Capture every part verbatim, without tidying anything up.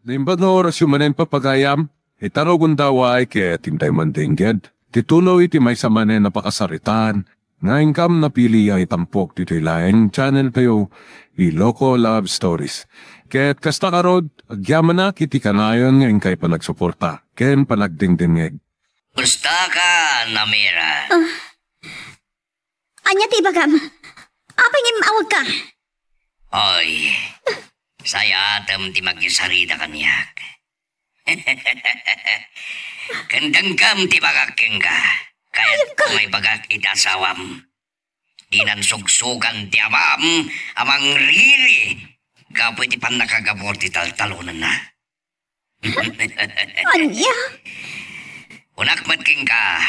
Naimbag nga orasyo manen, papagayam, ita rugonda, ket intay man dengged ti tuloy ti maysa manen a pakasaritaan nga inkam napili a itampok ditoy laeng channel tayo, Ilocos Love Stories. Ket kasta ngarud, agyamanak iti kanayon nga inkay panagsuporta ken panagdengdengngeg. Kustaka, Namira? Ah. Ania ti ibagam? Apay nga immawagka? Oy, sayatem ti magisarita kaniak. Ken kenka ti ibagak kenka. Kayatko nga ibagak iti asawam. Dinan sugsugan ti amam a mangriri gapu iti pannakagabur ti taltalonenna. Ania? Kunak met kenka,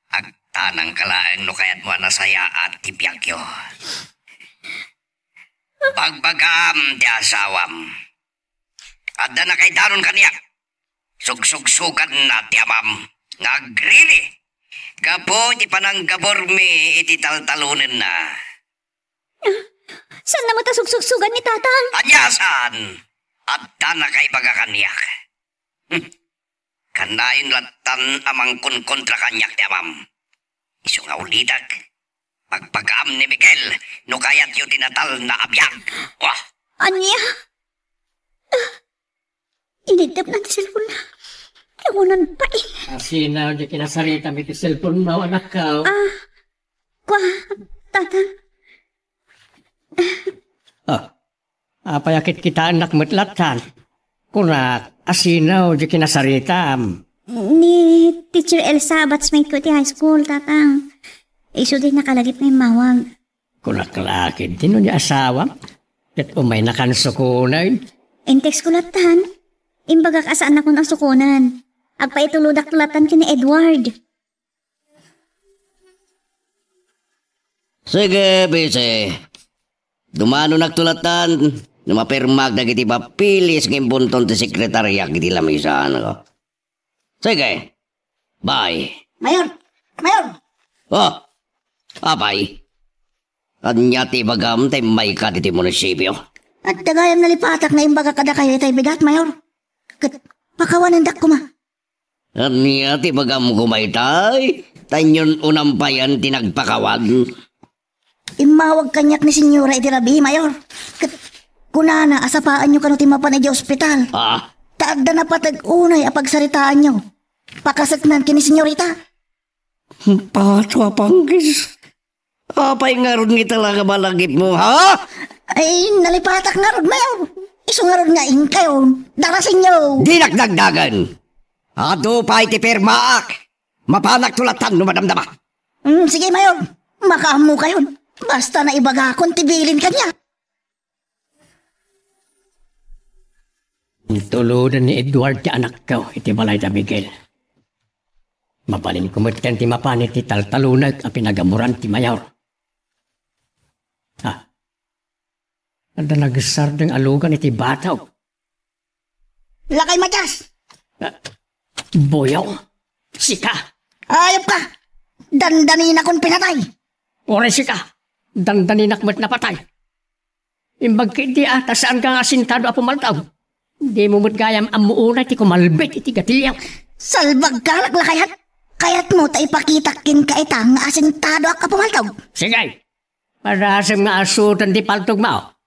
agtanangka laeng no kayatmo a nasayaat ti biagyo. Bagbagam ti asawam. Adda nakaidanon kaniak. Sugsugsuganna ti amam nga agriri gapu iti pananggaburmi iti taltalonenna. Saanna met a sugsugsugan ni Tatang? Ania saan? Adda nakaibaga kaniak. Hmm. Kanayon lattan a mangkonkontra kaniak ti amam. Isu nga ulitek, pagpagaam ni Miguel no kayatyo ti natalna a biag. Wah! Ania? Iniddepna ti cellphone-na. Awanan pay. Asina diay kinasaritam iti cellphone-mo, anakko? Ah, kua, Tatang. Ah, apay a kitkitaennak met lattan? Kunak, asino diay kinasaritam? Ni Teacher Elsa, batchmate ko iti high school, Tatang. Isu diay nakalagip nga immawag. Kunak la ketdi no ni asawam, ket umaynakan sukonen. Intext ko lattan. Imbagak a saannakon a sukonen. Agpaitulodakto lattan ken ni Edward. Sige, Bisi. Dumanonakto lattan no mapirmaak dagiti papeles nga imbunton ti sekretariak iti lamisaanko. Sige. Bye. Mayor! Mayor! Oh, apay? Ania ti ibagam ta immayka ditoy munisipio? Adda gayam nalipatak nga imbagak kadakayo itay bigat, Mayor. Ket pakawanendak koma. Ania ti ibagam koma itay? Ta inyon unam payen ti nagpakawan. Immawag kaniak ni Senyora iti rabii, Mayor. Ket kunana a sapaanyo kano ti mapan idiay ospital. Ah? Ta adda napateg unay a pagsaritaanyo. Pakaseknan ken ni Senyorita. Pato a panggis. Apay ngarud nga ita la nga malagipmo, ha? Ay, nalipatak ngarud, Mayor. Isu ngarud nga inkayo. Darasenyo. Dinak dagdagen. Adu pay ti pirmaak. Mapanakto lattan no madamdama. Mm, sige, Mayor. Makaammokayon. Basta naibagakon ti bilin kaniak. Intuloden ni Edward ti anakko iti balay da Miguel. Mabalinko metten ti mapan iti taltalonek a pinagaburan ti Mayor. Ah. Adda nagsardeng a lugan iti batog. Lakay, Matias! Ah, Boyong, sika! Ayab ka! Dandaninakon pinatay! Uray sika, dandaninak met napatay. Imbag ketdi a, ta saanka nga asintado a pumaltaw. Dimo met gayam ammo unay ti kumalbit iti gatilio. Salbagka, laklakayan! Kayatmo ta ipakitak kenka ita nga asintadoak a pumaltaw? Sige! Padasem nga asutan ti paltogmo.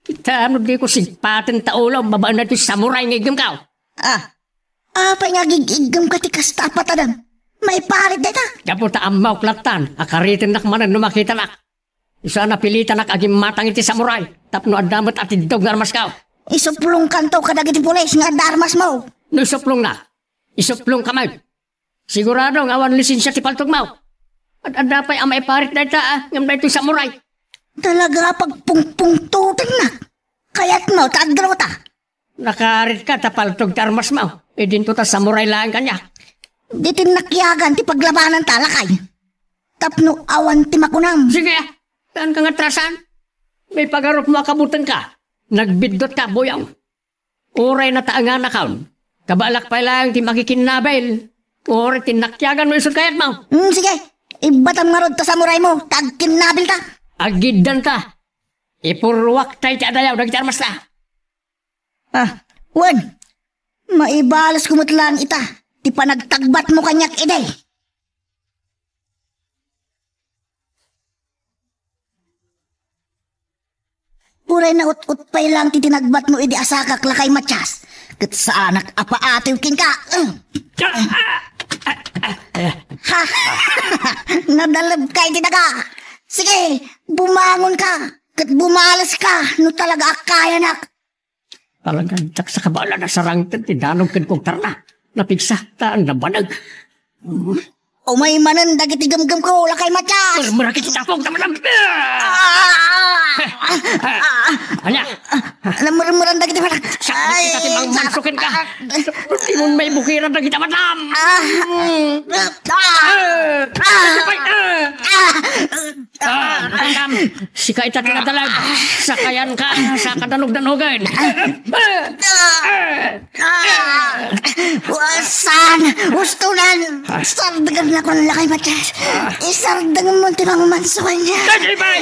Kita no diko sigpaten ta ulo babaen daytoy samurai nga iggemko. Ah, apay nga agig-iggemka ti kasta a patadem? Maiparit dayta? Gapu ta ammok lattan a karitennak manen no makitanak. Isu a napilitanak a gimmatang iti samurai tapno adda met atiddog nga armasko. Isuplongkanto kadagiti pulis nga adda armasmo. No isuplongna, isuplongka met. Sigurado nga awan lisensia ti paltogmo. Ad-adda pay a maiparit dayta, ah, ngem daytoy samurai. Talaga a pagpungpungtotennak. Kayatmo ta agdruta? Nakaritka ta paltog ti armasmo. Idinto ta samurai laeng kaniak. Ditin nakiagan ti paglabananta, lakay. Tapno awan ti makunam. Sige, ah. Saanka nga atrasan? Maipagarupmo a kabutengka. Nagbiddutka, Boyong. Uray nataenganakon, kabaelak pay laeng ti makikinnabil. Uray ti nakiagan no isu ti kayatmo. Mm, sige, ibbatam ngarud ta samuraimo, ta agkinnabilta. Agiddanta. Ipurruakta iti adayo dagiti armasta. Ah, Wen, maibalesko met laeng ita ti panagtagbatmo kaniak idi. Uray naut-ot pay laeng ti tinagbatmo idi asakak, Lakay Matias, ket saanak a paatiw kenka. Ha? Nadalebka iti daga. Sige, bumangonka ket bumaleska no talaga a kayanak. Talagan diak sa kabaelan a sarangted ti danog ken kugtarna. Napigsa ta nabanag. Umay manen dagiti gemgemko, Lakay Matias! Murmurak iti tapok, tamalam! Ah! Ania? Namurmuran dagiti mata. Sakbit kita ti bangbanso kenka. Imon maibukiran dagiti matam. Ah! Ah! Ah! Ah! Ah, madam, sika ita ti nadalag. Sakayanka sa kadanogdanogen. Saan? Ustonan! Sardegan na kun, Lakay Matias. Isardeng mo ti mangmanso kanya. Dagibay!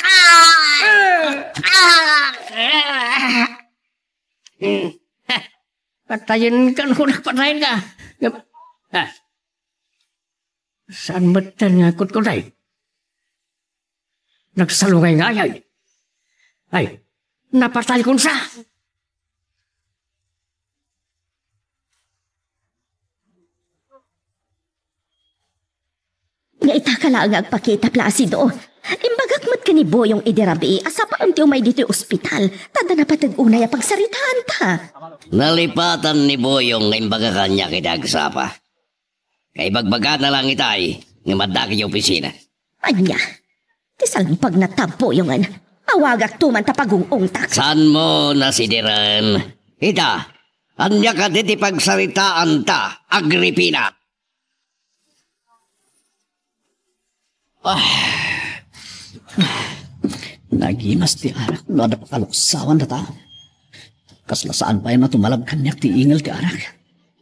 Ah! Ah! Patayen ka, no, patayen ka. Ah. Saan met nga kutkutay? Nagsalungay nga ayay. Ay, napatay kunsa. Nga ita ka laeng nga agpakita, Placido. Imbagak met ken ni Boyong idi rabii a sapaem ti umay ditoy ospital, ta adda napateg unay a pagsaritaanta. Nalipatan ni Boyong nga imbaga kaniak iti agsapa. Kaibagbagana lang itay nga madda iti opisina. Ania? Ti salbagna ta, Boyongen. Awagakto man ta pagung-ungtak. Saanmo nasideren? Ita, ania kadi ti pagsaritaanta, Agripina? Ah. Nagimas ti arak no adda pakaluksawan data. Kasla saan pay a tumalab kaniak ti ingel ti arak.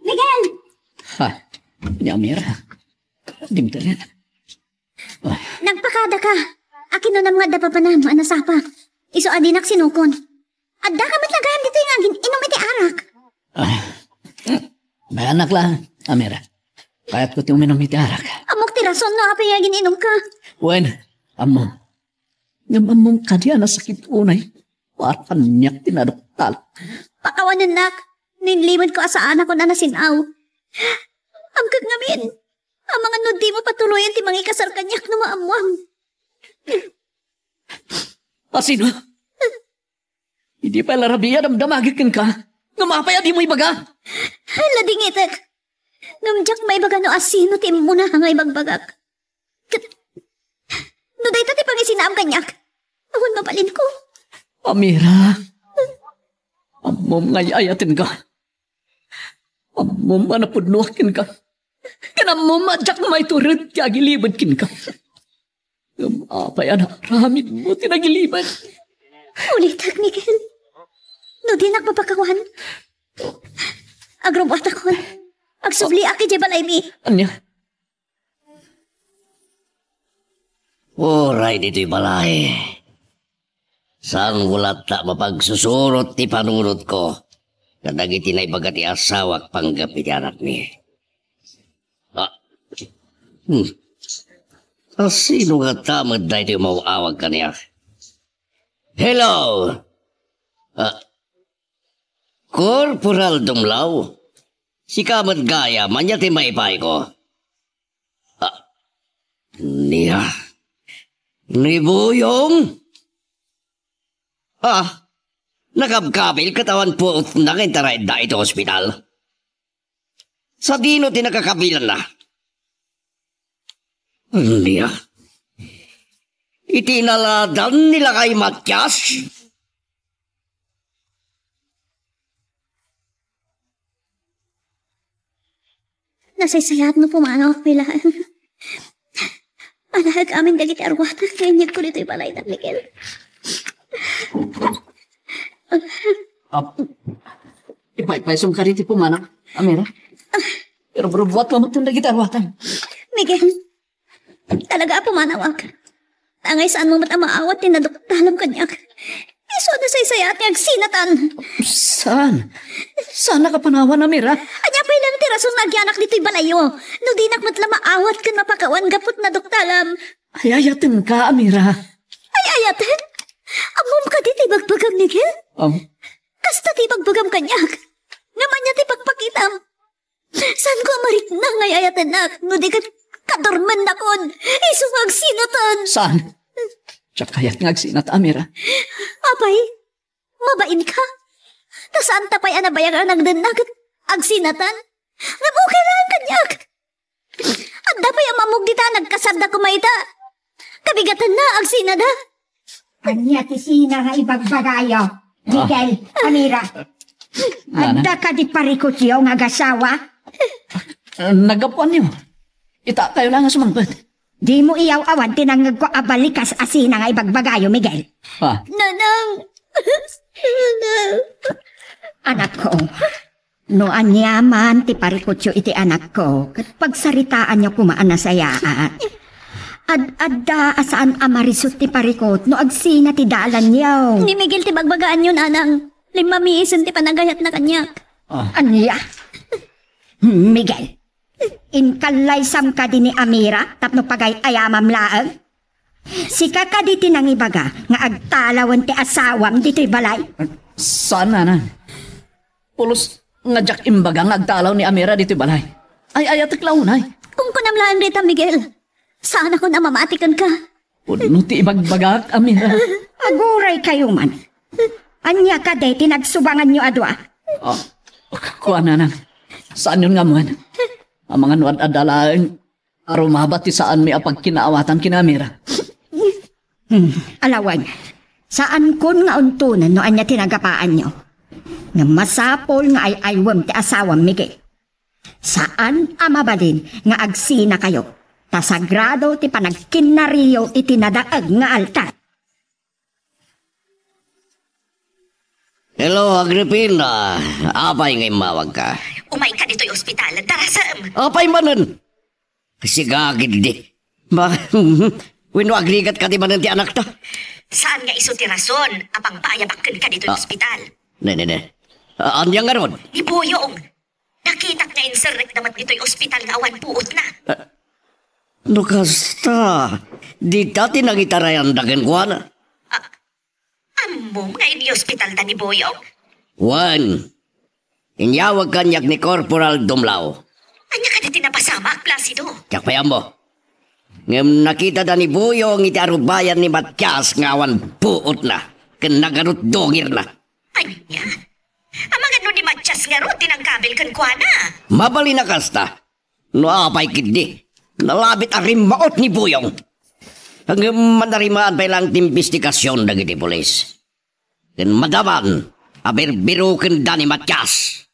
Miguel! Ha? Ni Amira. Dimteren. Ah. Nagpakada ka. Akinunam nga adda papanam a nasapa. Isu a dinak sinukon. Adda ka met la gayam ditoy nga agin-inum iti arak. Ah. Bayanak la, Amira. Kayatko ti uminum iti arak. Ammok ti rason no apay nga agin-inum ka. Wen, ammom. Ngem ammom kadi a nasakit unay. Para kaniak ti naduktal. Pakawanennak. Ninlimedko a saanakon a nasin-aw. Amkek ngamin. Amangan no dimo patuloyen ti mangikasar kaniak no maammuam. Asino? Idi pay la rabii a damdamagek kenka, ngem apay a dimo ibaga? Ladingitek. Ngem diak maibaga no asino ti immuna nga ibagbagak. Ket no dayta ti pangisinaam kaniak, awan mabalinko. Amira, ammom nga ay-ayatenka. Ammom a napudnoak kenka. Ken ammom a diak maitured ti agilibed kenka. Ngem apay a naaramidmo ti nagilibed? Ulitek, Miguel. No dinak mapakawan, agrubuatakon. Agsubliak idiay balaymi. Ania? Uray ditoy balay. Saanko latta mapagsusurot ti panunotko kadagiti naibaga ti asawak panggep iti anakmi. Ah. Hmm. Asino ngata met daytoy umaw-awag kaniak? Hello! Ah. Corporal Dumlaw? Sika met gayam, ania ti maipayko? Ah. Nia? Ni Boyong? Ah, nakabkabil ket awan puotna nga intaraydda iti ospital. Sadino ti nakakabilanna? Ania? Iti inaladan ni Lakay Matias? Nasaysayaat no pumanaw a pila. Alaek amin dagiti arwatak nga inyegko ditoy balayda, Miguel. Ap-, ipaypaysom kadi ti pumanaw, Amira. Pero burubuat mo dagiti arwatam. Miguel, talaga a pumanawak. Angay saanmo met a maawat ti naduktalam kaniak. Ti Isu a nasaysayaat nga agsinatan. Saan? Saan nakapanawan, Amira? Ania pay laeng ti rason nga agyanak ditoy balayyo? No dinak met la maawat ken mapakawan gapu ta naduktalam. Ay-ayatenka, Amira. Ay-ayaten? Ammom kadi ti ibagbagam, Miguel? Am- Kasta ti ibagbagam kaniak. Ngem ania ti pakpakitam? Saanko a marikna nga ay-ayatennak, no di ket kadormennakon, isu nga agsinatan. Saan? Diak kayat nga agsinat, Amira. Apay, mabainka? Ta saanta pay a nabayag a nagdenna ket agsinatan? Ngem okay laeng kaniak. Adda pay a mammog dita a nagkasarda koma ita. Kabigatanna, agsinada. Ania ti sina nga ibagbagayo? Ah. Miguel, Amira. Nana. Adda kadi parikutyo nga agasawa? Naggapuanyo. Ita kayo lang nga sumangpet. Dimo iyaw-awan ti nangngegko a balikas a sina nga ibagbagayo, Miguel. Ah. Nanang. Nanang. Anakko, no ania man ti parikutyo iti anakko, ket pagsaritaanyo koma a nasayaat. Ad-adda a saan a marisut ti parikut no agsina ti dalanyo. Ni Miguel ti bagbagaanyo, Nanang. Limmamiisen ti panagayatna kaniak. Ah. Ania? Miguel, inkallaysam kadi ni Amira tapno pagay-ayamam laeng? Sika kadi ti nangibaga nga agtalawen ti asawam ditoy balay? Saan, Nanang. Pulos nga diak imbaga nga agtalaw ni Amira ditoy balay. Ay-ayatek la unay. Kunkunam laeng dita, Miguel. Saanakon a mamati kenka. Pudno ti ibagbagak, Amira. Aguray kayo man. Ania kadi ti nagsubanganyo a dua? Ah, kua, Nanang. Saanyon nga ammoen. Amangan no ad-adda laeng a rumaba ti saanmi a pagkinaawatan ken ni Amira. Hmm, alawen. Saankon nga untonen no ania ti nagapaanyo. Ngem masapul nga ay-aywem ti asawam, Miguel. Saan a mabalin nga agsinakayo, ta sagrado ti panagkinnariyo iti nadaag nga altar. Hello, Agripina. Apay nga immawagka? Umayka ditoy ospital, darasem. Apay manen? Sigagid di. Ma-, wenno agrigat kadi manen ti anakta? Saan nga isu ti rason a pangpaayabak kenka ditoy Ah. ospital? Ne, ne, ne. Ah, ania ngarud? Ni Boyong. Nakitak nga inserrekda met ditoy ospital nga awan puotna. Ah, no kasta, dita ti nangitarayanda kenkuana? Ah, ammom nga in-ospitalda ni Boyong? Wen, inyawag kaniak ni Corporal Dumlao. Ania kadi ti napasamak, Placido? Diak pay ammo. Ngem nakitada ni Boyong iti arubayan ni Matias nga awan puotna, ken nagarud dungirna. Ania? Amangan no ni Matias ngarud ti nangkabil kenkuana? Mabalin a kasta. No apay ketdi, nalabit a rimmaot ni Boyong. Ngem manarimaan pay laeng ti imbestigasion dagiti pulis. Ken madaman a birbirokenda ni Matias.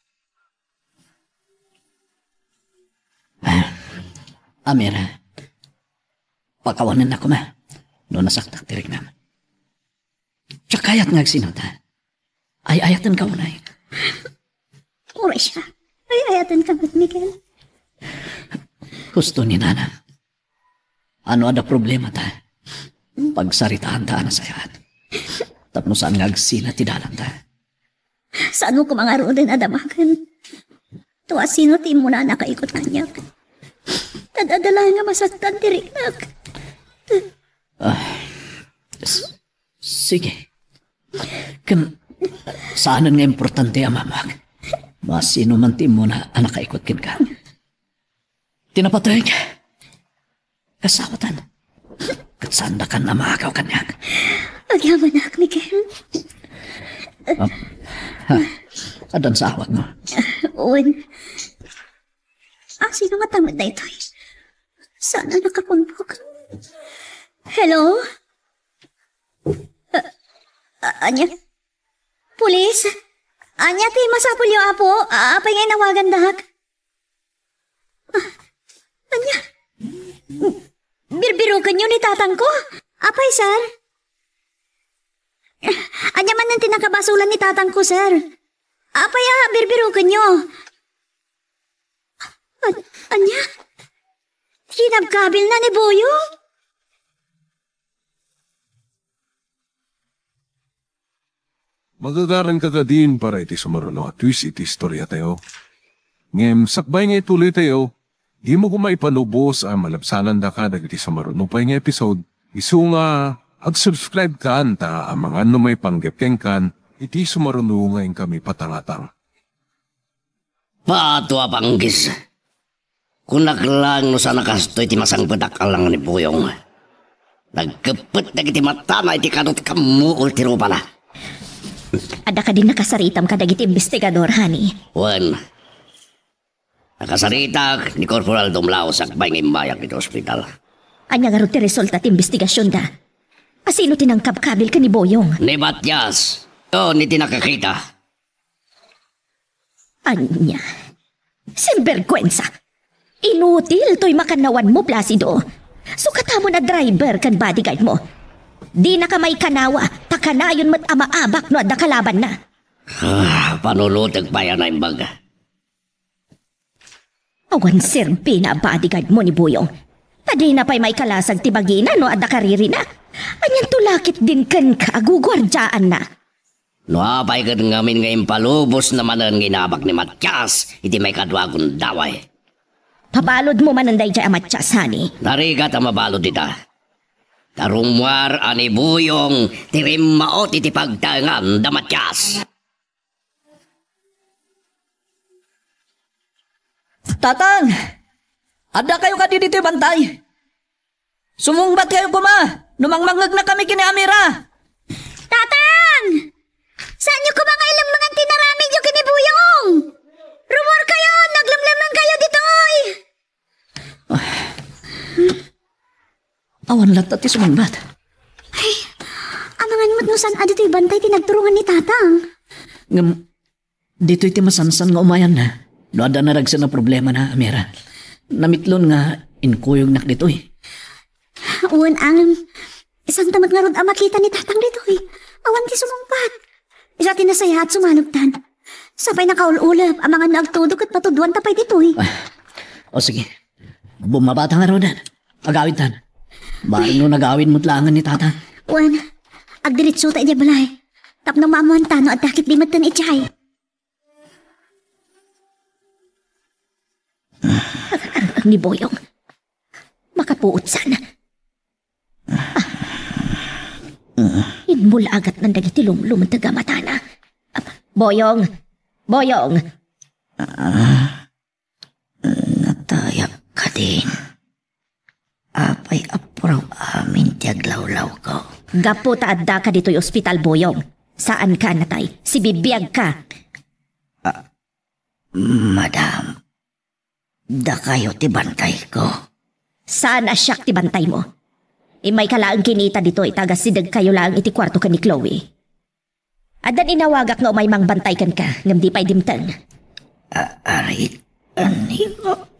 Ah, Amira, pakawanennak koma no nasaktak ti riknam. Diak kayat nga agsinata. Ay-ayatenka unay. Uray siak. Ay-ayatenka met, Miguel. Husto ni Nana. No adda problemata, pagsaritaanta a nasayaat. Tapno saan nga agsina ti dalanta. Saanmo koma ngaruden a damagen. No asino ti immuna a nakaikut kaniak. Ad-adda laeng nga masaktan ti riknak. Ah, s-, sige. Ken, saanen nga importante a mammuak no asino man ti immuna a nakaikut kenka. Ti napateg, kasawatan. Ket saandakan a maagaw kaniak. Agyamanak, Miguel. Ah, ha, addan sa awagmo. Wen. Ah, sino nga tamet daytoy? Saan a nakapumbok? Hello? Ah, ah, ania? Pulis? Ania ti masapulyo, Apo? Ah, apay nga inawagandak? Ah, ania? Birbirokenyo ni tatangko? Apay, sir? Ania manen ti nakabasolan ni tatangko, sir? Apay a birbirokenyo? An-, ania? Kinabkabilna ni Boyong? Magagaranka kadin para iti sumaruno a twist iti istoriatayo. Ngem sakbay nga ituloytayo, dimo koma ipalubos a malabsanandaka dagiti sumaruno pay nga episode, isu nga ag-subscribe kan ta amangan no maipanggep kenkan iti sumaruno nga inkami patangatang. Pato a panggis. Kunak laeng no saan a kastoy ti masangpetak a langan ni Buyong. Nagkeppet dagiti matana iti kanot kammuol ti rupana. Adda kadin nakasaritam kadagiti investigador, honey? Wen. Nakasaritak ni Corporal Dumlao sakbay nga immayak iti ospital. Ania ngarud ti resulta ti investigasionda? Asino ti nangkabkabil ken ni Buyong? Ni Matias. Wen, iti nakakita. Ania? Sinbergwensa! Inutil toy makannawanmo, Placido. Sukatmo a driver ken bodyguard mo. Dinaka maikanawa, ta kanayon met a maabak no adda kalabanna. Ah, panulotek pay a naimbag. Awan serbina a bodyguard mo ni Buyong. Ta dina pay maikalasag ti bagina no adda karirina. Anianto la ketdin kenka a guguardiaanna? No apay ket ngamin nga impalubosna manen nga inabak ni Matias iti maikadua a gundaway. Pabaludmo manen daydiay a Matias, honey. Narigat a mabalud ita. Ta rummuar a ni Buyong ti rimmaot iti pagtaengan da Matias. Tatang! Addakayo kadi ditoy bantay? Sumungbatkayo koma no mangmangngegnakami ken ni Amira. Tatang! Saanyo koma nga ilemmengan ti inaramidyo ken ni Buyong? Rummuarkayon, aglemlemengkayo ditoy! Awan latta ti sumungbat. Ay, amangan met no saan a ditoy bantay ti nagturongan ni Tatang. Ngem, ditoy ti masansan nga umayanna. No adda naragsen a problemana, Amira. Namitlon nga inkuyognak ditoy. Wen, ngem, saanta met ngarud a makita ni Tatang ditoy. Awan ti sumungbat. Isu ti nasayaat sumanogtan. Sapay nakaul-ulep, amangan no agtudok ket patudwanta pay ditoy. Ah, o sige. Bumabata ngaruden. Agawidtan. Bareng no nagawid met laengen ni Tatang. Wen, agdiretsota idiay balay. Tapno maammoanta no adda ketdi metten idiay. Ni Boyong. Makapuotsan. Ah. Immulagatnan dagiti lumlumenteg a matana. Boyong! Boyong! Natayak kadin. Apay a puraw amin ti aglawlawko? Gapu ta addaka ditoy ospital, Boyong. Saanka a natay. Sibibiagka. Ah, madam, dakayo ti bantayko. Saan a siak ti bantaymo? Immayka laeng kinita ditoy, ta agasidegkayo laeng iti kuarto ken ni Chloe. Addan inawagak nga umay mangbantay kenka, ngem di pay dimteng. A-, arik, anigo,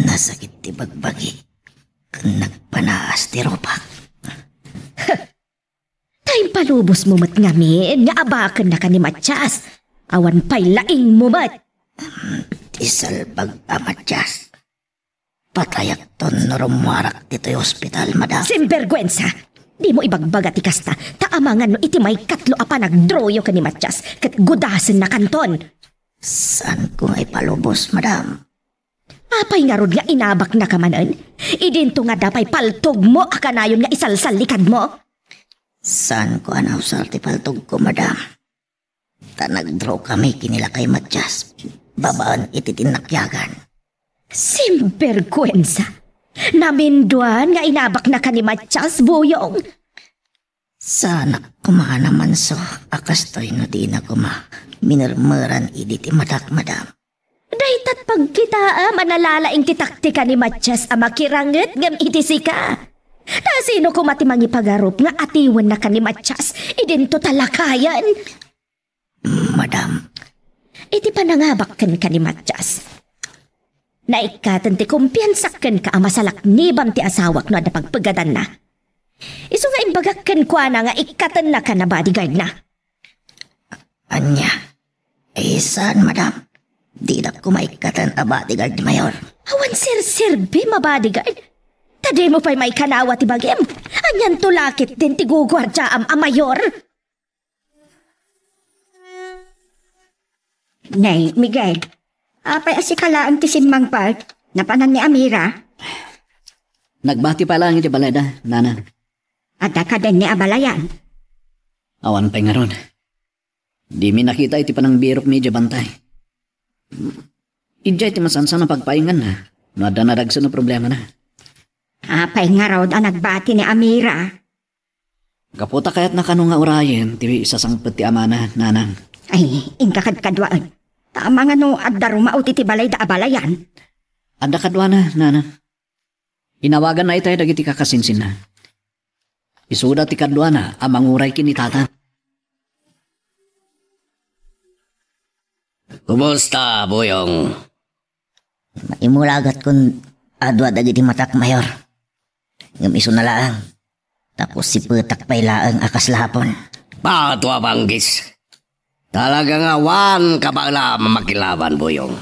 nasakit ti bagbagi, ken nagpanaas ti rupak. Ta impalubosmo met ngamin nga abakennaka ni Matias. Awan pay laingmo met. Ti salbag a Matias. Patayakton no rummuarak ditoy ospital, madam. Sinbergwensa! Dimo ibagbaga ti kasta, ta amangan no iti maikatlo a panagdroyo ken ni Matias, ket gudasennakanton. Saanko nga ipalubos, madam. Apay ngarud nga inabaknaka manen? Idinto nga adda pay paltogmo a kanayon nga isalsallikadmo? Saanko a nausar ti paltogko, madam. Ta nagdraw kami ken ni lakay Matias babaen iti tinnakiagan. Sinbergwensa! Naminduan nga inabaknaka ni Matias, Boyong! Saanak koma a namanso a kastoy no dina koma minermeran idi ti madak, madam. Daytat pagkitaam a nalalaing ti taktika ni Matias a makiranget ngem iti sika. Ta sino koma ti mangipagarup nga atiwennaka ni Matias idinto ta lakayen? Madam. Iti panangabak kenka ni Matias, naikkaten ti kumpiansak kenka a masalaknibam ti asawak no adda pagpegadanna. Isu nga imbagak kenkuana nga ikkatennaka a bodyguardna. Ania? Eh, saan, madam? Dinak koma ikkaten a bodyguard ni Mayor. Awan serserbim a bodyguard? Ta dimo pay maikanawa ti bagim. Anianto la ketdin ti guguardiaam a Mayor? Nay, Miguel, apay a sika laeng ti simmangpet? Napanan ni Amira? Nagbati pay laeng iti balayda, Nanang. Adda kadin ni abalayan? Awan pay ngarud. Dimi nakita iti panangbirokmi idiay bantay. Idiay ti masansan a pagpainganna no adda nadagsen a problemana. Apay ngarud a nagbati ni Amira? Gapu ta kayatna kano nga urayen ti sasangpet ti amana, Nanang. Ay, inka kadkaduaen. Ta amangan no adda rumao ti balayda abalayan. Adda kaduana, Nanang. Inawaganna itay dagiti kakasinsinna. Isuda ti kaduana a manguray ken ni Tatang. Kumusta, Buyong? Maimulagatkon a dua dagiti matak, Mayor. Ngem isuna laeng, tapos sipetak pay laeng a kasla a pon. Bato a banggis. Talaga nga awan kabaelam a makilaban, Buyong.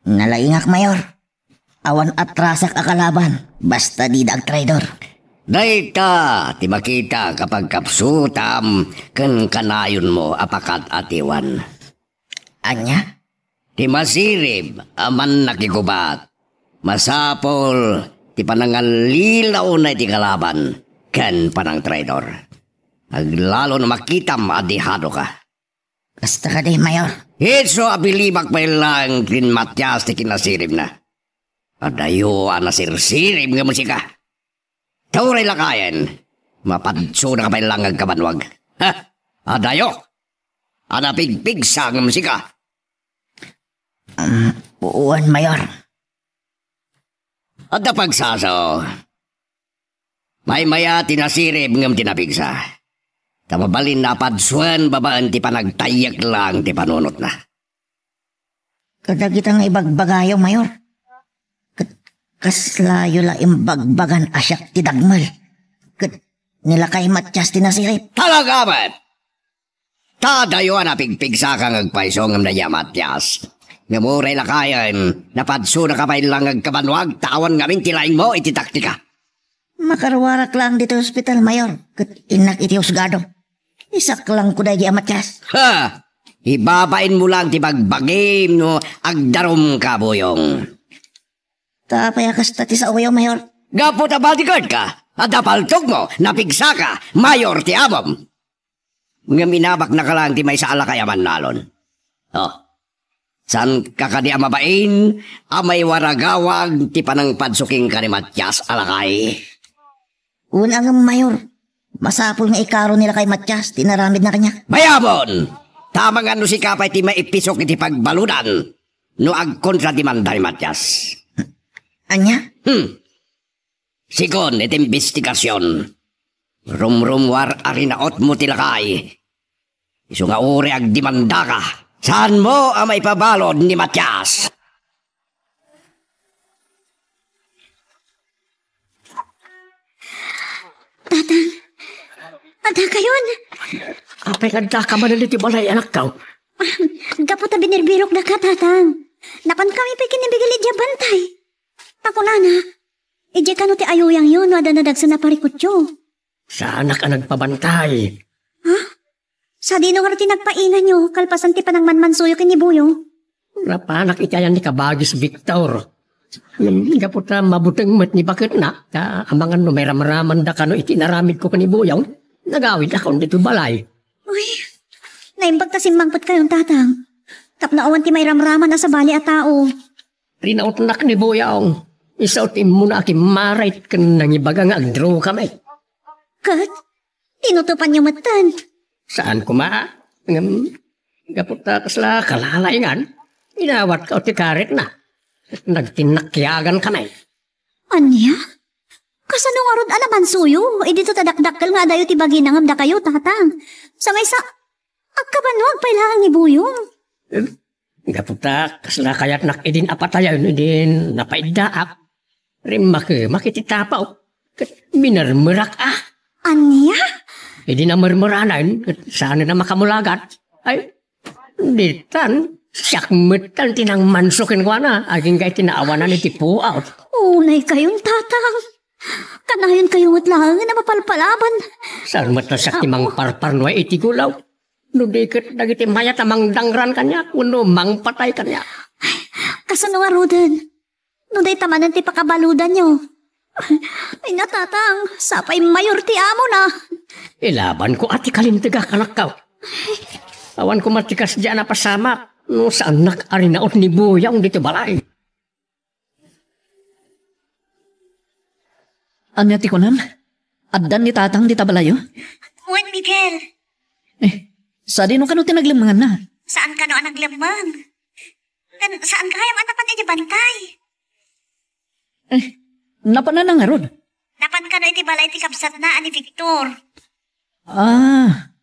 Nalaingak, Mayor. Awan atrasak a kalaban, basta dida agtraidor. Dayta ti makita kapag kapsutam ken kanayonmo a pakat-atiwan. Ania? Ti masirib a mannakigubat, masapul ti panangallilawna iti kalaban ken panangtraidor. Aglalon a makitam a dihado ka. Kasta kadi, Mayor. Isu a bilibak pay laeng ken Matias ti kinasiribna. Adayo a nasirsirib ngem sika. Ta uray lakayen, mapadsodaka pay laeng agkabanwag. Ha? Adayo a napigpigsa ngem sika. Um, wen, Mayor. Adda pagsaso. Maymaya ti nasirib ngem ti napigsa. Ta mabalin a padsuen babaen ti panagtayyek laeng ti panunotna. Kadagita nga ibagbagayo, Mayor. Ket kaslayo la imbagbagan a siak ti dagmel. Ket ni lakay Matias ti nasirib. Talaga met! Ta adayo a napigpigsaka nga agpayso ngem daydi a Matias. Ngem uray lakayen, napadsodaka pay laeng agkabanwag ta awan ngamin ti laingmo iti taktika. Makaruarak laeng ditoy ospital, Mayor, ket innak iti husgado. Isaklangko daydi a Matias. Ha! Ibabainmo laeng ti bagbagim no agdarumka, Buyong. Ta apay a kasta ti saoyo, Mayor? Gapu ta bodyguard ka, adda paltogmo, napigsaka, Mayor ti amom. Ngem inabaknaka laeng ti maysa a lakay a mannalon. Oh. Saanka kadi a mabain a maiwaragawag ti panangpadso kenka ni Matias a lakay? Wen a ngem, Mayor. Masapul nga ikaro ni lakay Matias ti inaramidna kaniak. Mayamon! Ta amangan no sika pay ti maipisok iti pagbaludan no agkontrademanda ni Matias. Ania? Hmm. Segun iti imbestigasion, rumrummuar a rinautmo ti lakay. Isu nga uray agdemandaka, saanmo a maipabalud ni Matias. Tatang, adda kayon? Apay nga addaka manen iti balay, anakko? Ah, gapu ta binirbirokdaka, Tatang. Napankami pay ken ni Miguel idiay bantay. Ta kunana, idiay kano ti ayuyangyo no adda nadagsen a parikutyo. Saanak a nagpabantay. Ha? Sadino ngarud ti nagpainganyo kalpasan ti panangmanmansuyo ken ni Buyong? Napanak iti ayan ni Kabagis Victor. Ngem gapu ta mabuteng met ni baketna, ta amangan no mairamramanda kano iti inaramidko ken ni Buyong, nagawidakon ditoy balay. Uy, naimbag ta simmangpetkayon, Tatang. Tapno awan ti mairamraman a sabali a tao. Rinautnak ni Buyong. Isu ti immuna a kimmarit ken nangibaga nga agdrogami. Ket, tinutopanyo metten? Saan koma, ngem gapu ta kasla kalalaingan, inawatka ti karitna. Nagtinnakiagankami. Ania? Kasano ngarud a namansuyo? Idi ta dakdakkel nga adayo ti bagina ngem dakayo, Tatang. Sa maysa, agkabanwag pay laeng ni Buyong. Em, gapu ta kasla kayatnak idin a patayen idin napaiddaak. Rimmakemak iti tapaw ket minermerak a. Ania? Idi namermeranen ket saanen a makamulagat. Ay, ditan, siak metten ti nangmanso kenkuana agingga iti naawanan iti puot. Unaykayon, Tatang. Kanayonkayo met laengen a mapalpalaban. Saan met a siak ti mangparparnua iti gulaw? No di ket dagiti mayat a mangdangran kaniak wenno mangpatay kaniak. Kasano ngaruden? No dayta manen ti pakabaludanyo. Ay, natatang, sapay mayor ti amona. Ilabanko a ti kalintegak, anakko. Awan koma ti kasdiay a napasamak no saannak a rinaut ni Buyong ditoy balay. Ania ti kunam? Addan ni tatang dita balayo? Wen, Miguel. Eh, sadino kano ti naglemmenganna? Saan kano a naglemmeng? Ken saan gayam a napan iti bantay? Eh, napanna ngarud? Napan kano iti balay ti kabsatna a ni Victor. Ah,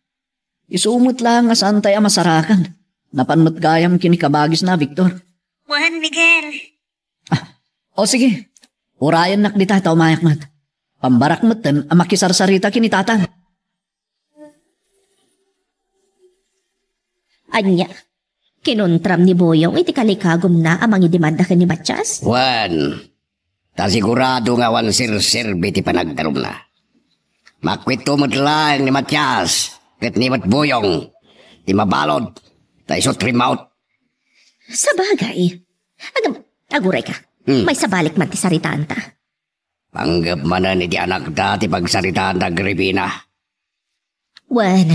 isu met laeng a saantay a masarakan. Napan met gayam ken ni kabagisna a Victor. Wen, Miguel. Ah, o sige. Urayennak dita ta umayak met. Pambarak metten a makisarsarita ken ni tatang. Ania? Kinontram ni Buyong iti kalikagumna a mangidemanda ken ni Matias? Wen, ta sigurado nga awan serserbi ti panagdarumna. Makuitto met laeng ni Matias ket ni met Buyong ti mabalud ta isu ti rimmaut. Sabagay. Agam, aguray ka. Hmm. Maisabalik man ti saritaanta. Panggep manen iti anakda ti pagsaritaanda, Agripina. Wen,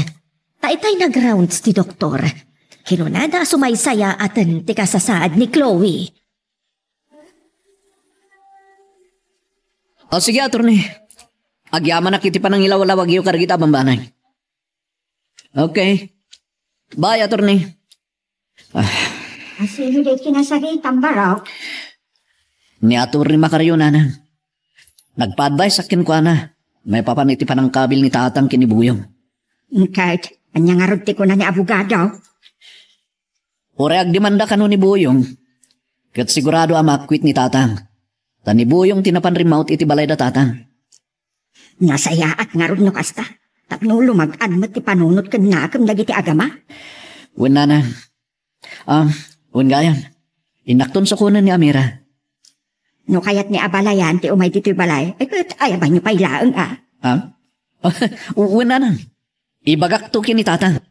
ta itay nag-rounds ti doktor. Kinunada a sumaysayaaten ti kasasaad ni Chloe. O sige, attorney. Agyamanak iti panangilawlawagyo kadagiti a bambanag. Okay. Bye, attorney. Ah. Asino di kinasaritam, Barok? Ni Attorney Macario, nanang. Nagpa-advise-ak kenkuana maipapan iti panangkabil ni tatang ken ni Buyong. Ket, ania ngarud ti kuna ni abogado? Uray agdemanda kano ni Buyong, ket sigurado a makuit ni tatang. Ta ni Buyong ti napan rimmaut iti balay da tatang. Nasayaat ngarud no kasta, tapno lumag-an met ti panunot ken nakem dagiti agama. Wen, nanang. Ah, wen gayam. Innakton sukonen ni Amira. No kayat ni abalayan ti umay ditoy balay, eh, ket ayabanyo pay laeng, a. Ah? Wen, nanang. Ibagakto ken ni tatang.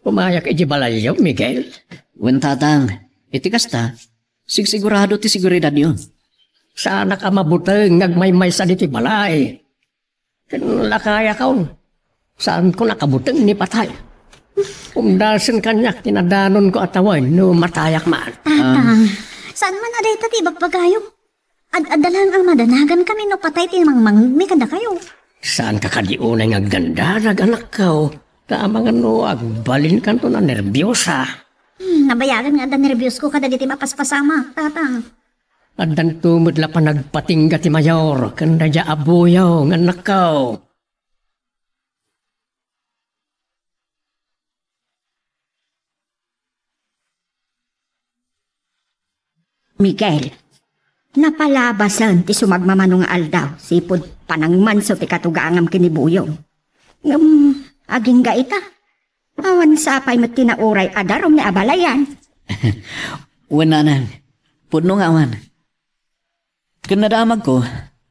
Umayak iti balayyo, Miguel. Wen, tatang, iti kasta, sigsigurado ti seguridadyo. Saanak a mabuteng nga agmaymaysa ditoy balay. Ken lakayakon, saanko nakabuteng ni patay. Umdasen kaniak ti nadanonko a tawen no matayak man. Tatang, saan man a dayta ti ibagbagayo? Ad-adda laeng a madanagankami no patay ti mangmangngegmi kadakayo. Saanka kadi unay nga agdandanag, anakko, ta amangan no agbalinkanto a nerbiosa. Hmm, nabayagen nga adda nerbiosko kadagiti mapaspasamak, tatang. Addanto met la panagpatingga ti mayor ken daydiay a Buyong, annakko. Miguel, napalabasen ti sumagmamano nga aldaw sipud panangmanso ti katugangam ken ni Buyong. Ngem, agingga ita, awan sapay met ti nauray a darum ni abalayan. Wen, nanang, pudno nga awan. Ken nadamagko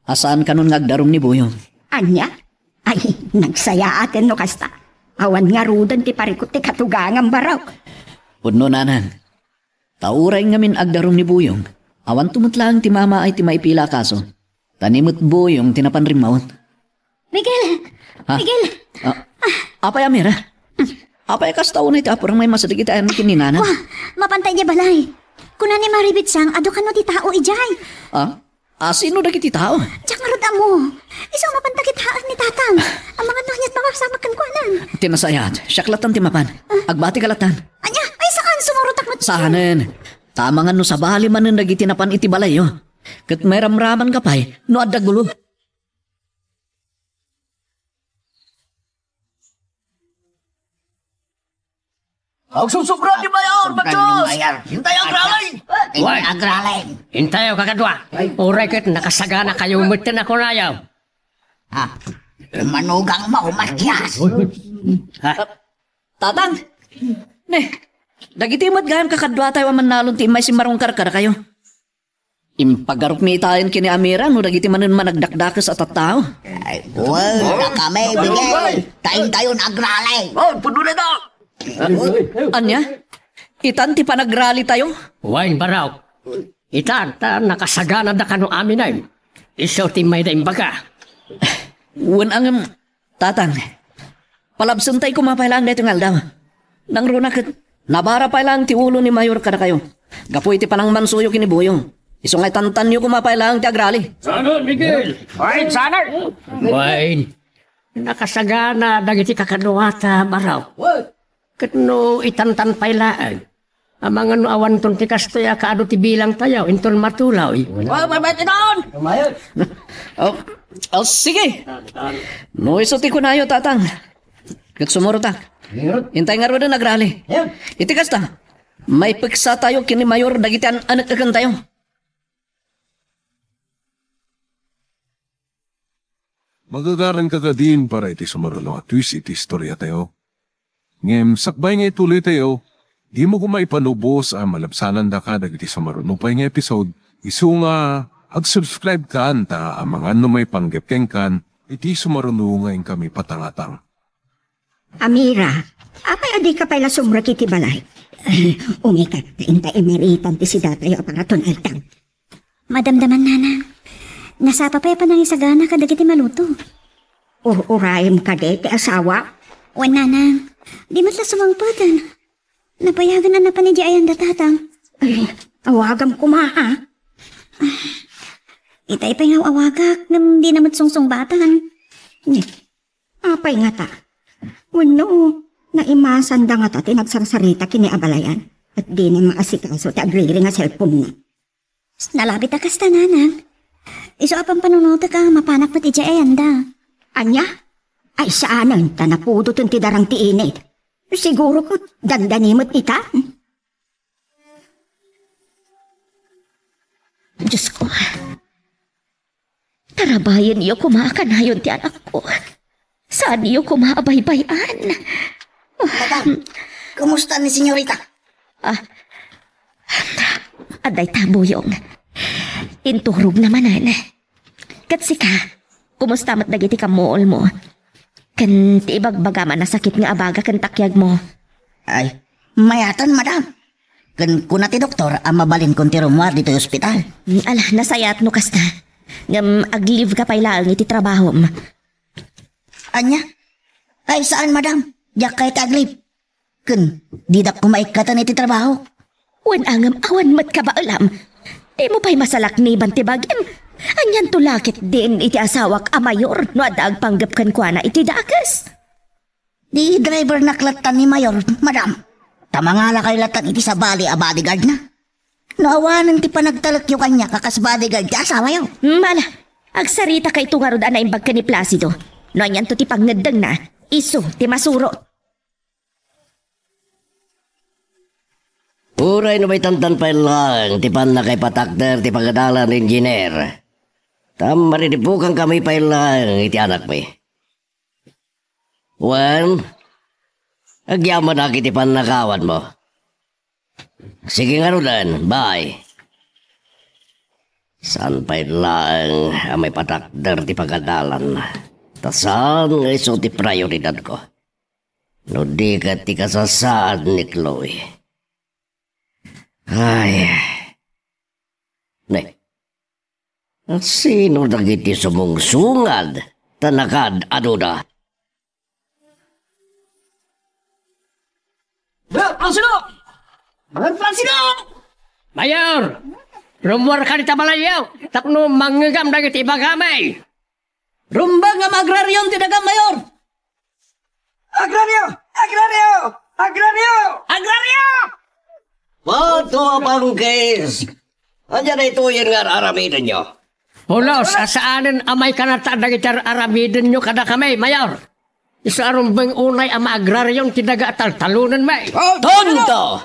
a saan kanon nga agdarum ni Buyong. Ania? Ay, nagsayaaten no kasta. Awan ngaruden ti parikut ti katugangam, Barok. Pudno, nanang. Ta uray ngamin agdarum ni Buyong, awanto met laeng ti mamaay ti maipila a kaso. Ta ni met Buyong ti napan rimmaut. Miguel! Ha? Miguel! Ah, apay, Amira? Apay, kasta unay ti apurang maimasideg iti ayanmi ken ni nanang? Wa, mapanta idiay balay. Kuna ni Mari Bitsang, adu kano ti tao idiay. Ah? Ah, sino dagiti tao? Diak ngarud ammo. Isu a mapanta kitaen ni tatang. Amangan no aniat mapasamak kenkuanan. Ti nasayaat, siak lattan ti mapan. Ah? Agbatika lattan. Ania? Ay, saan? Sumurotak met. Saanen. Ta amangan no sabali manen dagiti napan iti balayyo. Ket mairamramanka pay no adda gulo. Agsubsobra ni Mayor, Mayor! Intayo, agralay! Intayo, agralay! Intayo, kakadua! Uray ket nakasaganakayo metten a kunayo. Ha? Manugang mo, Matias! Ha? Tatang! Ne, dagiti met gayam kakaduatayo a mannalon ti immay simmarungkar kadakayo. Impagarupmi itayen ken ni Amira no dagiti manen managdakdakes a tattao. Ay, well, kami, Miguel. Tayo-tayon agrali. Oh, puno na to! Ania? Itan ti panagrali tayo? Wen, Barok. Itan, ta nakasaganada kano aminen. Isu ti mayda imbaga. Wen a ngem, Tatang, palabsentayo koma pay laeng daytoy nga aldaw. Nangruna ket nabara pay laeng ti ulo ni Mayor kadakayo gapu iti panangmansuyo ken ni Boyong. Isu nga itantanyo koma pay laeng ti agrali. Sanon, Miguel! Ay, sanon! Wen, nakasagana dagiti kakaduata, Barok. Ket no itantan pay laeng, amangan no awanton ti kastoy a kaadu ti bilangtayo inton matuloy. Wa, wa, wa, iton! Oh, oh, sige. No isu ti kunayo, Tatang. Ket sumurotak. Intay ngaruden agrali. Iti kasta, maipeksatayo ken ni Mayor dagiti an-, anek-ekentayo. Magagaranka kadin para iti sumaruno a twist iti istoriatayo. Ngem sakbay nga ituloytayo, dimo koma ipanubos a malabsanandaka dagiti sumaruno pay nga episode, isu nga ag-subscribe kan ta amangan no maipanggep kenkan iti sumaruno nga inkami patangatang. Amira, apay a dika pay la sumrek iti balay? Umika, ta inta imiritan ti sidatayo a paraton altang. Madamdaman, Nanang. Nasapa pay a panangisagana kadagiti maluto. Ur-urayem kadi ti asawa? Wen, Nanang. Di met la sumangpeten. Napayagan a napan idiay ayan da Tatang. Ay, awagam koma, ha? Itay pay nga awagak, ngem di na met sungsungbatan. Ni, apay ngata? Wenno, naimasanda ngata ti nagsarsarita ken ni abalayan, ket dina maasikaso ti agriring a cellphone-na. Nalabit a kasta, Nanang. Isu a pampanunotek a mapanak met idiay ayanda. Ania? Ay, saanen ta napudoten ti darang ti init. Siguro ket dandani met ita. Diosko, tarabayenyo koma a kanayon ti anakko. Saanyo koma a baybay-an. Madam, kumusta ni Senyorita? Ah, adda ita, Boyong. Inturogna manen. Ket sika, kumusta met dagiti kammuolmo? Ken ti ibagbagam a nasakit nga abaga ken takiagmo? Ay, mayatan, madam. Ken kuna ti doktor a mabalinkon ti rummuar ditoy ospital. Mm, ala, nasayaat no kasta. Ngem ag-leave ka pay laeng iti trabahom. Ania? Ay, saan, madam. Diak kayat ag-leave. Ken didak koma ikkatan iti trabaho. Wen a ngem awan met kabaelam. Dimo pay masalakniban ti bagim. Anianto la ketdin iti asawak a Mayor no adda agpanggep kenkuana iti dakes? Di drivernak lattan ni Mayor, madam. Ta mangalakayo lattan iti sabali a bodyguardna. No awanen ti panagtalekyo kaniak a kas bodyguard ti asawayo. Mala, agsarita kayto ngarud a naimbag ken ni Placido. No anianto ti pangngeddengna, isu ti masuro. Uray no maitantan pay laeng ti pannakaipatakder ti pagadalan, Engineer. Ta mariribukankami pay laeng iti anakmi. Wen, agyamanak iti pannakawanmo. Sige ngaruden, bye. Saan pay laeng a maipatakder ti pagadalan? Ta saan nga isu ti prioridadko? No di ket ti kasasaad ni Chloe. Ay. Ne. Sino dagiti sumungsungad ta nakaad-adoda? Mayor Placido! Mayor Placido! Mayor! Rummuarka dita balayyo tapno mangngegam dagiti ibagami. Rumbeng a maagrarion ti dagam, Mayor! Agrario! Agrario! Agrario! Agrario! Bato a pangkis! Ania daytoyen nga ar-aramidenyo? Pulos a saanen a maikanatta dagiti ar-aramidenyo kadakami, Mayor. Isu a rumbeng unay a maagrarion ti daga a taltalonenmi. Oh, tonto!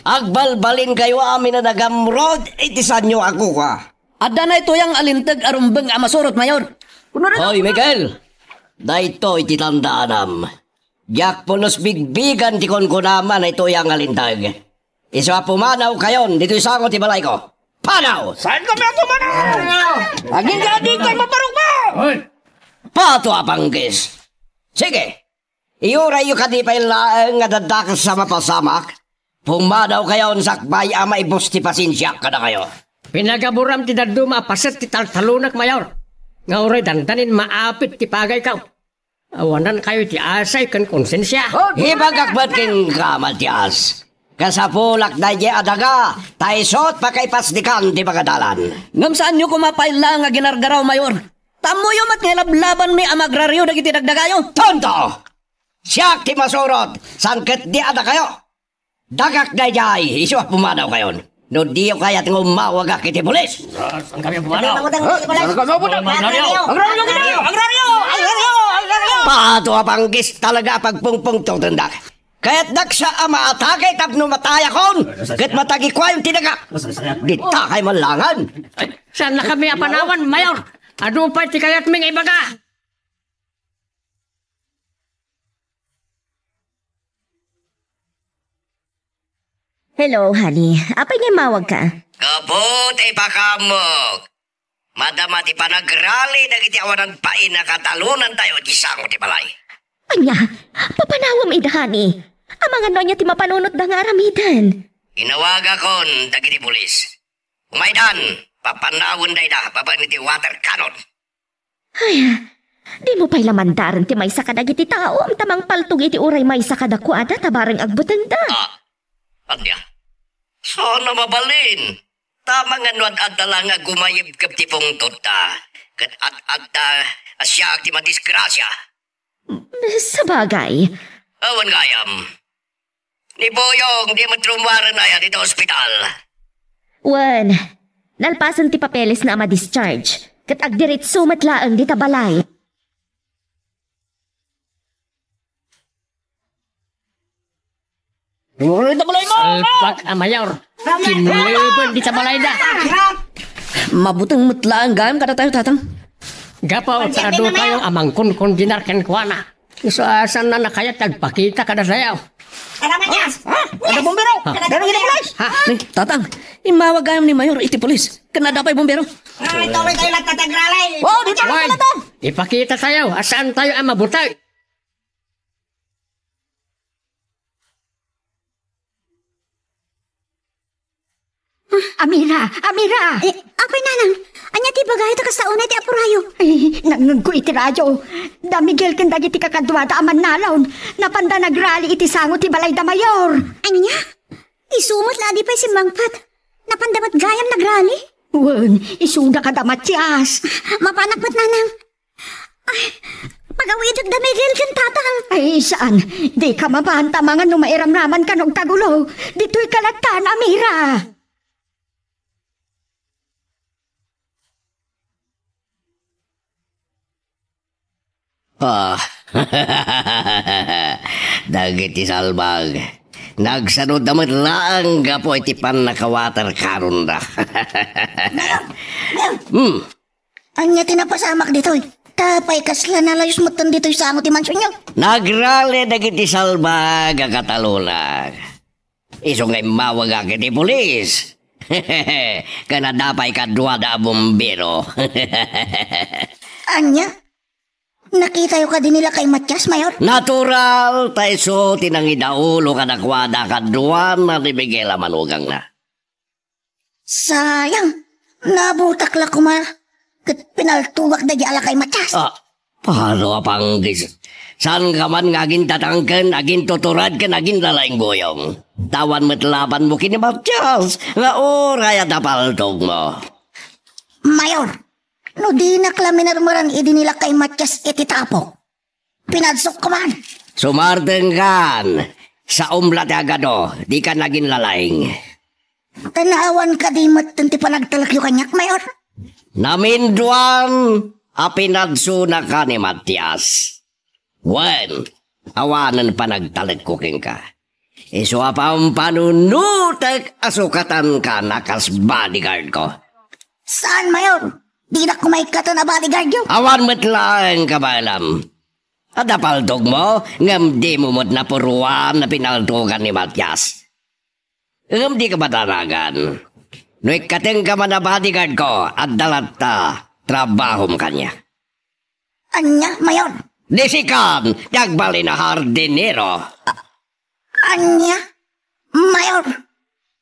Agbalbalinkayo amin a nagamrod iti sanyo a kuka. Adda naytoy nga linteg a rumbeng a masurot, Mayor. Hoy, Miguel! Daytoy ti tandaanam. Diak pulos bigbigan ti kunkunam a naytoy nga linteg. Isu a pumanawkayon ditoy sango ti balayko. Panaw! Saan kami ang tumanaw? Aging ka dito, maparok mo! Hoy! Pato a panggis! Sige, iurayyo kadi pay laeng nga daddakas sa mapasamak. Pumanaw kayon sakbay a maibus ti pasensiak kadakayo. Pinagaburam ti dadduma a paset ti taltalonak, Mayor. Nga uray dandanin maapit ti pagaykaw. Awanan kayo ti asay ken konsensia. Ibagak met kenka, Matias. Kasapulak daydiay a daga, ta isu ti pakaipasdikan ti pagadalan. Ngem saanyo koma pay laeng nga ginargaraw, Mayor. Ta ammoyo met nga ilablabanmi a maagrario dagiti dagdagayo. Tonto! Siak ti masurot, saan ketdi a dakayo. Dagak daydiay, isu a pumanawkayon. No diyo kayat nga umawagak iti pulis. Saan kami pumanaw? Saan kami pumanaw? Agrario! Agrario! Agrario! Agrario! Pato a panggis talaga a pagpungpungtotendak. Kayatdak sa a maatake tapno matayakon, ket matagikuayon ti daga. Dita kay manlangan. Saan na kami a panawan, Mayor? Adu pay ti kayatmi nga ibaga. Hello, honey. Apay nga immawagka? Gapu ti ipakaammo. Madama ti panagrali dagiti awanan pay a katalonantayo iti sango ti balay. Ania, papanawem ida, honey. Amangan no ania ti mapanunotda nga aramiden. Inawagakon dagiti pulis. Umaydan, papanawenda ida babaen iti water cannon. Ay, dimo pay la mandaren ti maysa kadagiti taom ta mangpaltog iti uray maysa kadakuada ta bareng agbutengda. Ah, ania? Saan a mabalin? Tama nga no ad-adda la nga gumayibgib ti pungtodda, ket ad-adda a siak ti madisgrasia. Sabagay. Awan gayam. Ni Boyong, di met rummuaren aya dita ospital. Wen, nalpasen ti papelesna a ma-discharge, ket agdiretso met laeng dita balay. Salpak a Mayor, kinleben dita balayda. Mabuteng met laeng gayam kadatayo, Tatang. Gapu ta adu kayo a mangkonkondenar kenkuana. Isu a saanna a kayat ti agpakita kadatayo. Tara, Matias! Ha? Ada bumbero! Ha? Dara iti pulis! Ha? Ni, Tatang, immawag gayam ni Mayor iti pulis. Ken adda pay bumbero. Ay, tuloy tayo nagtatagralay. Oh, dito na Wen, pala to! Ipakita tayo a saantayo a mabuteng. Ah, Amira! Amira! Eh, apay, Nanang? Ania ti ibagayo ta kasta unay ti apurayo? Ay, nangngegko iti radio. Da Miguel ken dagiti kakaduada a mannalon. Napanda nagrali iti sango ti balayda, Mayor. Ania? Isu met la a di pay simmangpet. Napanda met gayam nagrali? Wen, isuda kada Matias. Mapanak met, Nanang. Ay, pagawidek da Miguel ken Tatang. Ay, saan? Dika mapan ta amangan no mairamramanka no agkagulo. Ditoyka latta, Amira. Ah. Dagiti salbag, nagsano da met laeng gapu iti pannakawater cannon da. Hmm. Ania ti napasamak ditoy? Apay kasla nalayus metten ditoy sango ti mansionyo? Nagrali dagiti salbag a katalonak. Isu nga immawagak iti pulis. Ken adda pay kaduada a bumbero. Ania? Nakitayo kadi ni Lakay Matias, Mayor? Natural, ta isu ti nangidaulo kadakuada kaduana ni Miguel a manugangna. Sayang, nabutak la koma ket pinaltogak daydi a Lakay Matias. Ah, pano a panggis? Saanka man nga agintatang ken agintuturad ken aginlalaing Boyong? Awan met labanmo ken ni Matias nga uray adda paltogmo. Mayor, no dinak la minermeran idi ni Lakay Matias iti tapok, pinadsok koma. Sumartengkan, saom la ti agado, dika naginlalaing. Tanawan kadi metten ti panagtalekyo kaniak, Mayor? Naminduan a pinadsonaka ni Matias. Wen, awanen panagtalekko kenka. Isu a pampanunotek a sukatanka a kas bodyguardko. Saan, Mayor? Dinak koma ikkaten a bodyguardyo. Awan met laeng kabaelam. Adda paltogmo, ngem dimo met napuruan a pinaltogan ni Matias. Ngem dika madanagan. No ikkatenka man a bodyguard ko, adda latta trabahom kaniak. Ania, Mayor? Disikan ti agbalin a hardinero. Ania, Mayor?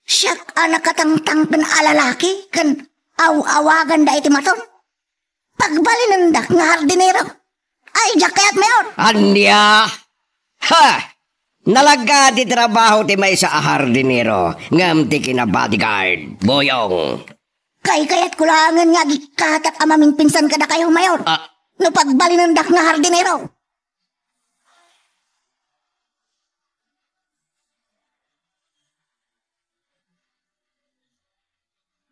Siak a nakatangtang ken a lalaki ken aw-awagan da iti maton? Pagbalinendak nga hardinero. Ay, diak kayat, Mayor. Ania? Ha! Nalagga ti trabaho ti maysa a hardinero, ngem ti kinabodyguard, Boyong. Kaykayatko laengen nga agikkatak a mamingpinsan kadakayo, Mayor. Ah. No pagbalinendak nga hardinero.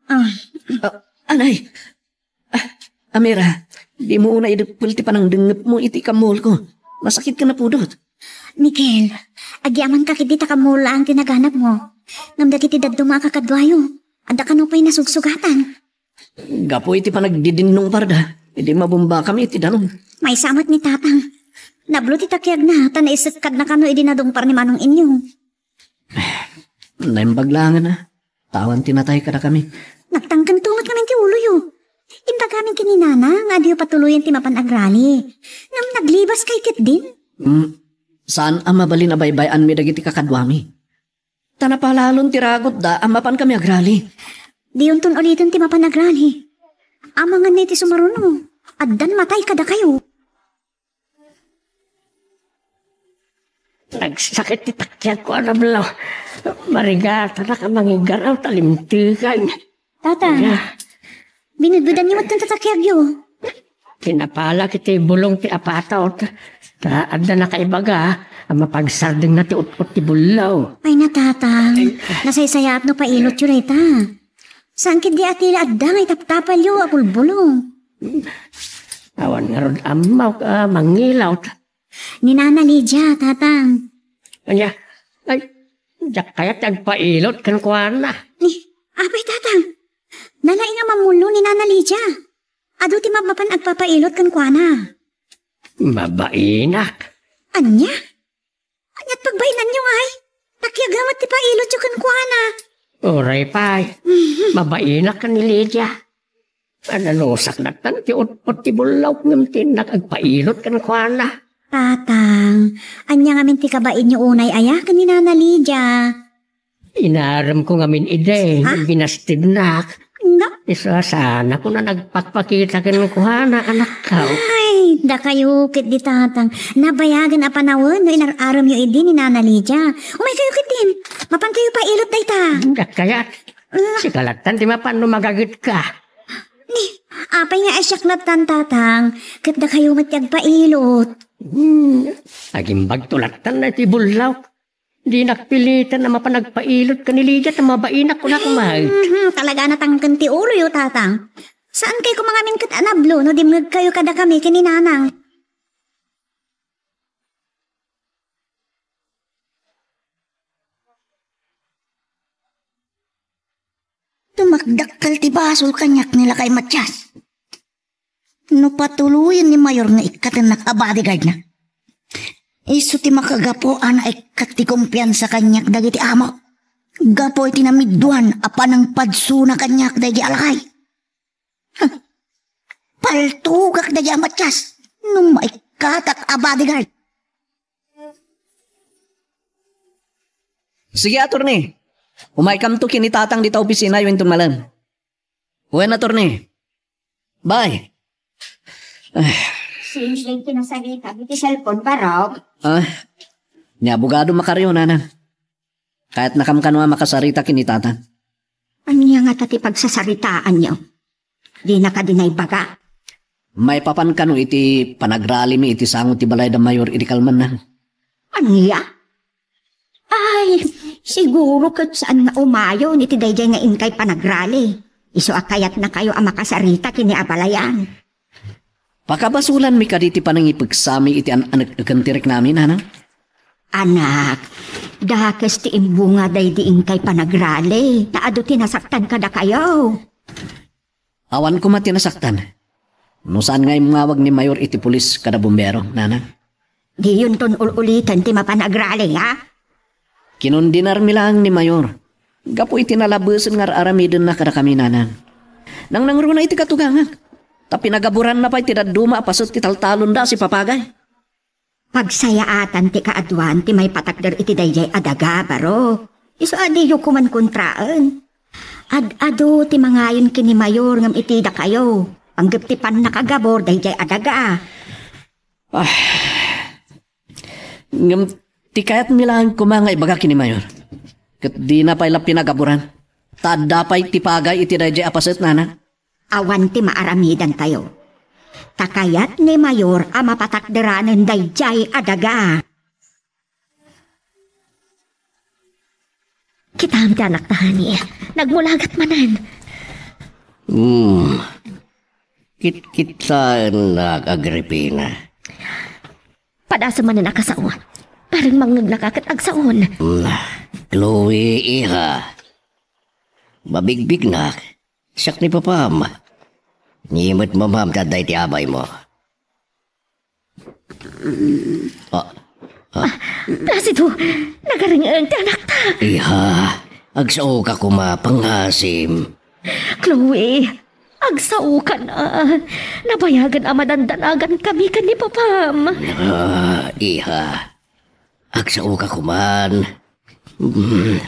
Ah, ah, anay. Ah, Amira, dimo unay idukkel ti panangdengngepmo iti kammolko. Masakit ka na pudot. Miguel, agyamankak idi ta kammol laeng ti naganakmo. Ngem dagiti dadduma a kakaduayo, adda kano pay nasugsugatan. Gapu iti panagdidinnungparda, idi mabumbakami iti danum. Maysa met ni Tatang. Nablo ti takiagna, ta naisekkadna kano idi nadungpar ni Manong Inyong. Naimbag laengen a. Awan ti natay kadakami. Nagtangkento met ngamin ti uloyo. Imbagamin ken ni Nana nga adiyo patuloyen ti mapan agrali. Ngem naglibaskay ketdin. Hmm, saan a mabalin a baybay-anmi dagiti kakaduami. Ta napalalon ti ragutda a mapankami agrali. Diyonton uliten ti mapan agrali. Amangan iti sumaruno, addan matay kadakayo. Nagsakit ti takiagko a nablo. Marigatanak a mangiggaraw ta limtegan. Tata, ya, binudbudanyo met ti takiagyo. Pinapalak iti bulong ti apatot. Ta adda nakaibaga a mapagsardengna ti ut-ot ti bullaw. Ay, natatang. Nasaysayaat no pailotyo dayta. Saan ketdi a tila adda nga itaptapalyo a bulbulong? Awan ngarud ammok a mangilaw. Ni Nana Lydia, Tatang. Ania, ay, diak kayat ti agpailot kenkuana. Ni, apay, Tatang? Nalaing a mamullo ni Nana Lydia. Adu ti mapmapan agpapailot kenkuana. Mabainak. Ania? Ania't pagbainanyo, ay? Takiaga met ti pailotyo kenkuana. Uray pay. Mabainak ken ni Lydia. Ananusak nattan ti ut-ot ti bullaw ngem ti innak agpailot kenkuana. Tatang, ania ngamin ti kabainyo unay aya ken ni Nana Lydia? Inaremko ngamin idi, ha? Binastidnak. Nga? Isu a saan a kuna nagpakpakita kenkuana, anakko. Ay, dakayo ketdi, Tatang. Nabayagen a panawen no inar-aremyo idi ni Nana Lydia. Umaykayo ketdin. Mapankayo pailot dayta. Diak kayat. Ah. Sika lattan ti mapan no magagetka. Ni, apay nga a siak lattan, Tatang? Ket dakayo met ti agpailot. Hmm, agimbagto lattan iti bullaw. Dinak pilitan a mapan agpailot ken ni Lydia ta mabainak, kunak met. Mhm, talaga a natangken ti uloyo, Tatang. Saankay koma ngamin ket a nablo no dimngegkayo kadakami ken ni Nanang. Tumakdakkel ti basol kaniak ni lakay Matias. No patuloyen ni Mayor nga ikkatennak a bodyguardna, isu ti makagapu a naikkat ti kumpiansa kaniak dagiti amo gapu iti namidduan a panangpadsona kaniak daydi a lakay. Huh. Paltugak daydi a Matias no maikkatak a bodyguard. Sige, attorney. Umaykamto ken ni Tatang dita opisinayo inton malem. Wen, attorney. Bye. Ay. Sino ti nasarita iti cellphone, Barok? Ah, ni abogado Macario, Nanang. Kayatnakam kano a makasarita ken ni Tatang. Ania ngata ti pagsasaritaanyo? Dina kadi naibaga. Maipapan kano iti panagralimi iti sango ti balay da Mayor idi kalman, Nanang. Ania? Ay, siguro ket saan nga umayon iti daydiay nga inkay panagrali. Isu a kayatnakayo a makasarita ken ni abalayan. Pakabasolanmi kadi ti panangipeksami iti an-anek-eken ti riknami, Nanang? Anak, dakes ti imbunga daydi inkay panagrali, ta adu ti nasaktan kadakayo. Awan koma ti nasaktan. No saan nga immawag ni Mayor iti pulis kada bumbero, Nanang? Diyonton ul-uliten ti mapan agrali, ha? Kinundenarmi laeng ni Mayor. gapu iti nalabesen nga ar-aramidenna kadakami, nanang. Nangnangruna iti katugangak, ta pinagaburanna pay ti dadduma a paset ti taltalonda a sipapagay. Pagsayaatan ti kaaduan ti maipatakder iti daydiay a daga, barok. Isu a diyo koman kontraen. Ad-adu ti mangayon ken ni Mayor ngem iti dakayo, panggep ti pannakagabur daydiay a daga. Ah. Ngem ti kayatmi laeng koma nga ibaga ken ni Mayor, ket dina pay la pinagaburan, ta adda pay ti pagay iti daydiay a paset, nanang. Awan ti maaramidantayo. Ta kayat ni Mayor a mapatakderanen daydiay a daga. Kitam ti anakta, honey. Nagmulagat manen. Hmm. Kitkitaennak, Agripina. Padasem manen a kasao. Parang mangngegnaka ket agsaon. Hmm. Chloe, iha. Mabigbignak. Siak ni papam. Ni met mamam ti adda iti abaymo. Ah, ah. Placido, nagareng-eng ti anakta. Iha, agsaoka koma, pangasim. Chloe, agsaokan a. Nabayagen a madandanagan kami ken ni papam. Ah, iha, agsaoka koman. Mm.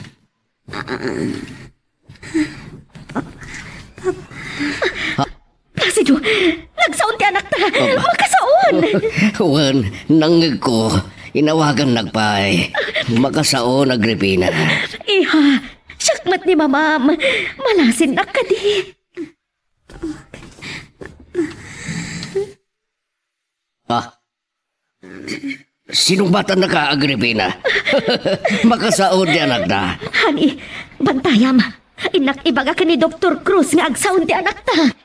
Placido, nagsaon ti anakta. Aba. Makasaon. Wen, nangngegko. Inawagannak pay. Makasaon, Agripina. Iha, siak met ni mamam. Malasinnak kadi. Ah. Sinungbatannaka, Agripina. Makasaon ti anakta. Honey, bantayam. Innak ibaga ken ni Doktor Cruz nga agsaon ti anakta.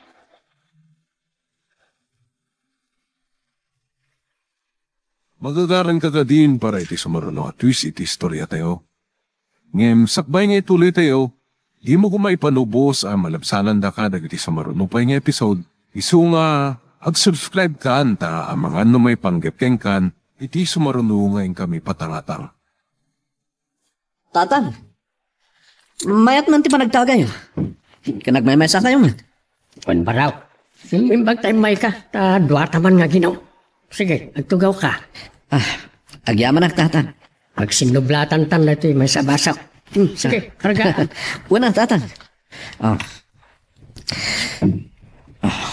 Magagaranka kadin para iti sumaruno a twist iti istoriatayo. Ngem sakbay nga ituloytayo, dimo koma ipanubos a malabsanandaka dagiti sumaruno pay nga episode, isu nga ag-subscribe kan ta amangan no maipanggep kenkan iti sumaruno nga inkami patangatang. Tatang, mayat man ti panagtagayo. Ken agmaymaysakayo met. Wen, baraw. Sim-, imbag ta immay ka, ta duata man nga ginom. Sige, agtugawka. Ah, agyamanak, Tatang. Agsinnublatantan daytoy maysa a baso. Hmm, sige, karga. Wen a, Tatang. Ah. Ah.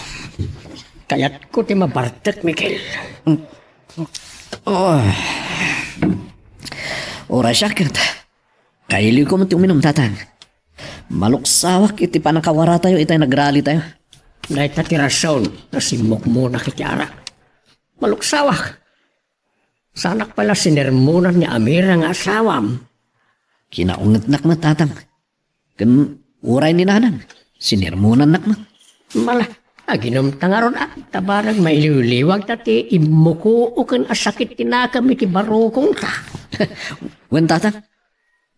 Kayatko ti mabartek, Miguel. Ah. Uray siak ket. Kailiwko met ti uminum, Tatang. Maluksawak iti pannakawaratayo itay nagralitayo. Dayta ti rason ta simmukmonak iti arak. Maluksawak. Saanak pay la sinermonan ni Amira nga asawam. Kinaungetnak met, Tatang. Ken uray ni Nanang, sinermonannak met. Mala, aginumta ngarud a, ta barag mailiwliwagta ti immuko ken a sakit ti nakam iti barukongta. Wen, Tatang,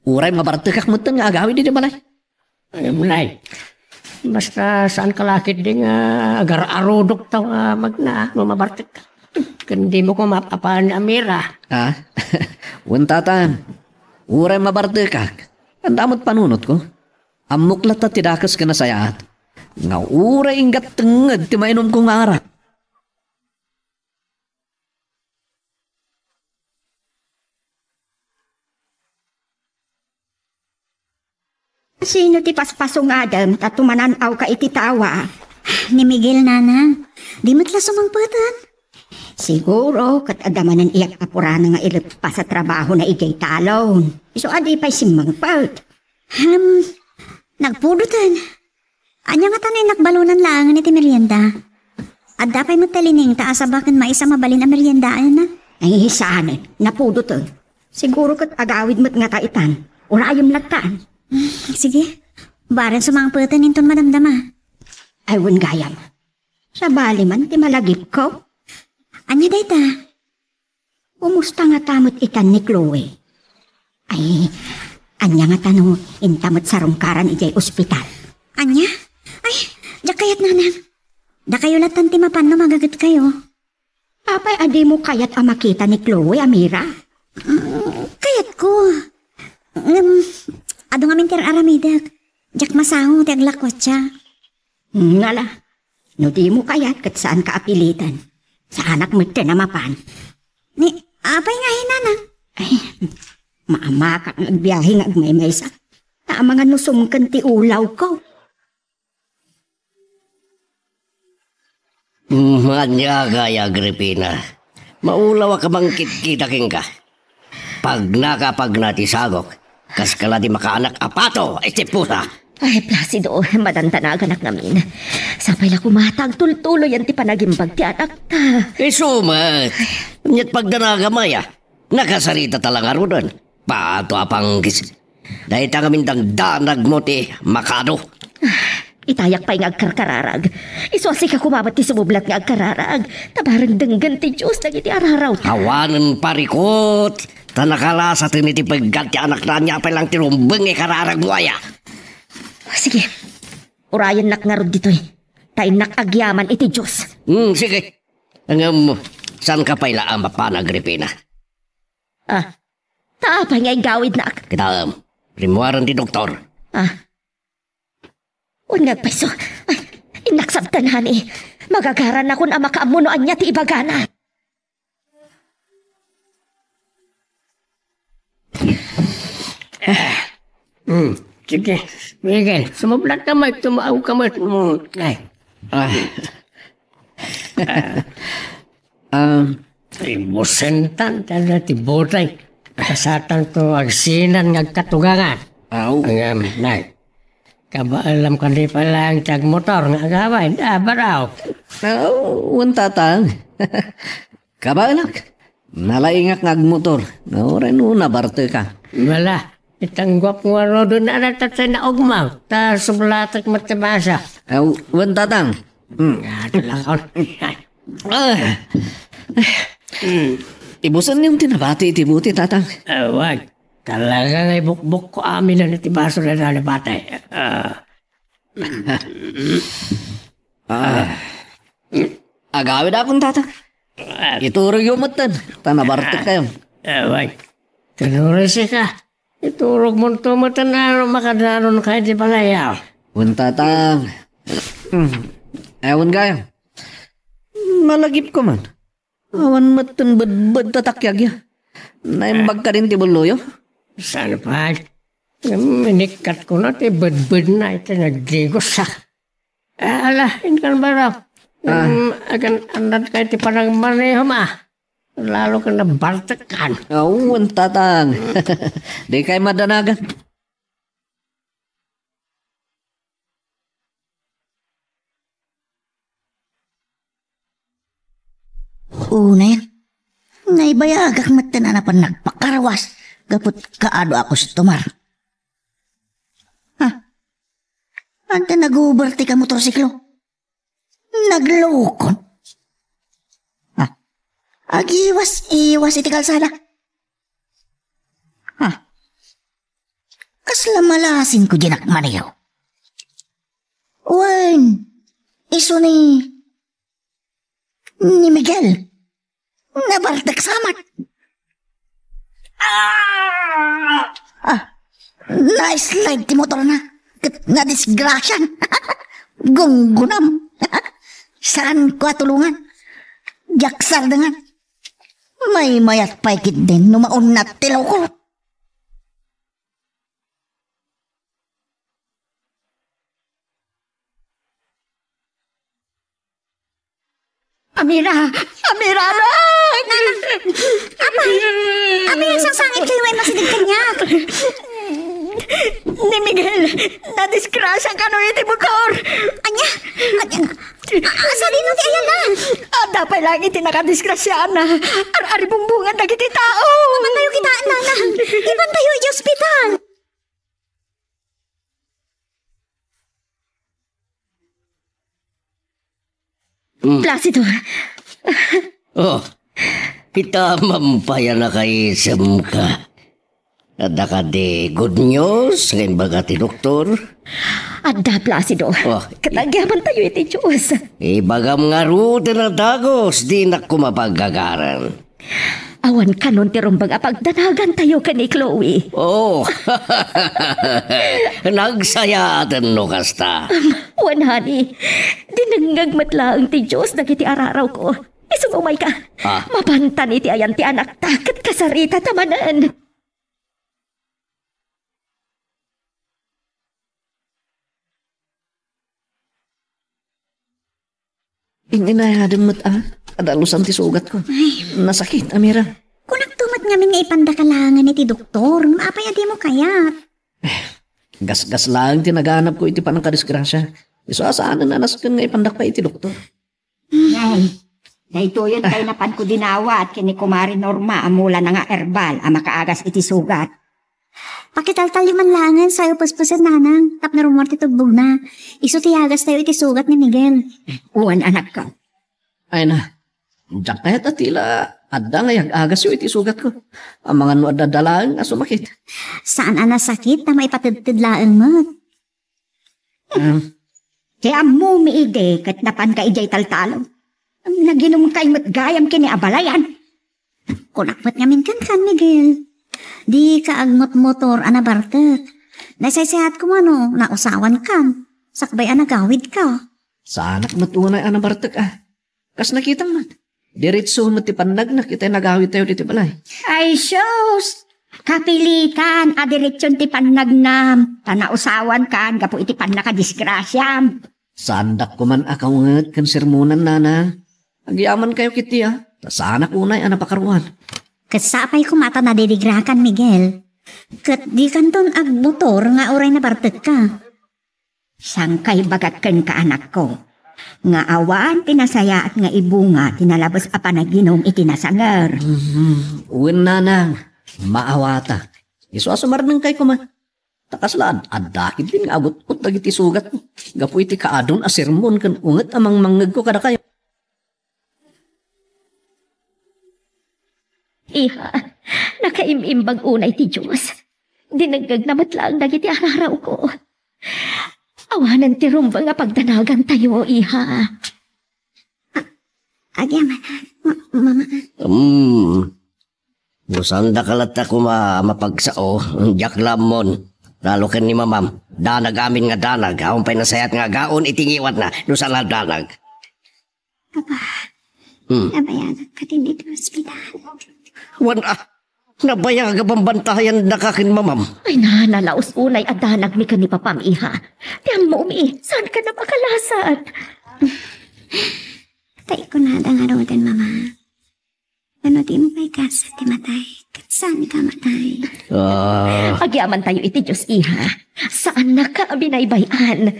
uray mabartekak metten nga agawid iti balay. Ay, Nay. Basta saanka la ketdi nga agar-arudok ta nga magna, no mabartekka. Ken dimo koma map-apaen ni Amira. Ah? Wen, Tatang. Uray mabartekak, adda met panunotko. Ammok latta ti dakes ken nasayaat. Nga uray inggat tengnged ti mainumko nga arak. Sino ti paspasungadem ta tumanan-awka iti tawa? Ni Miguel, Nanang. Di met la sumangpeten. Siguro, ket adda manen iyak a purana nga ileppas a trabahona idiay talon. Isu a di pay simmangpet. Hem, nagpudoten. Ania ngata no innak balunan laengen iti merienda? Adda pay met ti linengta a saba ken mais a mabalin a meriendaenna. Ay, saanen. Napudoten. Siguro ket agawid met ngata itan. Urayem lattan. Hmm, sige. Bareng sumangpeten inton madamdama. Ay, wen gayam. Sabali man ti malagipko. Ania dayta? Kumusta ngata met itan ni Chloe? Ay, ania ngata no inta met sarungkaran idiay ospital? Ania? Ay, diak kayat, Nanang. Dakayo lattan ti mapan no magagetkayo. Apay a dimo kayat a makita ni Chloe, Amira? Mm, kayatko. Ngem, adu nga Ti aramidek, diak masango ti aglakuatsa. Nala, no dimo kayat ket saanka a piliten. Saanak metten a mapan. Ni, apay nga hinana? Ay, maamakak nga agbiahe nga agmaymaysa. Ta amangan no sumken ti ulawko. Maniaga, Agripina. Maulawak a mangkitkita kenka. Pagnaka a pagna ti sagok, kas kala ti makaanak a pato iti pusa. Ay, Placido, madandanaganak ngamin. Sapay la koma ta agtultuloyan ti panagimbag ti anakta. Isu met. Ania't pagdanagam aya? Nakasaritata la ngaruden. Pato a panggis. Dayta ngamin dangdanagmo ti makado. Itayak pay nga agkarkararag. Isu a sika koma met ti sumublat nga agkararag. Ta bareng denggen ti Dios dagiti ararawta. Awanen parikut. Ta nakalasaten iti peggad ti anakna, ania pay lang ti rumbeng nga ikararagmo aya. Sige. Urayennak ngarud ditoy. Ta innak agyaman iti Dios. Hmm, sige. Ngem, saanka pay la a mapan, Agripina? Ah, ta apay nga igawidnak? Kitaem, rimmuaren ti doktor. Ah. Wen nga agpayso. Ay, innak sabtan, honey. Magagaranakon a makaammo no ania ti ibagana. Hmm, sige. Miguel, sumublat ka met, tumaw ka met. Hmm, ay. Ah. Ah, ibusentan, kada ti butay. Kasatanto agsinan nga agkatugangan. Aw. Ngem, nay. Kabaelam kadi pay laeng ti agmotor nga agawid. Ah, baraw. Aw, wen, tatang. Kabaelak. Nalaingak nga agmotor. Uray no nabarteka. Wala. Itang guap nga rodon na nagtatay na ugmaw. Ta sublatek met ti basa. Aw, wen, tatang. Hmm. Ah, talaga. Ah. Hmm. Ibusen niyo ti nabati iti buti, tatang. Ah, wag. Talaga nga ibukbok ko amin na ti baso na nalabati. Ah. Ah. Agawid akon, tatang. Ah. Iturog yo metten, ta nabartek kayo. Ah, wag. Kanurisi ka. Iturog mo to metten no makadanon ka iti balay, ah. Wen, tatang. Hmm. Ewan kayo. Malagip ko man. Awan met ti bedbed ta takyagya. Naimbag kadin ti bulloyo? Saan pay? Minikkat ko na ti bedbedna iti nagdigos, ah. Ah, ala, inkan baro. Ah. Em, agan-, annad kay ti panagmanehom, ah. Lalo ka nabartekan. Awan, tatang. Di kay madanagan. Unayen, naibayagak met ti napan nagpakarwas gapu ti kaadu a kustomar. Ha? Anta nag-uber ti kamotorsiklo? Naglukon? Ha? Agiwas-iwas iti kalsada? Ha? Kasla malasin ko dinak maniyo. Wen, isu ni, ni Miguel. Nabartek sa met. Ah! Ah, na-slide ti motorna. Ket nadisgrasian. Gunggunam. Saan ko a tulungan. Diak sardengan. Maymayat pay ketdin no maunnat ti loko. Amira! Amira, anak! Apay! Apay, agsangsangitka wenno asideg kaniak? Ni Miguel, nadisgrasya kano iti motor. Ania? Ania? A-, sadino ti ayanna? Adda pay laeng iti nakadisgrasiaanna. Ar-aribumbongan dagiti tao. Ibantayo kitaen, nana. Ibantayo iti ospital. Mm. Placido. Oh, itamam pay a nakaisemka. Adda kadi good news nga imbaga ti doktor? Adda, Placido. Oh. Ket agyamantayo iti Dios. Ibagam ngaruden a dagus, dinak koma pagagaran. Awan kanon ti rumbeng a pagdanagantayo ken ni Chloe. Oh, nagsayaaten no kasta. Wen, honey, dinengngeg met laeng ti Dios dagiti ararawko. Isu nga umayka. Ah. Mapantan iti ayan ti anakta ket kasaritata manen. In-inayadem met a, adalusan ti sugatko. Ay. Nasakit, Amira. Kunakto met ngamin nga ipandaka laengen iti doktor, ngem apay a dimo kayat? Gasgas laeng ti naganabko iti pannakadisgrasia. Isu a saanen a nasken nga ipandak pay iti doktor. Nay, daytoyen tay napanko dinawat ken ni Kumare Norma a mulana nga herbal a makaagas iti sugat. Pakitaltalyo man laengen, sayo pespesen, nanang, tapno rummuar ti tubbogna. Isu ti agastayo iti sugat ni Miguel. Wen, anakko. Ay na, diak kayat a tila adda nga iyag-agasyo iti sugatko. Amangan no adda laeng a sumakit. Saan a nasakit, ta maipatedted laeng met. Hmm. Ti ammomi idi ket napanka idiay taltalon. Naginumkay met gayam ken ni abalayan. Kunak met ngamin kenka, Miguel. Dika agmotmotor a nabartek. Nasaysayat koma no nausawankan. Sakbay a nagawidka. Saanak met unay a nabartek a. Kas nakitam met. Diretso met ti pannagnak itay nagawidtayo ditoy balay. Ay, sus! Kapilitan a diretson ti pannagnam, ta nausawankan gapu iti pannakadisgrasiam. Saandak koman a kaunget ken sermonan, nanang. Agyamankayo ketdi a, ta saanak unay a napakaruan. Ket sapay koma ta nadirigrakan, Miguel. Ket dikanton agmotor nga uray nabartekka. Sangkay bagat kenka, anakko, nga awan ti nasayaat nga ibunga ti nalabes a panaginum iti nasanger. Mhm. Wen, nanang, maawatak. Isu a sumarnengkay koma. Ta kasla ad-, adda ketdin nga agut-ot dagiti sugatko gapu iti kaadun a sermon ken unget a mangmangngegko kadakayo. Iha, nakaim-imbag unay ti Dios. Dinengngegna met laeng dagiti ararawko. Awanen ti rumbeng a pagdanagantayo, iha. Agyaman, ma-, mama. Hmm. No saandaka latta koma a mapagsao, diak la ammon. Lalo ken ni mamam, danag amin nga danag, awan pay nasayaat nga agaon iti ngiwatna, no saan a danag. Papa, hmm, nabayagak kadin iti ospital. Wen a, nabayag a bambantayan daka ken mamam. Ay na, nalaus unay a danagmi ken ni papam, iha. Ti ammomi, saanka a makalasat. Ta ikunada ngaruden, mama. Ano ti impaykasa ti matay, ket saanka matay. Ah. Agyamantayo iti Dios, iha. Saannaka a binaybay-an.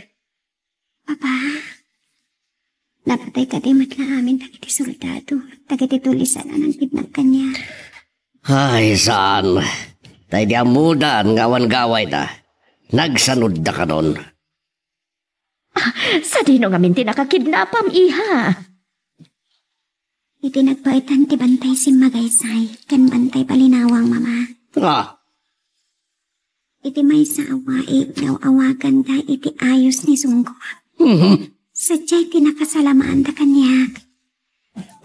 Papa, napatay kadi met la amin dagiti soldado, dagiti tulisan a nangkidnap kaniak? Ay, saan. Ta idi ammodan nga awan gawayda, nagsanudda kanon. Ah, sadino ngamin ti nakakidnapam, iha? Iti nagbaetan ti bantay simmagaysay ken bantay balinawang, mama. Ah. Iti maysa a wai nga aw-awaganda iti ayos ni Sunggo. Mhm. Sadiay ti nakasalamaanda kaniak.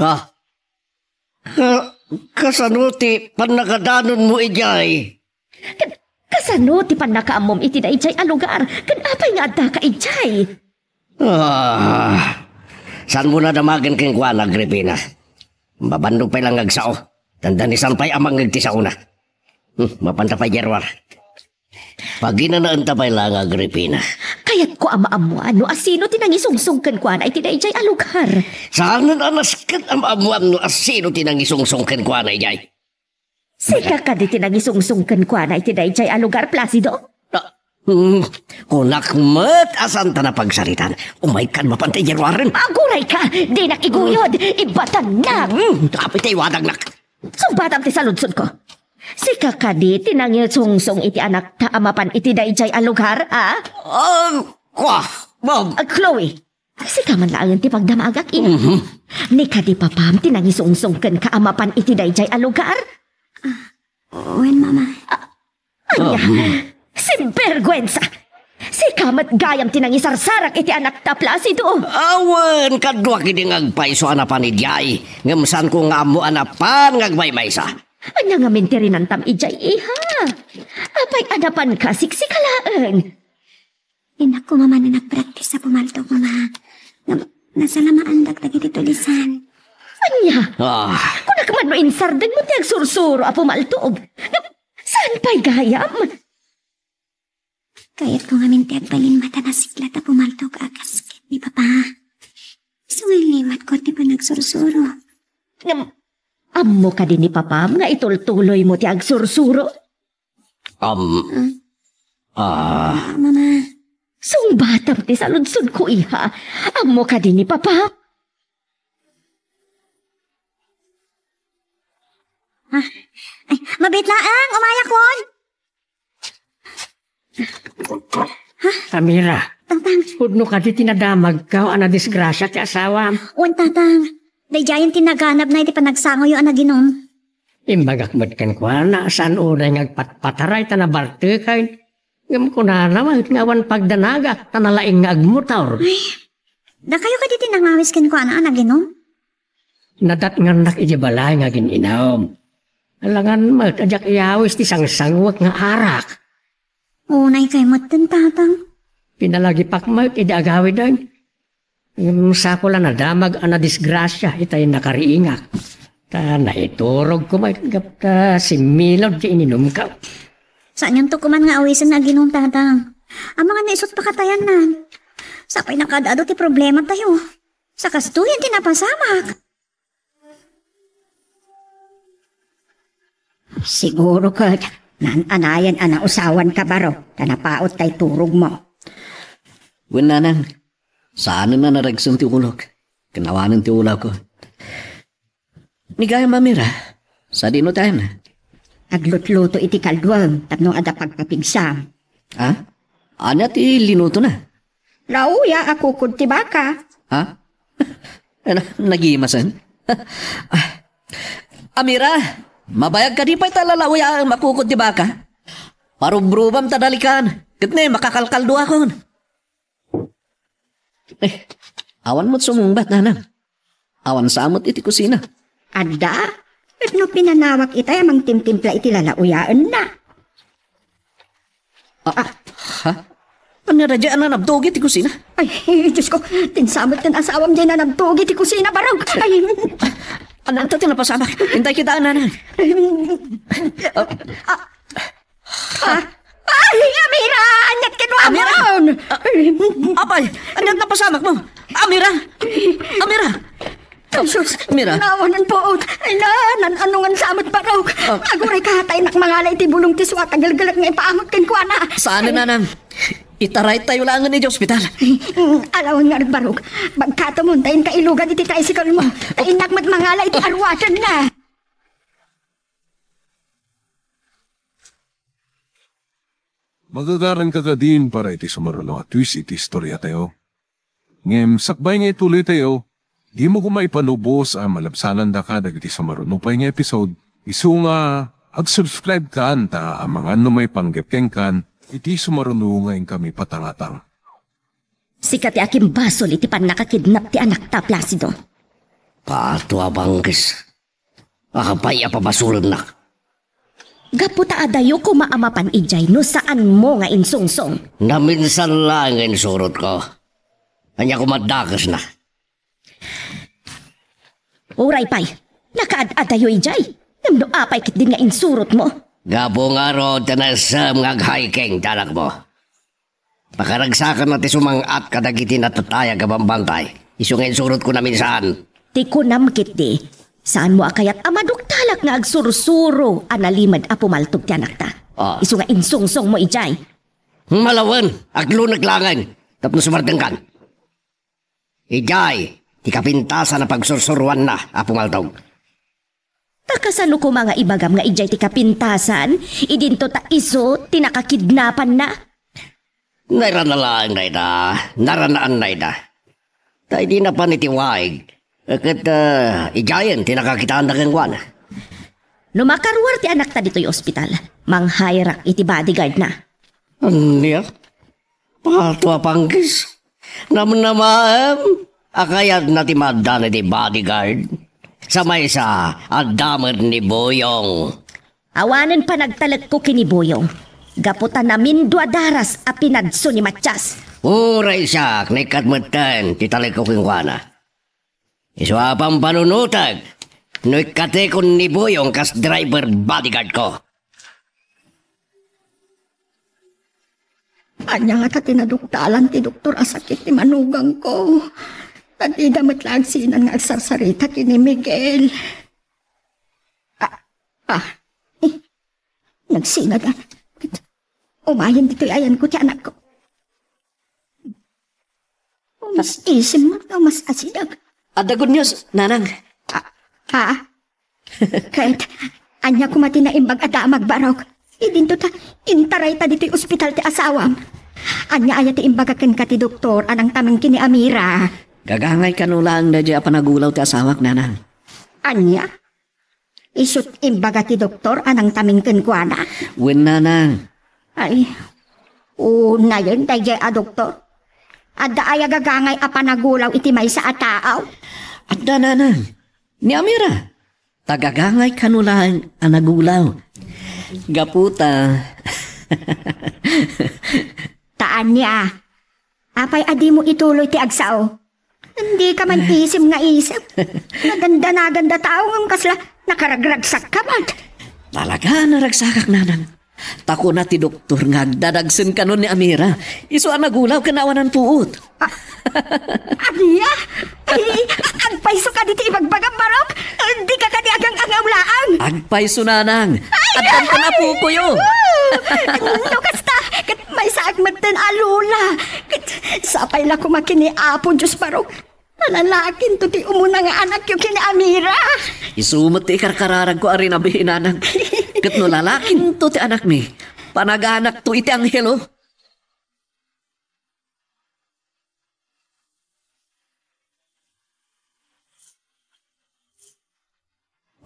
Ah. Ka-, kasano ti pannakadanonmo idiay? Ka-, kasano ti pannakaammom iti daydiay a lugar? Ken apay nga addaka idiay? Ah, saanmo a damagen kenkuana, Agripina? Mabannog pay la nga agsao. Dandani saan pay a mangngeg ti saona. Hmm, mapanta pay diay ruar. Paginanaenta pay la nga Agripina. Kayatko a maammoan no asino ti nangisungsong kenkuana iti daydiay a lugar. Saanen a nasken a maammoam no asino ti nangisungsong kenkuana idiay. Sika kadi ti nangisungsong kenkuana iti daydiay a lugar, Placido? Ah, hmm, kunak met a saanta a pagsaritaan. Umaykan, mapanta idiay ruaren. Agurayka, dinak iguyod, ibatannak. Hmm, apay ti iwadagnak. Sungbatam ti saludsodko. Sika kadi ti nangisungsong iti anakta a mapan iti daydiay a lugar, a? Ah, kwa, ma'am. Ah, Chloe, sika man laengen ti pagdamagak, ina. Mhm. Ni kadi papam ti nangisungsong kenka a mapan iti daydiay a lugar? Ah, wen, mama. Ah, ania? Ah, hmm. Sinberguensa! Dika met gayam ti nangisarsarak iti anakta, Placido. Awan, kaduak idi nga agpayso a napan idiay, ngem saanko nga ammo a napan nga agmaymaysa. Ania ngamin ti rinantam idiay, iha? Apay a napanka, siksika laeng. Innak koma manen nagpractice a pumaltok, Mama. Ngem, nasalamaandak dagiti tulisan. Ania? Ah. Kunak man no insardengmo ti agsursuro a pumaltog. Ngem, saan pay gayam? Kayatko ngamin ti agbalin met a nasiklat a pumaltog a kas ket ni Papa. Isu nga limatko ti panagsursuro. Ngem, ammo kadi ni Papam nga itultuloymo ti agsursuro? Um, Hmm? Ah. Ah, Mama. Sungbatam ti saludsodko, iha. Ammo kadi ni Papa? Ah, ay, mabit laeng, umayakon. Amira, Tatang. Pudno kadi ti nadamagko a nadisgrasia ti asawam? Wen, Tatang. Daydiayen ti naganabna iti panagsangoyo a naginum. Imbagak met kenkuana a saan unay nga agpatpataray ta nabarteken. Ngem kunana met nga awan pagdanagak ta nalaing nga agmotor. Ay, dakayo kadi ti nangawis kenkuana a naginum? Nadatngannak idiay balay nga agin-inum. Alangan met a diak iyawis ti sangsanguek nga arak. Unay kay metten, Tatang. Pinalagipak met idi agawiden. Ngem sako la nadamag a nadisgrasia itay nakariingak. Ta naiturogko met gapu ta simmilod ti ininumko. Saanyonto koman nga awisen nga aginum, Tatang. Amangan nga isut' pakatayannan. Sapay nakaad-adu ti problematayo. Sakastoyen ti napasamak. Siguro ket naan-anayen a nausawanka, Barok, ta napaut tay turogmo. Wen, Nanang, saanen a naragsen ti ulok. Ken awanen ti ulawko. Ni gayam, Amira, sadino tayen? Aglutluto iti kalduem tapno adda pagpapigsam. Ha? Ania ti linutona? Lauya a kukod ti baka. Ha? Ano, nagimasen? Ah, Amira, mabayag kadi pay ta lalauyaem a kukod ti baka? Parubrubam ta dalikan, ket ne, makakalkalduakon. Eh, awan met sumungbat, Nanang. Awan sa met iti kusina. Adda? Ket no pinanawak itay a mangtimtimpla iti lalauyaenna. Ah, ah, ha? Ania daydiay a nanabtugi ti kusina? Ay, Diyos ko, ti insamet ken asawam diay nanabtugi ti kusina, Barok. Ay. Ania ti napasamak? Intay kita, Nanang. Ah, Ah, ay, Amira! Aniat kenkuam? Ah, apay, aniat napasamakmo? Amira! Amira! Ay, sus, Amira! Nawanan po. Ay, na, nan, ano nga sa met, Barok? Ah. Aguray ka, ta innak mangala iti bulong ti suat a gelgelek nga ipaamot kenkuana. Saan, Nanang? Itaraytayo laengen iti ospital. Mm, alawan nga, Barok. Bagkatom, ta inka ilugan iti tricycle mo. Ta innak met mangala iti arwaten na. Magagaran ka kadin para iti sumaruno a twist iti istoriatayo. Ngem sakbay nga ituloytayo, dimo koma ipalubos a malabsanandaka dagiti sumaruno pay nga episode, isu nga ag-subscribe kan ta amangan no maipanggep kenkan iti sumaruno nga inkami patangatang. Sika ti akimbasol iti pannakakidnap ti anakta, Placido. Pato a bangkes. Apay a pabasolennak? Gapu ta adayo koma a mapan idiay no saanmo nga insungsong. Naminsan laeng nga insurotko. Ania koma dakesna? Uray pay, nakaad-adayo idiay. Ngem no apay ketdin nga insurotmo? Gapu ngarud ta naessem nga ag-hiking ti anakmo. Pakaragsakanna ti sumang-at kadagiti natatayag a bambantay. Isu nga insurotko naminsan. Ti kunam ketdi, saanmo a kayat a maduktalak nga agsursuro a nalimed a pumaltog ti anakta? Ah. Isu nga insungsongmo idiay. Malawen, aglunek laengen, tapno sumardengkan. Idiay ti kapintasan a pagsursuroanna a pumaltog. Ta kasano koma nga ibagam nga idiay ti kapintasan, idinto ta isu ti nakakidnapanna? Nairana laeng dayta, naranaanna ida. Ta idi napan iti waig, ket, ah, idiayen ti nakakitaanna kenkuana. No makaruar ti anakta ditoy ospital, manghireak iti bodyguardna. Ania? Ato a panggis. Namnamaem a kayatna ti maaddana iti bodyguard. Sa maysa, adda met ni Boyong. Awanen panagtalekko ken ni Boyong. Gapu ta namindua daras a pinadso ni Matias. Uray siak, naikkat metten ti talekko kenkuana. Isu a pampanunotek no ikkatekon ni Boyong kas driver bodyguard ko. Ania ngata ti naduktalan ti doktor a sakit ti manugangko? Ta dida met la agsinan nga agsarsarita ken ni Miguel. Ah, ah, eh, nagsinada. Umayen ditoy ayanko ti anakko. Mas isim nga mas asideg. Adda good news, Nanang. Ah, ha? Ket, ania koma ti naimbag a damag, Barok? Idinto ta, intarayta ditoy ospital ti asawam. Ania aya ti imbaga kenka ti doktor a nangtamen ken ni Amira? Gagangay kano laeng daydiay a panagulaw ti asawak, Nanang. Ania? Isut' imbaga ti doktor a nangtamen kenkuana? Wen, Nanang. Ay, unayen daydiay a doktor. Adda aya gagangay a panagulaw iti maysa a tao? Adda, Nanang. Ni Amira. Ta gagangay kano laeng a nagulaw. Gapu ta. Ta ania? Apay a dimo ituloy ti agsao? Dika man isim nga isim. Naganda-naganda tao ngem kasla nakaragragsak ka met. Talaga, naragsakak, Nanang. Ta kuna ti doktor nga agdadagsen kano ni Amira. Isu a nagulaw ken awanan puot. Ah, ania? Ay, agpayso kadi ti ibagbagam, Barok? Dika kadi agang-angaw laeng? Agpayso, Nanang. Ay, addan pay apukoyo. No kasta, ket maysaak metten a lola. Ket sapay la koma ken ni Apo Dios, Barok. Nalalakinto ti umuna nga anakyo ken ni Amira. Isu met ti ikarkararagko a rinabii, Nanang. Ket no lalakinto ti anakmi, panaganakto iti anghelo.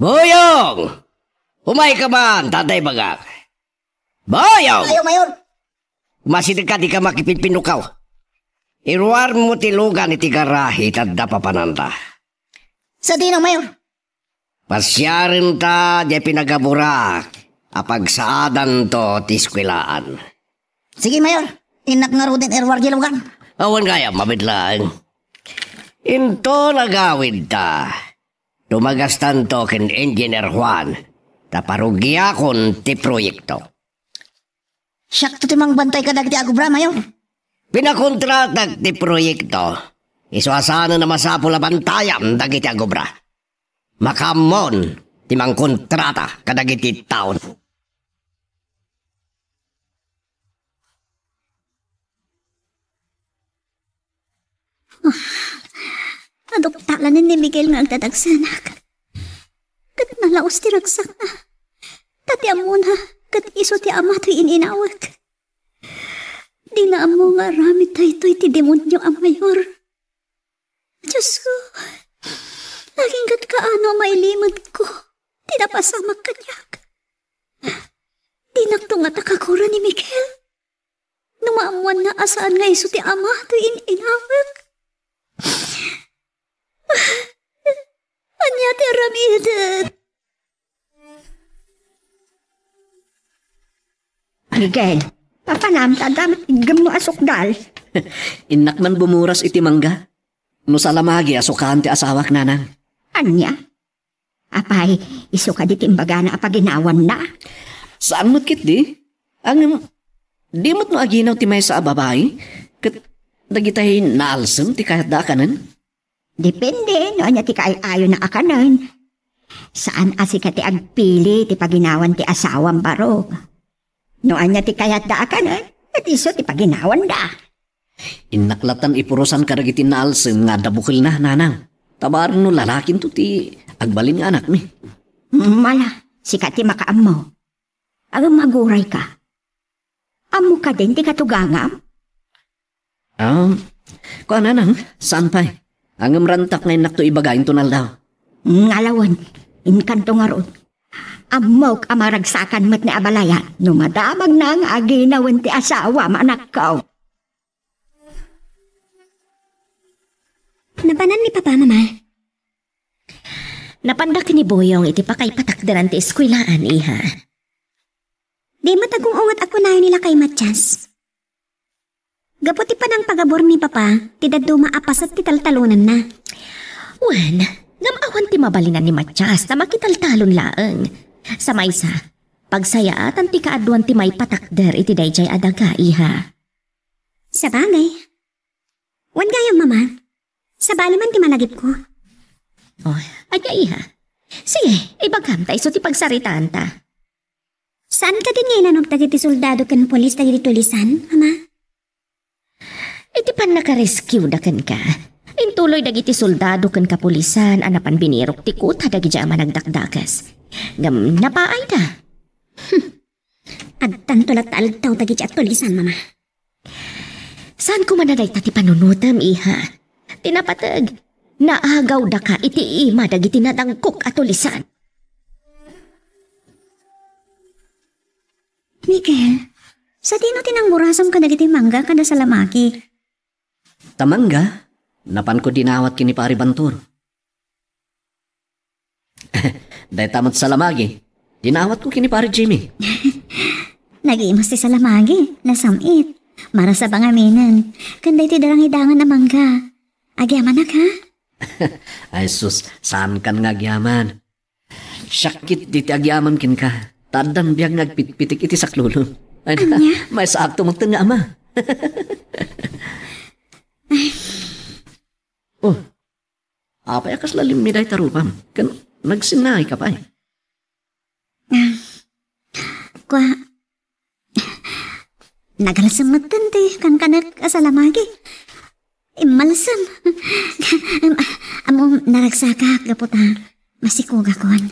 Boyong! Umayka man, tatay bagak. Boyong! Ayo, Mayor. Masidegka, dika makipinpinukaw. Iruarmo ti lugan iti garahe ta adda papananta. Sadino, Mayor? Pasiarenta diay pinagaburak a pagsaadanto ti eskuelaan. Sige, Mayor. Innak ngaruden iruar diay lugan. Awan gayam, mabit laeng. Inton agawidta, dumagastanto ken Engineer Juan, ta parugiakon ti proyekto. Siakto ti mangbantay kadagiti agobra, Mayor. Pinakontratak ti proyekto. Isu a saanen a masapul a bantayam dagiti agobra. Makaammon ti mangkontrata kadagiti taon. Naduktalan ni Miguel nga agdadagsenak. Ket nalaos ti ragsakna. Ta ti ammona, ket isu ti ama toy in-inawek. Dina ammo nga aramid daytoy ti demonio a Mayor. Diosko, aginggatka no mailimetko ti napasamak kaniak. Dinakto ngata kagura ni Miguel. No maammoanna a saan nga isu ti ama toy in-inawek. Ania ti aramidek? Miguel, papanam ta adda met iggemmo a sukdal. Innak man bumuras iti mangga. No salamagi a sukaan ti asawak, Nanang. Ania? Apay, isu kadi ti imbagana a paginawanna? Saan met ketdi? Ngem, di met no aginaw ti maysa a babai, ket dagitay naalsem ti kayatda a kanen? Depende no ania ti kaay-ayona a kanen. Saan a sika ti agpili ti paginawan ti asawam, Barok. No ania ti kayatda a kanen, ket isu ti paginawanda. Innak latan ipurosan kadagiti naalsem nga adda bukelna, Nanang. Ta bareng no lalakinto ti agbalin nga anakmi. Mala, sika ti makaammo. Agmagurayka. Ammo kadin ti katugangam? Ah, kuan, Nanang, saan pay? Ngem rantak nga innakto ibaga inton aldaw. Ngalawen, inkanto ngarud. Ammok a maragsakan met ni abalayan no madamagna nga aginawen ti asawam, anakko. Napanan ni Papa, Mama? Napanda ken ni Boyong iti pakaipatakderan ti eskuelaan, iha. Di met agung-unget a kunayo ni lakay Matias. Gapu ti panangpagabur ni Papa, ti dadduma a paset ti taltalonanna. Wen, ngem awan ti mabalinan ni Matias ta makitaltalon laeng. Sa maysa, pagsayaatan ti kaaduan ti maipatakder iti daydiay a daga, iha. Sabagay. Wen gayam, Mama. Sabali man ti malagipko. Oh, ania, iha? Sige, ibagam ta isu ti pagsaritaanta. Saan kadin nga inanok dagiti soldado ken pulis dagiti tulisan, Mama? Iti pannakarescueda kenka, intuloy dagiti soldado ken kapulisan a napan binirok ti kuta dagiti a managdakdakes. Ngem napaayda. Hmm. Addanto latta aldaw dagiti a tulisan, Mama. Saan koma a dayta ti panunotem, iha? Ti napateg, naagawdaka iti ima dagiti nadangkok a tulisan. Miguel, sadino ti nangburasam kadagiti mangga kada salamagi? Ta mangga, napanko dinawat ken ni Pari Bantur. Dayta met salamagi, dinawatko ken ni Pari Jimmy. Nagiimus ti salamagi, nasam-it. Marasaba ngaminen. Ken daytoy darangidangan a mangga. Agyamanak, ha? Ay sus, saankan nga agyaman. Siak ketdi ti agyaman kenka. Ta addan biag nga agpitpitik iti saklolo. Ay, ania? Maisakto metten nga ama. Oh, apay a kasla limmi dayta rupam? Ken nagsinnaayka pay? Ah, kua, nagalsem metten ti kankanek a salamagi. Immalsem. Am-, ammom, naragsakak gapu ta masikogakon.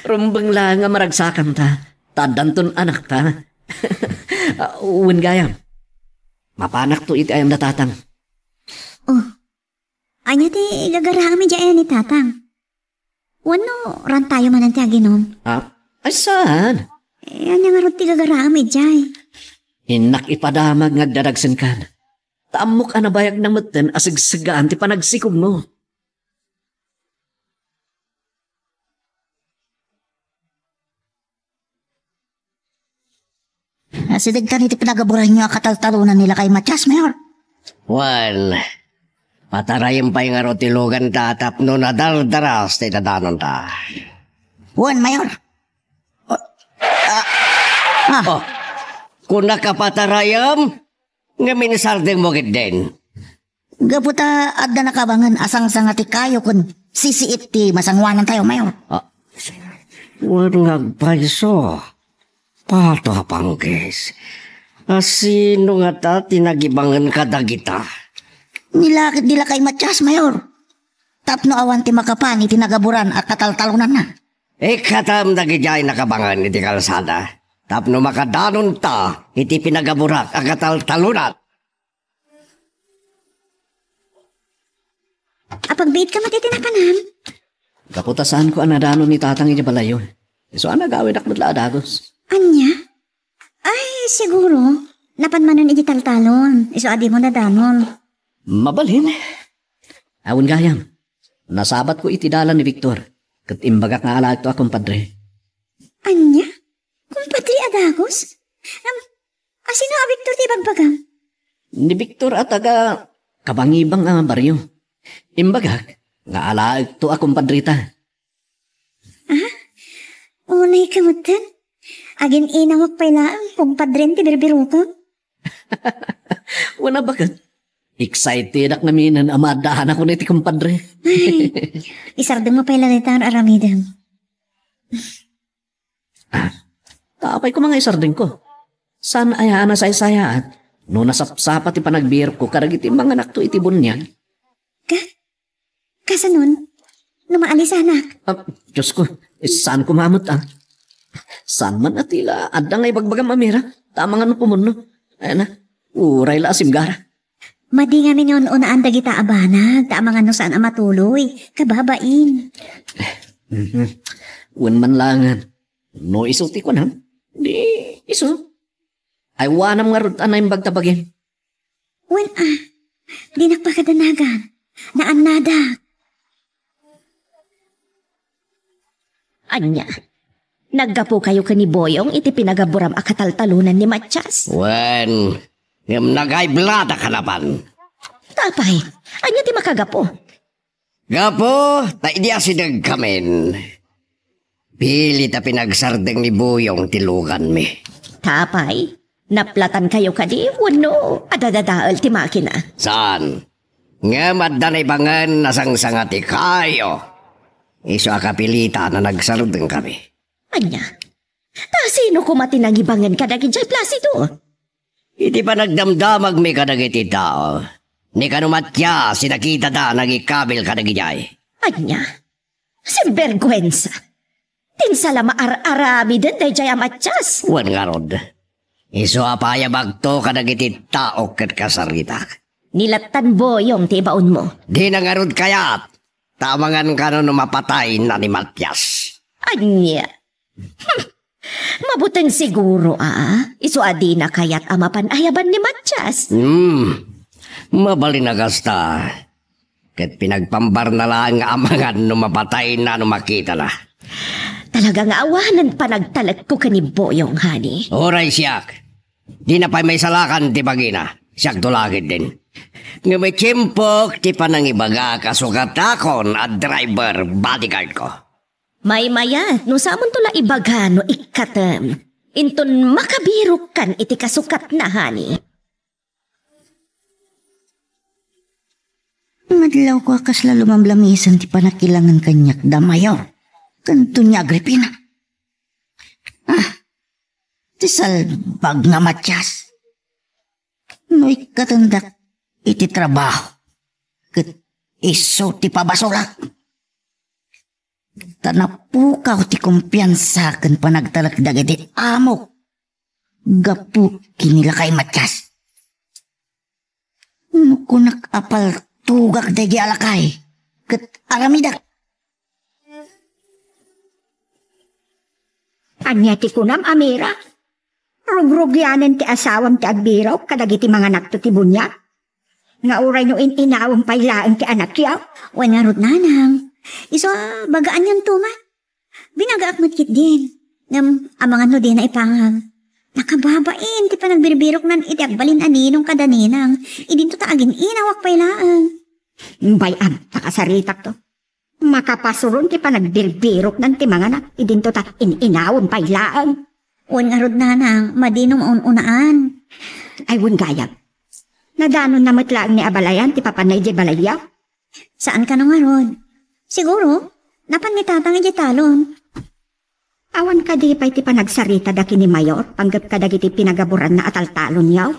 Rumbeng laeng a maragsakanta, ta addanton anakta. Ah, wen gayam, mapanakto iti ayan da tatang. Oh, ania ti gagaraem idiay ayan ni tatang? Wenno, rantayo manen ti aginom? Ah, ay saan? Eh, ania ngarud ti gagaraem idiay? Innak ipadamag nga agdadagsenkan. Ta ammok a nabayagna metten a segsegaan ti panagsikogmo. Asidegkan iti pinagaburanyo a kataltalonan ni lakay Matias, Mayor. Wen, patarayem pay ngarud ti luganta tapno nadardaras ti dadanonta. Wen, Mayor. Oh, ah, ah. Oh, kunaka patarayem, ngem insardengmo ketdin. Gapu ta adda nakabangen a sangsanga ti kayo ken sisiit ti masangoanantayo, Mayor. Ah, wen nga agpayso, Pato a Panggis. A sino ngata ti nagibangen kadagita? Ni lakay, ni lakay Matias, Mayor. Tapno awan ti makapan iti nagaburan a kataltalonanna. Ikkatem dagidiay nakabangen iti kalsada tapno makadanonta iti pinagaburak a kataltalonan. Apagbiitka met iti napanan? Gapu ta saanko a nadanon ni Tatang iti balayyo. Isu a nagawidak met la a dagus. Ania? Ay, siguro, napan manen iti taltalon, isu a dimo nadanon. Mabalin. Awan gayam. Nasabatko iti dalan ni Victor, ket imbagak nga alaekto a kumpadre. Ania? Kumpadre a dagus? Am, asino a Victor ti ibagbagam? Ni Victor a taga kabangibang a barrio. Imbagak nga alaekto a kumpadreta. Ah? Unay ka metten? Agin-inawak pay laeng, kumpadren ti birbirokam? Wen a baket. Excitedak ngaminen a maaddaanakon iti kumpadre. Ay, isardengmo pay la dayta nga aramidem. Ah, ta apay koma nga isardengko? Saan aya a nasaysayaat no nasapsapa ti panagbirokko kadagiti manganakto iti buniag? Ka? Kasanon? No maalisanak? Ah, Diosko, eh, saan koma met, ah? Saan man a tila adda nga ibagbagam a mira, ta amangan no pumunno. Ay na, uray la a simgara. Madi ngamin nga un-unaan dagita a banag, ta amangan no saan a matuloy. Kababain. Mhm. Wen man laengen. No isu ti kunam, di isu. Aywanam ngarud a naimbag ta bagim. Wen a, Dinak pakadanagan. Naannadak. Ania? Naggapukayo ken ni Boyong iti pinagaburam a kataltalonan ni Matias? Wen, ngem nagaibladak a napan. Apay, ania ti makagapu? Gapu ta idi asidegkamin, pilit a pinagsardeng ni Boyong ti luganmi. Apay, naplatankayo kadi wenno adadadael ti makina? Saan? Ngem adda naibangen a sangsanga ti kayo. Isu a kapilitan a nagsardengkami. Ania? Ta sino koma ti nangibangen kadagijay Placido? Iti panagdamdamagmi kadagiti tao, ni kano Matias ti nakitada nagikabil kadagidiay. Ania? Sinberguensa! Ti insala maar-aramiden dayjay a Matias. Wen ngarud, isu a payabagto kadagiti tao ket kasaritak. Ni lattan Boyong ti ibaonmo. Dina ngarud kayat, ta amangan kano no mapatayna ni Matias. Ania? Hmm. Mabuteng siguro a isu a dina kayat a mapan ayaban ni Matias. Hmm. Mabalin a kasta. Ket pinagpambarna laeng nga amangan no mapatayna no makitana. Talaga nga awanen panagtalekko ken ni Boyong, honey. Uray siak. Dina pay maisalakan ti bagina. Siakto la ketdin. Ngem itiempok ti panangibagak a sukatakon a driver bodyguard ko. Maymayat no samonto la ibaga no ikkatem. Inton makabirokkan iti kasukatna, honey. Ngadlawko a kasla lumamlamisen ti panakilangan kaniak da Mayor ken Doña Agripina. Ah, ti salbag nga Matias. No ikkatendak iti trabaho, ket isu ti pabasolak. Ta napukaw ti kumpiansa ken panagtalek dagiti amok gapu ken ni lakay Matias. No kunak a paltogak daydi a lakay, ket aramidek. Ania ti kunam, Amira? Rugrugianen ti asawam ti agbirok kadagiti manganakto ti buniag? Nga uray no in-inawem pay laeng ti anakyo? Wen ngarud, nanang. Isu a bagaanyanto man. Binagaak met ketdin. Ngem amangan no dina ipangag. Nakababain ti panagbirbiroknan iti agbalin a ninong kada ninang. Idinto ta agin-inawak pay laeng. Bay-am, ta kasaritakto. Makapasuron ti panagbirbiroknan ti manganak, idinto ta in-inawem pay laeng. Wen ngarud, nanang, madi no maun-unaan. Ay, wen gayam. Nadanonna met laeng ni abalayan ti papanna idiay balayyo? Saan kano ngarud? Siguro, napan ni tatang idiay talon. Awan kadi pay ti panagsaritada ken ni Mayor, panggep kadagiti pinagaburanna a taltalonyo?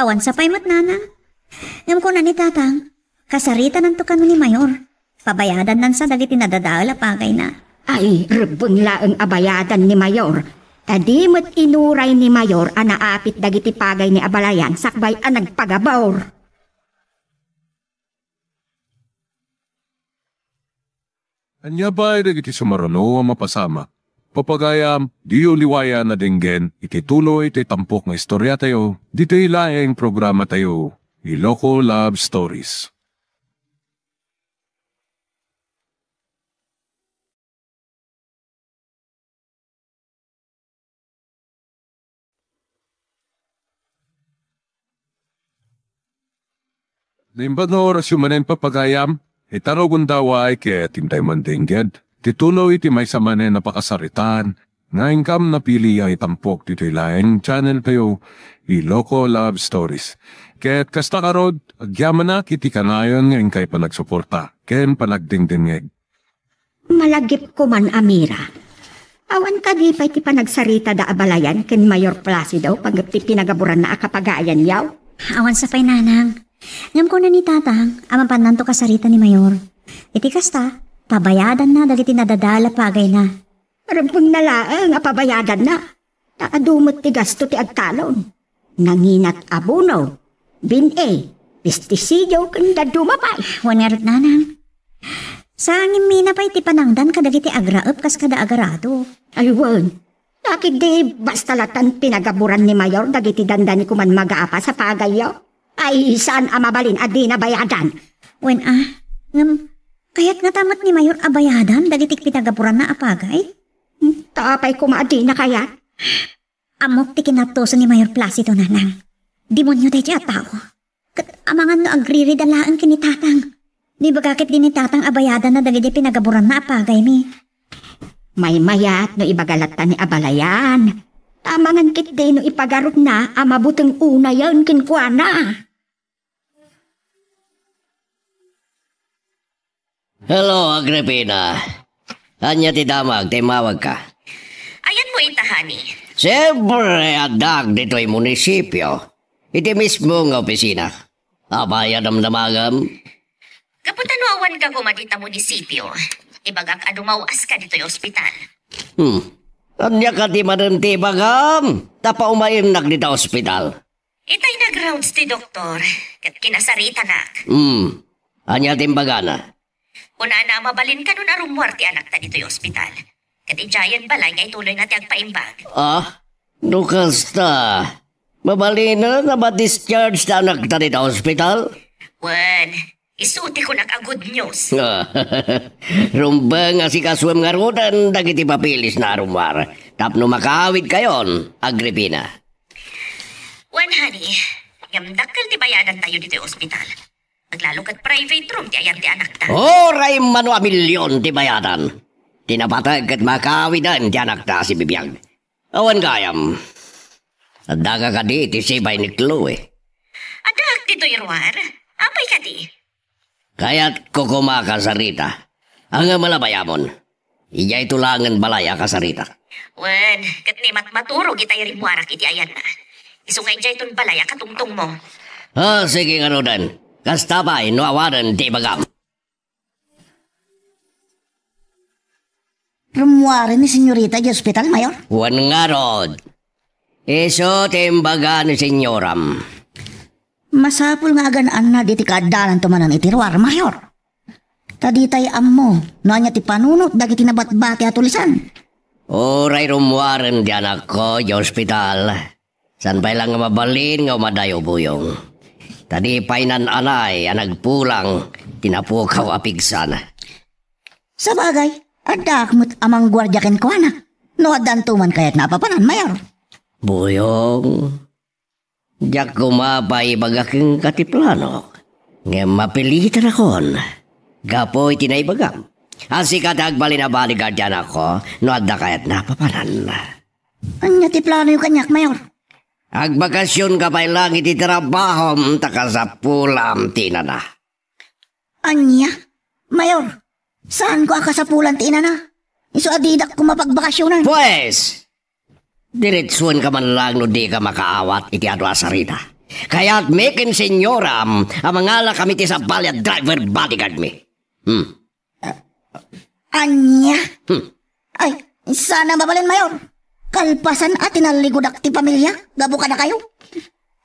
Awan sa pay met, nanang. Ngem kuna ni tatang, kasaritananto kano ni Mayor. Pabayadannansa dagiti nadadael a pagayna. Ay, rebbeng laeng a bayadan ni Mayor. Ta di met inuray ni Mayor a naapit dagiti pagay ni abalayan sakbay a nagpagabor. Ania pay dagiti sumaruno a mapasamak? Papagayam, diyo liwayan a denggen iti tuloy ti tampok nga istoriatayo, ditoy laeng programatayo, Iloko Love Stories. Naimbag nga orasyo manen, papagayam, ita nga gundawaay ket intay mandengngeg ti tuloy iti maysa manen a pakasaritaan nga inkam napili a itampok ditoy laeng channeltayo, Iloko Love Stories. Ket kasta ngarud, agyamanak iti kanayon nga inkay panagsuporta ken panagdengdengngeg. Malagipko man, Amira. Awan kadi pay ti panagsaritada a balayan ken Mayor Placido panggep ti pinagaburanna a kapagayanyo? Awan sa pay, nanang. Ngem kuna ni tatang a mapannanto kasarita ni Mayor. Iti kasta, pabayadanna dagiti nadadael a pagayna. Rebbengna laeng a pabayadanna. Ta adu met ti gasto ti agtalon. Nanginat abono, bin-i, pestisidio, ken dadduma pay. Wen ngarud, nanang. Sangin mina pay ti panangdan kadagiti agraep kas kada agarado. Ay, wen. Dakit di basta latan pinagaburan ni Mayor dagiti dandani koman magapas a pagayyo. Ay, saan a mabalin a dina bayadan? Wen a, ngem, kayat ngata met ni Mayor a bayadan dagiti pinagaburanna a pagay? Hmm, ta apay koma a dina kayat? Ammok ti kinatuso ni Mayor Placido, nanang. Demonio daydiay a tao. Ket amangan no agririda laeng ken ni tatang. Naibaga ketdi ni tatang a bayadanna dagiti pinagaburanna a pagaymi. Maymayat no ibaga latta ni abalayan. Ta amangan ketdi no ipagarupna a mabuteng unayen kenkuana. Hello, Agripina. Ania ti damag ta immawagka? Ayanmo ita, honey? Siyempre, addaak ditoy munisipio. Iti mismo nga opisina. Apay a damdamagam? Gapu ta no awanka koma dita munisipio, ibagak a dumaw-aska ditoy ospital. Hmm. Ania kadi manen ti ibagam? Ta paumayennak dita ospital. Itay nag-rounds ti doktor, ket kinasaritanak. Hmm. Ania ti imbagana? Kunana a mabalin kano a rummuar ti anakta ditoy ospital. Ket idiayen balay nga ituloyna ti agpaimbag. Ah? No kasta, mabalinen a ma-discharge ti anakta dita ospital? Wen, isu ti kunak a good news. Rumbeng a sikasuem ngaruden dagiti papeles na a rummuar tapno makaawidkayon, Agripina. Wen, honey, ngem dakkel ti bayadantayo ditoy ospital. Aglalo ket private room ti ayan ti anakta. Uray mano a milion ti bayadan. Ti napateg ket makaawiden ti anakta a sibibiag. Awan gayam. Addaka kadi iti sibay ni Chloe? Addaak ditoy ruar. Apay kadi? Kayatko koma a kasarita. Ania a labayamon? Idiay to laengen balay a kasaritak. Wen, ket ni matmaturog itay rimmuarak iti ayanna. Isu nga idiay ton balay a katungtongmo. Ah, sige ngaruden. Kasta pay no awanen ti ibagam. Rummuaren ni Senyorita idiay ospital, Mayor? Wen ngarud. Isu ti imbaga ni Senyoram. Masapul nga agan-anna diti kaaddananto manen iti ruar, Mayor. Ta ditay ammo no ania ti panunot dagiti nabatbati a tulisan. Uray rummuaren ti anakko idiay ospital. Saan pay la nga mabalin nga umadayo, Buyong. Ta di pay nan-anay a nagpulang ti napukaw a pigsana. Sabagay, addaak met a mangguardia kenkuana. No addanto man kayatna a papanan, Mayor. Buyong, diak koma pay ibaga kenka ti planok. Ngem mapilitanakon. Gapu iti naibagam. A sika ti agbalin a bodyguard ti anakko, no adda kayatna a papanan. Ania ti planoyo kaniak, Mayor? Agbakasionka pay laeng iti trabahom ta kasapulam ti inana. Ania? Mayor, saanko a kasapulan ti inana? Isu a didak koma pagbakasionan. Pues, diretsuenka man laeng no dika makaawat iti adu a sarita. Kayatmi ken senyoram a mangalakam iti sabali a driver bodyguardmi. Hmm. Ania? Hmm. Ay, saan a mabalin, Mayor. Kalpasan a tinalligudak ti pamilia gapu kadakayo.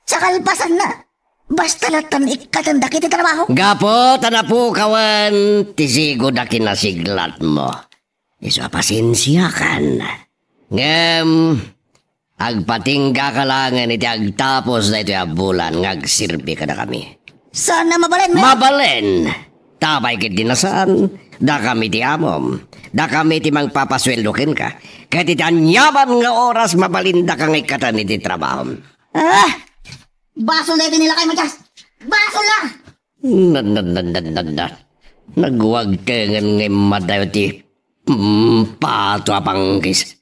Sa kalpasanna, basta lattan ikkatenda iti trabaho. Gapu ta napukawen ti sigud a kinasiglatmo. Isu a pasensiakan. Ngem, agpatinggaka laengen iti agtapos daytoy a bulan nga agserbi kadakami. Saan a mabalin, Mayor? Mabalin! Apay ketdi a saan, dakami ti amom. Dakami ti mangpapasueldo kenka. Ket iti aniaman nga oras mabalindaka nga ikkaten iti trabahom. Ah! Basol daytoy nilakaymo, Jas! Basol la! Na, na, na, na, na, na. Nagwagtengen nga immadayo ti, mm, pato a panggis.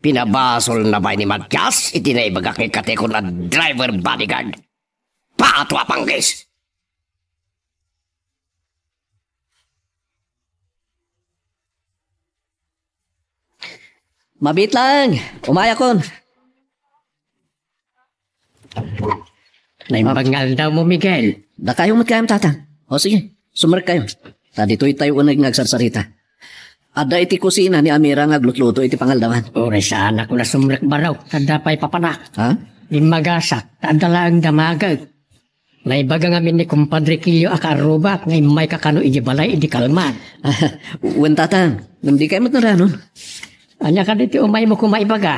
Pinabasolna pay ni Matias iti naibagak nga ikkatekon a driver bodyguard. Pato a panggis! Mabiit laeng, umayakon. Naimbag nga aldawmo, Miguel. Dakayo met gayam, Tatang. O sige, sumrekkayo. Ta ditoytayo uneg nga agsarsarita. Adda iti kusina ni Amira nga aglutluto iti pangaldawan. Uray saanak a sumrek, baro. Adda pay papanak. Ha? Immagasak, ta adda laeng damagek. Naibaga ngamin ni Kumpadre Kilio a kaarrubak nga immayka kano idiay balay idi kalman. Wen, Tatang, ngem dikay met naranon. Ania kadi ti umaymo koma ibaga?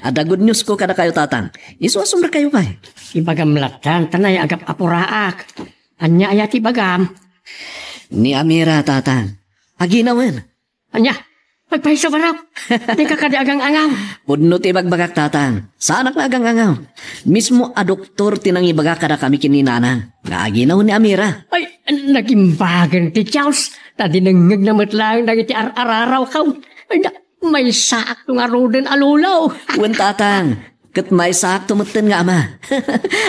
Adda good news ko kadakayo, Tatang. Isu a sumrekayo pay. Ibagam latta, ta nayaat nga apuraak. Ania aya ti ibagam? Ni Amira, Tatang. Aginawen. Ania? Agpayso, barok. Dika kadi agang-angaw. Pudno ti ibagbagak, Tatang. Saanak nga agang-angaw. Mismo a doktor ti nangibaga kadakami ken ni Nanang nga aginaw ni Amira. Ay, nagimbagan ti Dios. Ta dinengngegna met laeng dagiti ar-ararawko. Ay, na, maysaakto ngaruden a lolo. Wen, Tatang. Ket maysaakto metten nga ama.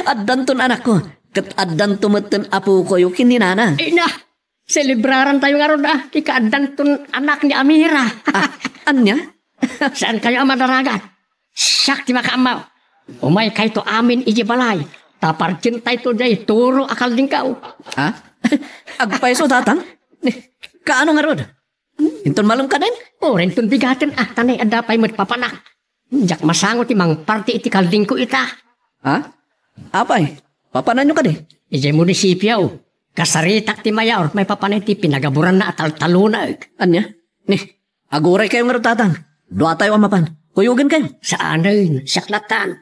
Addanton anakko. Ket addanto metten apokoyo ken ni Nanang. Ay, na, selebrarantayo ngarud, a, ti kaaddanton anak ni Amira. Ah, ania? Saankayo a madaragat. Siak ti makaammo. Umaykayto amin idiay balay. Ta pardientayto diay turo a kaldingko. Ha? Agpayso, Tatang? Ni, kaano ngarud? Inton malem kadin? Uray inton bigaten, a, ta nay adda pay met papanak. Diak masango ti mangparti iti kaldingko ita. Ha? Apay, papananyo kadi? Idiay munisipio. Kasaritak ti mayor, maipapan iti pinagaburanna a taltalunag. Ania? Ni, aguraykayo ngarud, Tatang. Duatayo a mapan. Kuyogenkayo. Saanen, siak lattan.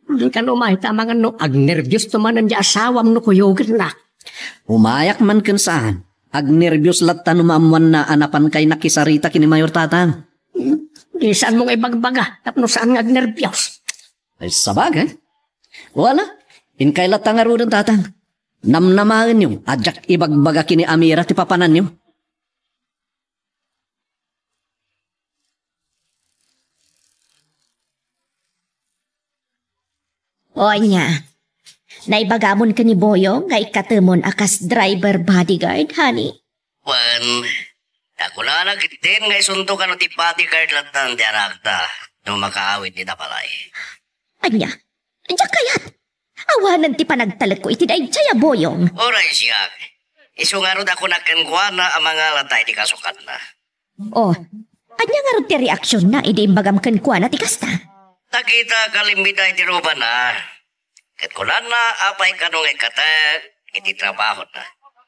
Dikan umay ta amangan no agnerbiosto manen diay asawam no kuyogennak. Umayak man ken saan, agnerbios latta no maammoanna a napankayo nakisarita ken ni Mayor, Tatang. Di saanmo nga ibagbaga tapno saan nga agnerbios. Ay, sabagay. Wala. Inkay latta ngaruden, Tatang. Namnamaenyo a diak ibagbaga ken ni Amira ti papananyo. O ania, naibagamon ken ni Boyong nga ikkatemon a kas driver bodyguard, honey? Wen, ta kunana ketdin nga isunto kano ti bodyguard lattan ti anakta no makaawid dita balay. Ania? Diak kayat. Awanen ti panagtalekko iti daydiay a Boyong. Uray siak. Isu ngarud a kunak kenkuana a mangalata iti kasukatna. Oh, ania ngarud ti reaksionna idi imbagam kenkuana ti kasta? Nakita a kalimbida iti rubana. Ket kunana, apay kano nga ikkatek iti trabahona.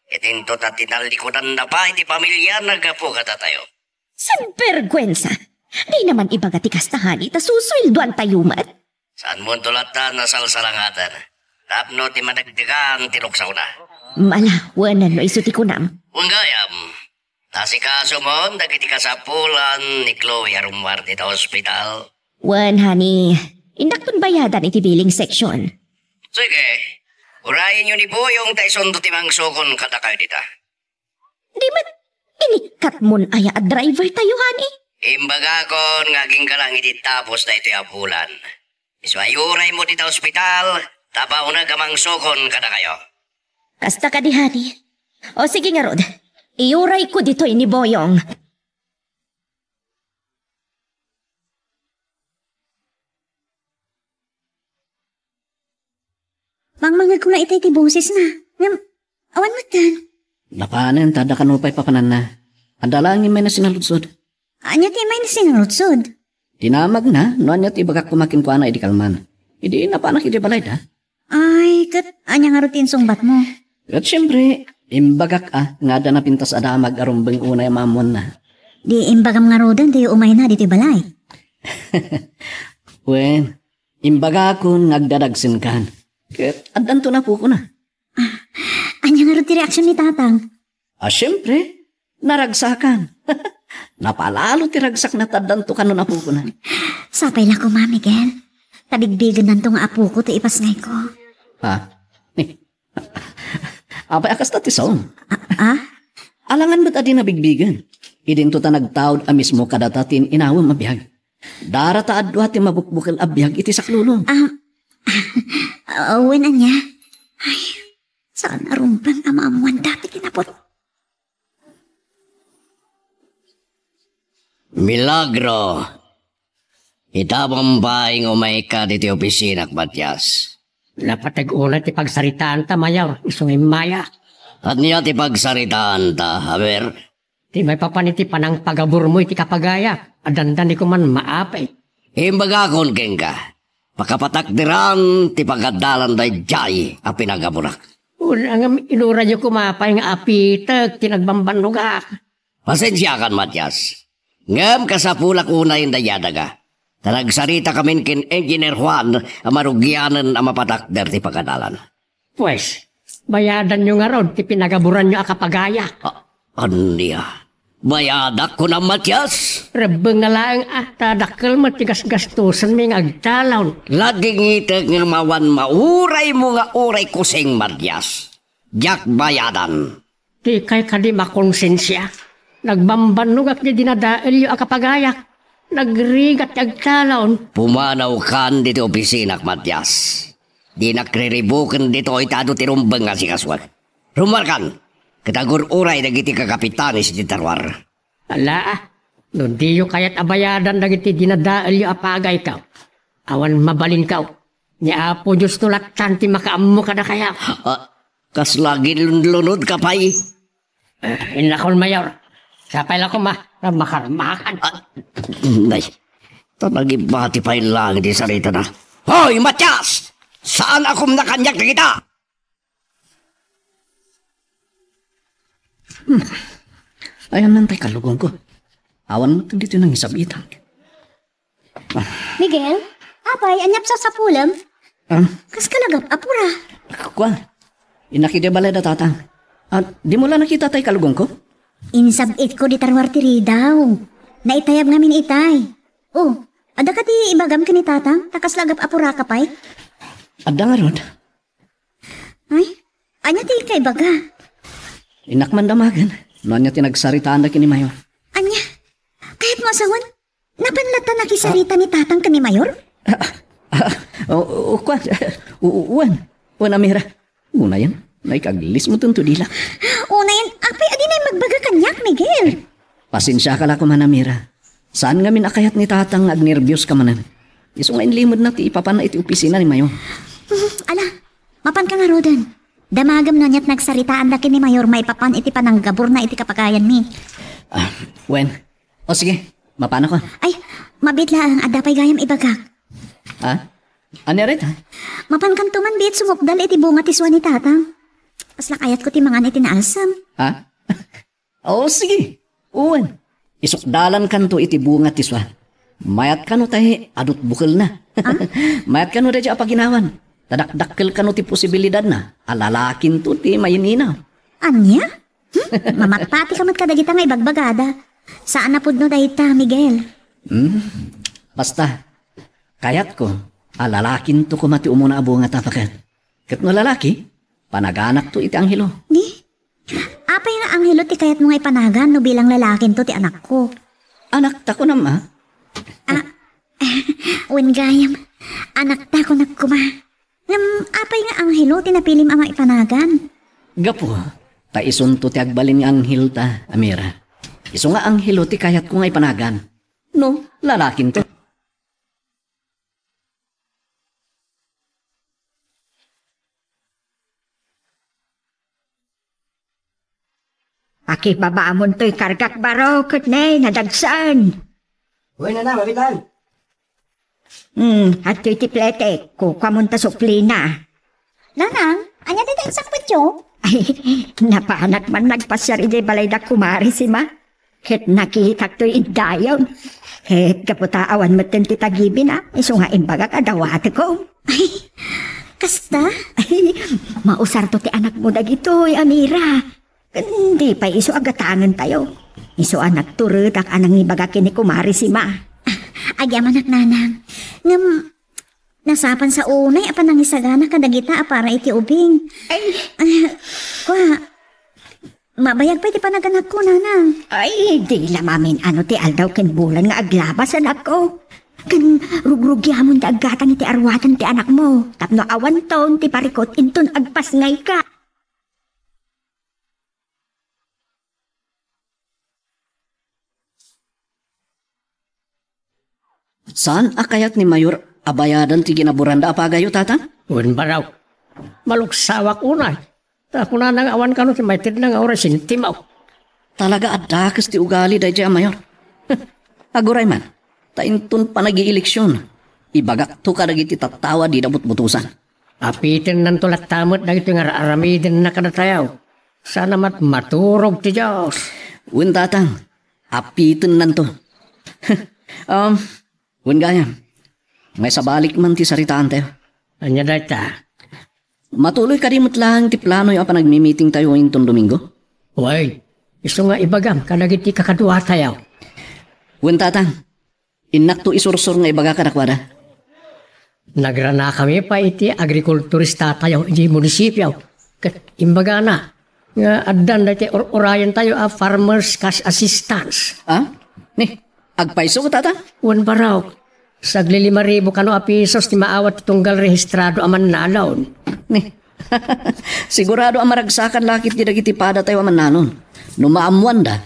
Ket inton ta tinallikudanna pay ti pamiliana gapu kadatayo. Sinberguensa! Dina man ibaga ti kasta, honey, ta susueldoantayo met. Saanmonto latta a salsalangaten tapno ti madagdagan ti luksawna. Mala, wen no isu ti kunam. Wen gayam, nasikasomon dagiti kasapulan ni Chloe a rummuar dita ospital? Wen, honey, indakton bayadan iti billing section. Sige, urayenyo ni Boyong ta isunto ti mangsukon kadakayo dita. Di met inikkatmon aya a driver tayo, honey? Imbagakon nga aginggalang iti tapos daytoy a bulan. Isu a iuraymo dita ospital, ta baoneg a mangsukon kadakayo. Kasta kadi, honey? O sige ngarud, iurayko ditoy ni Boyong. Mangmangegko nga itay ti bosesna. Ngem, awan met kan. Napanen ta adda kano pay papananna. Adda laeng immay na sinaludsod. Ania ti immay na sinaludsod? Dinamagna no ania ti ibagak koma kenkuana idi kalman. Idi napanak idiay balayda. Ay, ket ania ngarud ti insungbatmo? Ket siempre, imbagak a nga adda napintas a damag a rumbeng unay a maammoanna. Di imbagam ngaruden ti umayna ditoy balay. Wen, imbagakon nga agdadagsenkan. Ket addanto napukona. Ah, ania ngarud ti reaksion ni Tatang? Ah, siempre, naragsakan. Napalalo ti ragsakna ta addanto kano napukona. Sapay la koma, Miguel. Ta bigbigennanto nga apuko ti ipasngayko. Ha? Apay a kasta ti saom? Ah, ah? Alangan met a di nabigbigen. Idinto ta nagtaud a mismo kadata ti in-inawem a biag. Dara ta adu ti mabukbukel a biag iti saklulom. Ah, ah, wen ania? Ay, saan a rumbeng a maammoan dagiti naput. Milagro! Itam pay nga umayka ditoy opisinak, Matias. Napateg unay ti pagsaritaanta, Mayor, isu nga immayak. Ania ti pagsaritaanta, a wer? Ti maipapan iti panangpagaburmo iti kapagayam, a dandani koman maapay. Imbagakon kenka, pakapatakderan ti pagadalan daydiay a pinagaburak. Una ngem inurayyo koma pay nga apitek ti nagbambannogak. Pasensiakan, Matias. Ngem kasapulak unay daydiay a daga. Ta nagsaritakamin ken Engineer Juan a marugianen a mapatakder ti pagadalan. Pues, bayadanyo ngarud ti pinagaburanyo a kapagayak. A-, ania? Bayadak, kunam, Matias? Rebbeng nga laeng a, ta dakkel met ti gasgastosenmi nga agtalon. Ladingitek nga mawan mauraymo nga uray kusing, Matias. Diak bayadan. Dikay kadi makonsensia? Nagbambannogak ti dinadaelyo a kapagayak. Nagrigat ti agtalon. Pumanawkan ditoy opisinak, Matias. Dinak riribuken ditoy ta adu ti rumbeng nga asikasuek. Rummuarkan, ket agur-uray dagiti kakapitanes iti taruar. Ala, no diyo kayat a bayadan dagiti dinadaelyo a pagaykaw, awan mabalinkaw. Ni Apo Diosto lattan ti makaammo kadakayo. Ah, kasla agilunlunodka pay. Eh, innakon, Mayor. Sapay la koma, makarmakan. Ah, nay, ta nagibati pay laeng ti saritana. Hoy, Matias! Saan a kumna kaniak dagita? Hmm. Ayan lang tay kalugong ko. Awan mo ditoy nangisab-itan. Miguel, apay, ania ti sasapulem? Ah? Kas kalagap, apura. Kua, innak idiay balay da tatang. Ah, dimo la nakita tay kalugong ko? Insab-itko di taruar ti ridaw. Naitayab ngamin itay. Oh, adda kadi ibagam ken ni tatang, ta kas lagap, apura ka pay? Adda ngarud. Ay, ania ti kaibaga? Innak man damagen, no ania ti nagsaritaanda ken ni Mayor. Ania? Kayatmo a sawen? Napan latta nakisarita ni tatang ken ni Mayor? Ah, ah, ah, o, o, kuan, o, o, wen. Wen, Amira. Unayen, naikaglis mo tunto dila. Unayen, apay, adi nay magbaga kaniak, Miguel? Pasensiaka la koma, Amira. Saan ngamin a kayat ni tatang nga agnerbios ka manen. Isu nga inlimedna ti ipapanna iti opisina ni Mayor. Hmm, ala, mapanka ngaruden. Damagem no ania ti nagsaritaanda ken ni Mayor maipapan iti pananggaburna iti kapagayanmi. Ah, wen. O sige, mapanakon. Ay, mabiit laeng, adda pay gayam ibagak. Ha? Ania ret, ha? Mapankanto man biit sumukdal iti bunga ti sua ni tatang. Kasla kayatko ti mangan iti naalsem. Ha? O, sige. Wen. Isukdalankanto iti bunga ti sua. Mayat kano tay adut bukelna. Ah? Mayat kano daydiay a paginawan. Ta dakdakkel kano ti posibilidadna a lalakinto ti maininaw. Ania? Hmm? Mamagpatika met kadagita nga ibagbagada. Saan a pudno dayta, Miguel. Hmm? Basta, kayatko a lalakinto koma ti umuna a bunga ta paket. Ket no lalaki, panaganakto iti anghelo. Ni? Apay nga anghelo ti kayatmo nga ipanagan no bilang lalakinto ti anakko? Anakta, kunam, a? Ah, wen gayam. Anakta, kunak koma. Ngem apay nga anghelo ti napilim a maipanagan? Gapu, ta isunto ti agbalin nga anghilta, Amira. Isu nga anghelo ti kayatko nga ipanagan. No, lalakinto. Pakibabaamontoy kargak baro ket ne, nadagsen. Uy, nana, mabitan. Hmm, adtoy ti pletek, kukuamonta suplina. Nanang, ania dayta insampetyo? Ay, napanak man nagpasiar idiay balay da kumare Sima. Ket nakitak toy iddayon. Ket gapu ta awan metten ti tagibina, isu nga imbagak a dawatekom. Ay, kasta? Ay, mausarto ti anakmo dagitoy, Amira. Ken di pay isu a gatangentayo. Isu a nagturedak a nangibaga ken ni Kumare Sima. Ah, agyamanak, Nanang. Ngem, nasapan sa unay a panangisagana kadagita a para iti ubing. Ay. Ah, kua, mabayag pay ti panaganakko, Nanang. Ay, di la mamin-ano ti aldaw ken bulan nga aglabas, anakko. Ken rugrugiamon ti aggatang iti arwaten ti anakmo tapno awanton ti parikut inton agpasngayka. Saan a kayat ni Mayor a bayadan ti ginaburanda a pagayo, Tatang? Wen, baro. Maluksawak unay. Ta kunana nga awan kano ti maitedna nga uray sentimo. Talaga a dakes ti ugali daydiay a Mayor. Aguray man, ta inton panagieleksion, ibagakto kadagiti tattao a dida butbutosan. Apitennanto latta met dagitoy nga ar-aramidenna kadatayo. Saan a met maturog ti Dios. Wen, Tatang, apitennanto. Um, Wen gayam, maisabalik man ti saritaantayo. Ania dayta? Matuloy kadi met laeng ti planoyo a panagmimitingtayo inton Domingo? Wen, isu nga ibagam kadagiti kakaduatayo. Wen, Tatang, innakto isursor nga ibaga kadakuada. Nagranakami pay iti agrikulturistatayo iti munisipio. Ket imbagana nga addan daytoy ur-urayentayo a farmers cash assistance. Ah? Ni, agpayso, Tatang? Wen, barok. Saglilima ribu kano a pesos ti maawat ti tunggal rehistrado a mannalon. Ni, sigurado a maragsakan la ketdi dagiti padatayo a mannalon. No maammoanda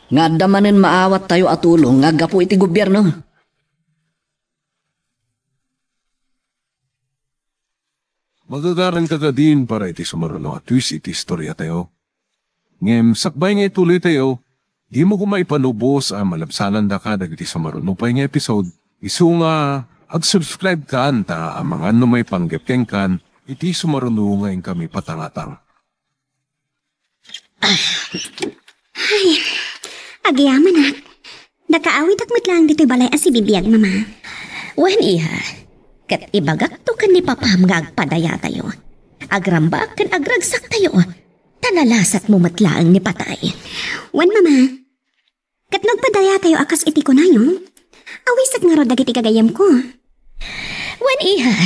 nga adda manen maawattayo a tulong nga aggapu iti gobierno. Magagaranka kadin para iti sumaruno a twist iti istoriatayo. Ngem sakbay nga ituloytayo, dimo koma ipalubos a malabsanandaka dagiti sumaruno pay nga episode, isu nga ag-subscribe kan ta amangan no maipanggep kenkan iti sumaruno nga inkami patangatang. Ay, agyamanak. Nakaawidek met laeng ditoy balay a sibibiag, Mama. Wen, iha, ket ibagakto ken ni Papam nga agpadayatayo. Agrambak ken agragsaktayo, ta nalasatmo met laeng ni patay. Wen, Mama. Ket no agpadayatayo a kas iti kunayo, awisek ngarud dagiti gagayyemko. Wen, iha,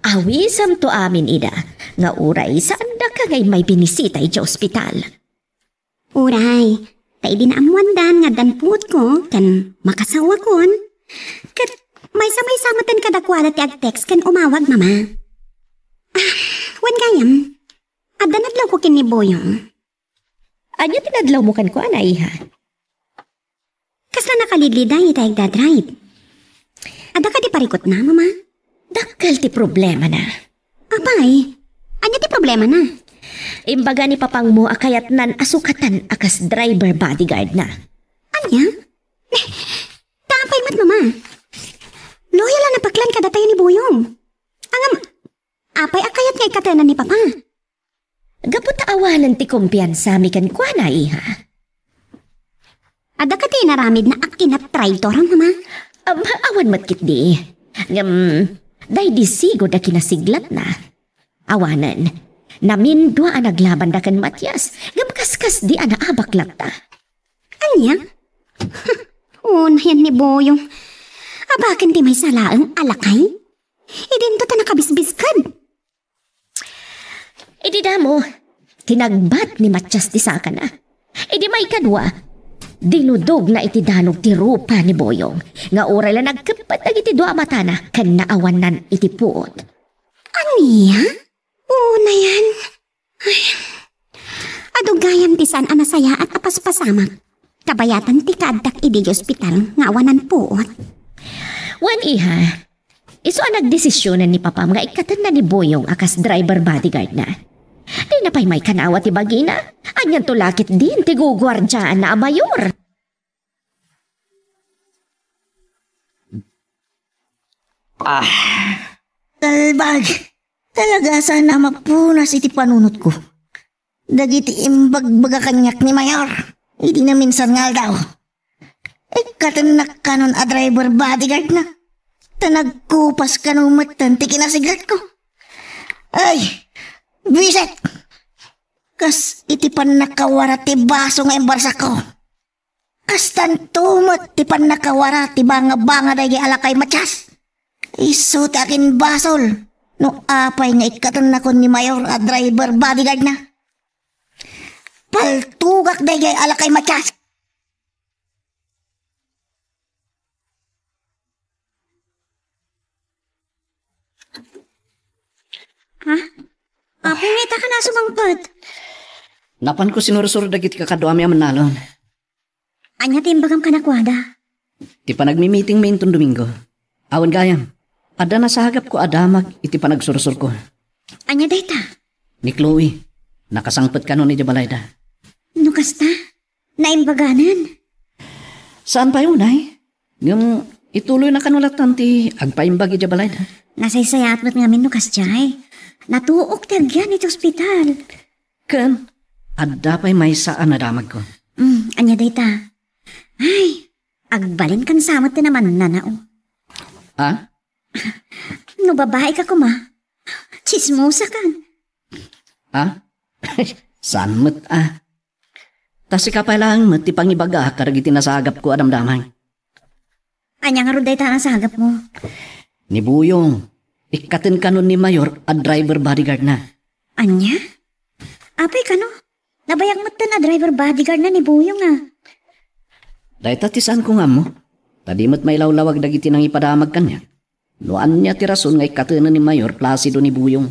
awisemto amin ida, nga uray saandaka nga immay binisita iti ospital. Uray, ta idi naammoandan nga addan puotko ken makasawakon, ket maysa-maysa metten kadakuada ti ag-text ken umawag, Mama. Ah, wen gayam, adda nadlawko ken ni Boyong. Ania ti nadlawmo kenkuana, iha? Kasla nakalidliday iti agdadrive. Adda kadi parikutna, Mama? Dakkel ti problemana. Apay, ania ti problemana? Imbaga ni papangmo a kayatnan a sukatan a kas driver bodyguard na. Ania? Ta apay met, Mama? Loyal a napaklan kadatayo ni Boyong. Ngem, apay a kayat nga ikkatenan ni Papa? Gapu ta awanen ti kumpiansami kenkuana, iha. Adda kadi inaramidna a kinatraitor, Mama? Am, awan met ketdi. Ngem, daydi sigud a kinasiglatna. Awanen, namindua a naglabanda ken Matias, ngem kaskasdi a naabak latta. Ania? Unayen ni Boyong. Abaken ti maysa laeng a lakay? Idinto ta nakabisbisked. Idi damo, tinagbat ni Matias ti sakana. Idi maikadua, dinudogna iti danog ti rupa ni Boyong, nga uray la nagkeppet dagiti dua a matana ken naawannan iti puot. Ania? Unayen? Ay, adu gayam ti saan a nasayaat a paspasamak. Kabayatan ti kaaddak idi ospital nga awanan puot. Wen, iha, isu a nagdesisionen ni Papam nga ikkatenna ni Boyong a kas driver bodyguard na. Dina pay maikanawa ti bagina. Anianto la ketdin ti guguardiaanna a mayor? Ah, kalbag! Talaga saan a mapunas iti panunotko. Dagiti imbagbaga kaniak ni Mayor, idi naminsan nga aldaw. Ikkatennak kanon a driver bodyguard na. Ta nagkupas kano metten ti kinasiglatko. Ay, buisit! Kas iti pannakawara ti baso nga imbarsakko. Kastanto met ti pannakawara ti bangabanga daydi a lakay Matias. Isu ti akinbasol no apay nga ikkatennakon ni Mayor a driver bodyguard na. Paltugak daydi a lakay Matias. Ha? Apo, ngata ka na sumangpet? Napanko sinursor dagiti kakaduami a mannalon. Ania ti imbagam kanakuada? Ti panagmimitingmi inton Domingo. Awan gayam, adda nasagapko a damag iti panagsursurko. Ania dayta? Ni Chloe, nakasangpet kanon idiay balayda. No kasta, naimbaganen? Saan pay unay? Ngem ituloyna kano lattan ti agpaimbag idiay balayda. Nasaysayaat met ngamin no kasdiay. Natuok ti agyan iti ospital. Ken, adda pay maysa a nadamagko. Mm, ania dayta? Ay, agbalinkan sa met ti namannanao. Ah? No babaika koma, tsismosakan. Ah? Saan met, ah? Ta sika pay laeng met ti pangibaga kadagiti nasagapko a damdamag. Ania ngarud dayta a nasagapmo? Ni Buyong, ikkaten kanon ni Mayor a driver bodyguardna. Ania? Apay kano? Nabayag metten a driver bodyguardna ni Buyong, a. Dayta ti saanko nga ammo. Ta di met mailawlawag dagiti nangipadamag kaniak. No ania ti rason nga ikkatenen ni Mayor Placido ni Buyong?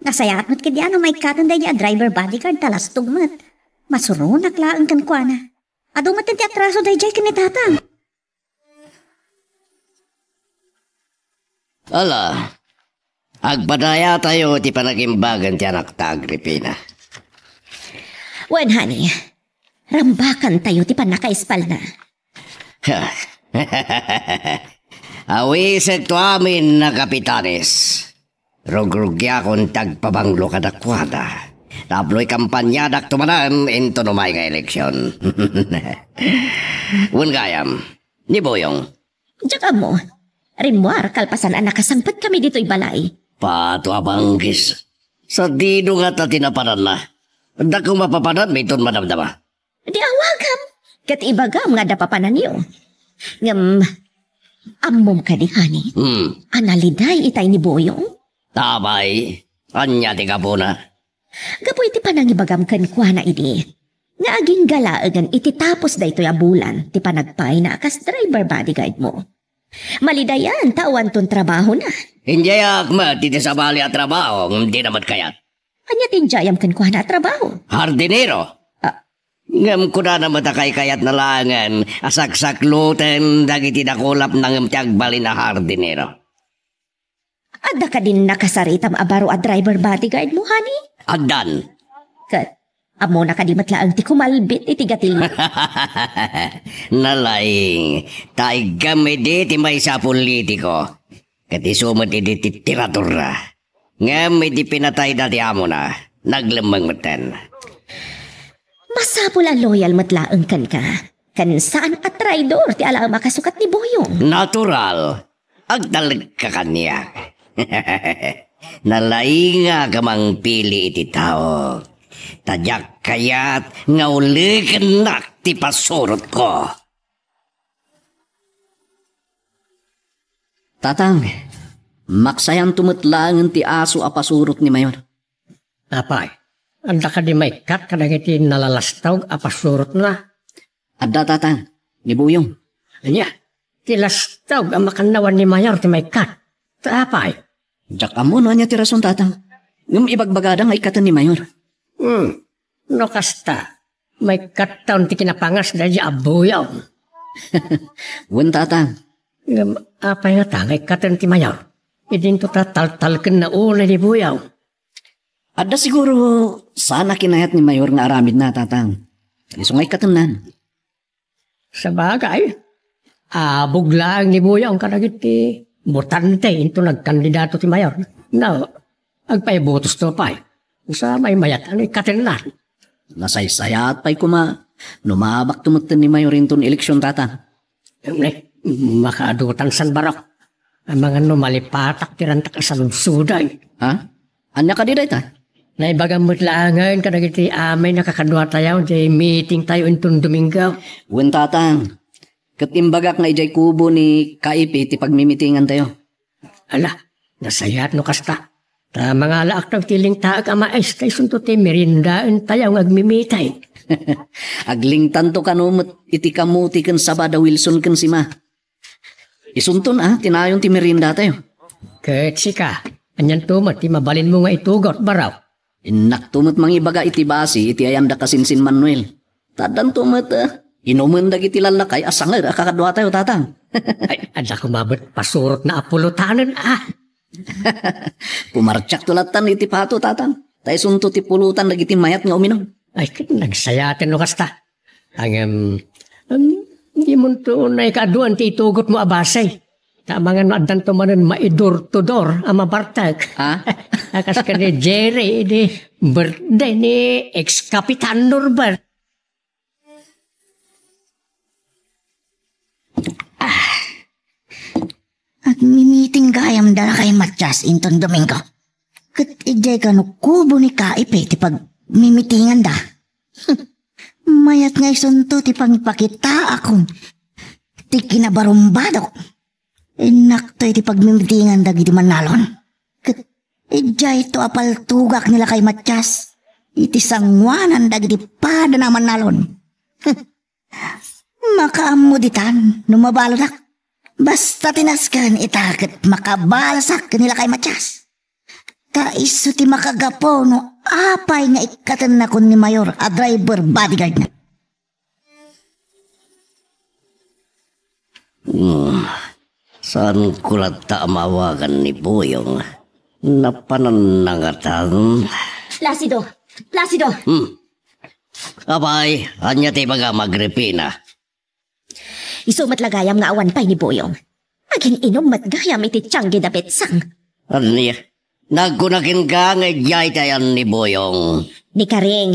Nasayaat met ketdi a no maikkaten daydi a driver bodyguard ta lastog met. Masuronak laeng kenkuana. Adu met ti atraso daydiay ken ni Tatang. Ala, agpadayatayo ti panagimbagan ti anakta, Agripina. Wen, honey, rambakantayo ti pannakaispalna. Awisekto amin a kapitanes. Rugrugiakon ti agpabanglo kadakuada. Tapno ikampaniadakto manen inton umay nga eleksion. Wen gayam, ni Buyong. Diak ammo. Rimmuar kalpasan a nakasangpetkami ditoy balay. Pato a banggis. Sadino ngata ti napananna? Adda koma papananmi inton madamdama? Di awagam, ket ibagam nga adda papananyo. Ngem, ammom kadi, honey, Hmm. a naliday itay ni Buyong? Apay, ania ti gapuna? Gapu iti panangibagam kenkuana idi, nga agingga laengen iti tapos daytoy a bulan ti panagpayna a kas driver bodyguard mo. Malidayan ta awanton trabahona. Indiayak met iti sabali a trabaho, ngem dina met kayat. Ania ti indiayam kenkuana a trabaho? Hardinero. Ah. Ngem kunana met a kaykayatna laengen a saksakloten dagiti dakulapna ngem ti agbalin a hardinero. Adda kadin nakasaritam a baro a driver bodyguard mo, honey? Addan. Ket, ammona kadi met laeng ti kumalbit iti gatilyo? Nalaing, ta iggam idi ti maysa a politiko. Ket isu met idi ti tiradorra. Ngem idi pinatayda ti amona, naglemmeng metten. Masapul a loyal met laeng kenka. Ken saan a traidor ti alaem a kasukat ni Buyong. Natural. Agtalekka kaniak. Nalaingak a mangpili iti tao. Ta diak kayat nga ulekennak ti pasurotko. Tatang, maksayanto met laengen ti aso a pasurot ni Mayor. Apay, adda kadi maikkat kadagiti nalalastog a pasurotna? Adda, Tatang, ni Buyong. Ania, ti lastog a makannawan ni Mayor ti maikkat? Ta apay? Diak ammo no ania ti rason, Tatang. Ngem ibagbagada nga ikkaten ni Mayor. Hmm, no kasta, maikkattaon ti kinapangas daydi a Buyong. Wen, Tatang. Ngem apay ngata nga ikkaten ti Mayor? Idinto ta taltalkenna unay ni Buyong. Adda siguro saan a kinayat ni Mayor nga aramidna, Tatang. Isu nga ikkatennan. Sabagay, abog laeng ni Buyong kadagiti botante inton nagkandidato ti Mayor. No, agpaibotosto pay. Sa maymayat, ania ikkatennan? Nasaysayaat pay koma no maabakto metten ni Mayor inton eleksion, Tatang. Ania, makaadutan san barok. Amangan no malipatak ti rantak a saludsodek. Ha? Ania kadi dayta? Naibagam met laengen kadagiti amin a kakaduatayo ti meetingtayo inton Domingo. Wen, Tatang. Ket imbagak nga idiay kubo ni Kaipi ti pagmimitingantayo. Ala, nasayaat no kasta. Ta mangalaakto iti lingtaek a mais, ta isunto ti meriendaentayo nga agmimiting. Aglingtanto kano met iti kamuti ken saba da Wilson ken Sima. Isunton a, ti nayon ti meriendatayo. Ket sika, anianto met ti mabalinmo nga itugot, baro? Innakto met mangibaga iti basi iti ayandak a sinsin Manuel. Ta addanto met, eh, inumen dagiti lallakay a sanger a kakaduatayo, Tatang. Ay, adda koma met pasurotna a pulotanen, a. Pumartiakto lattan iti pato, Tatang. Ta isunto ti pulotan dagiti mayat nga uminum. Ay, ket nagsayaaten no kasta. Ngem, em, dimonto naikaaduan ti itugotmo a basi. Ta amangan no addanto manen maidur-tudor a mabartek. Ha? A kas ken ni Jerry, idi birthday ni ex-Kapitan Norbert. Ah. Gayam da lakay Matias inton Domingo. Ket idiay kano kubo ni Kaipe ti pagmimitinganda. Mayat nga isunto ti pangipakitaakon ti kinabarumbadok. Innakto iti pagmimitingan dagiti mannalon. Ket idiayto a paltugak ni lakay Matias iti sanguanan dagiti padana a mannalon. Makaammo ditan no mabaludak. Basta ti nasken ita ket makabalasak ken ni lakay Matias. Ta isu ti makagapu no apay nga ikkatennakon ni Mayor a driver bodyguardna. Hmm. Saanko latta a maawagan ni Boyong. Napanannangatan. Placido! Placido! Hmm. Apay, ania ti ibagam, Agripina? Isu met la gayam nga awan pay ni Boyong. Agin-inom met gayam iti tiangge da Betsang. Ania? Nagkuna kenka nga idiay ti ayan ni Boyong. Ni Karing,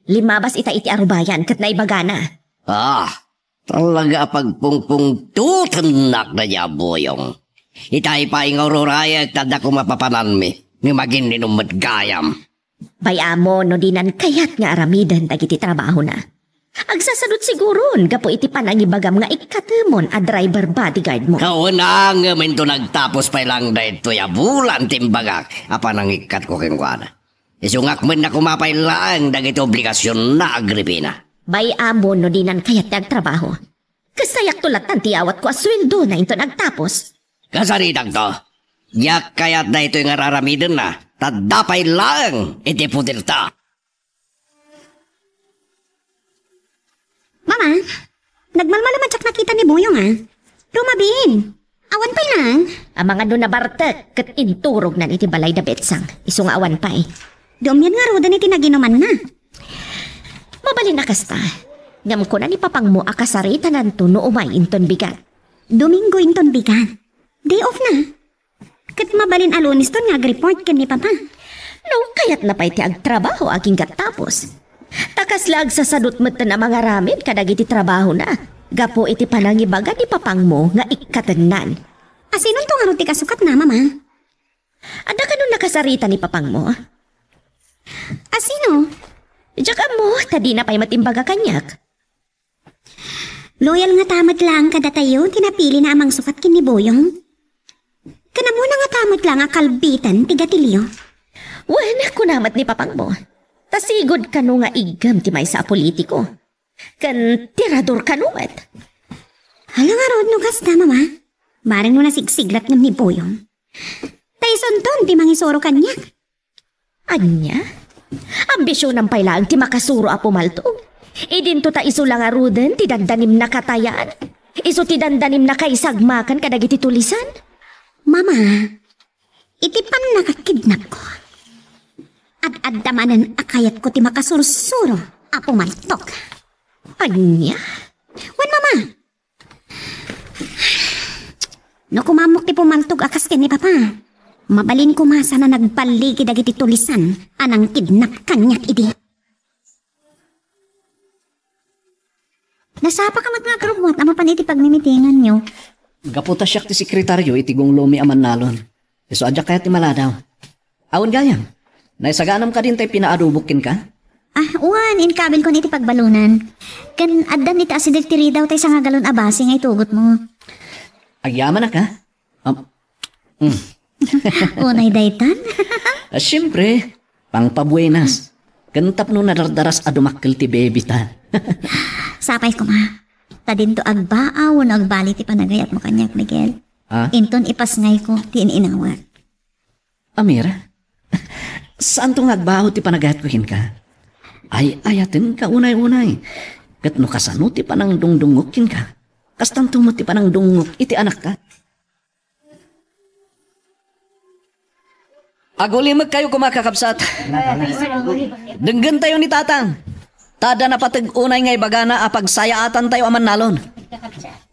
limmabas ita iti arubayan ket naibagana. Ah, talaga a pagpungpungtotennak dayta a Boyong. Itay pay nga ururayek ta adda koma papananmi, ngem agin-inom met gayam. Bay-am no dinan kayat nga aramiden dagiti trabahona. Agsasadut siguron gapu iti panangibagam nga ikkatemon a driver bodyguard mo. Kauna, ngem inton agtapos pay laeng daytoy a bulan ti imbagak a panangikkatko kenkuana. Isungak met na koma pay laeng dagiti obligasionna, Agripina. Bay-am no dinan kayat ti agtrabaho. Kasayakto lattan ti awatko a sueldo na inton agtapos. Kasaritakto. Diak kayat daytoy nga raramidenna, ta adda pay laeng iti puderta. Mama, nagmalmalem a diak nakita ni Boyong, a. Rumabiin. Awan pay naan. Amangan no nabartek ket inturognan iti balay da Betsang. Isu nga awan pay. Dumngeg ngaruden iti naginumanna. Mabalin a kasta. Ngem kuna ni papangmo a kasaritananto no umay inton bigat. Domingo inton bigat. Day off na. Ket mabalin a Luneston nga agreport ken ni Papa. No kayatna pay ti agtrabaho agingga tapos. Ta kasla agsasadut metten a mangaramid kadagiti trabahona gapu iti panangibaga ni papangmo nga ikkatennan. Asinonto ngarud ti kasukatna, Mama? Adda kano nakasarita ni papangmo? Asino? Diak ammo, ta dina pay met imbaga kaniak. Loyal ngata met laeng kadatayo ti napilina a mangsukat ken ni Boyong. Ken ammona ngata met laeng a kalbitan ti gatilyo. Wen, kuna met ni papangmo. Ta sigud kano nga iggem ti maysa a politiko. Ken tirador kano met. Hala ngarud no kasta, Mama. Bareng no nasigsiglat ngem ni Boyong. Ta isunton ti mangisuro kaniak. Ania? Ambisionam pay laeng ti makasuro a pumaltog. Idinto ta isu la ngaruden ti dandanimna katayan. Isu ti dandanimna kaisagmakan kadagiti tulisan. Mama, iti pannakakidnapko, ad-adda manen a kayatko ti makasursuro a pumaltog. Ania? Wen, Mama, no kumammok ti pumaltog a kas ken ni Papa, mabalin koma sana nagballigi dagiti tulisan a nangkidnap kaniak idi. Nasapaka met nga agrumot a mapan iti pagmimitinganyo. Gapu ta siak ti sekretaryo iti gunglomi a mannalon. Isu a diak kayat ti maladaw. Awan gayam. Naisaganam kadi intay pinaadobok kenka? Ah, wen, inkabilkon iti pagbalunan. Ken addan iti asideg ti ridaw tay sangagalon a basi nga itugotmo. Agyamanak, a? Am, mm. Unay daytan? Ah, siempre, pangpabuenas. Ken tapno nadardaras a dumakkel ti baby ta. Sapay koma. Ta dinto agbaaw wenno agbali ti panagayatmo kaniak, Miguel. Ah? Inton ipasngayko ti in-inawat. Amira, saanto nga agbaw ti panagayatko kenka. Ay-ayatenka unay-unay. Ket no kasano ti panangdungdungngok kenka, kastanto met ti panangdungngok iti anakka. Agulimekkayo koma, kakabsat. Denggentayo ni Tatang. Ta adda napateg unay nga ibagana a pagsayaatantayo a mannalon.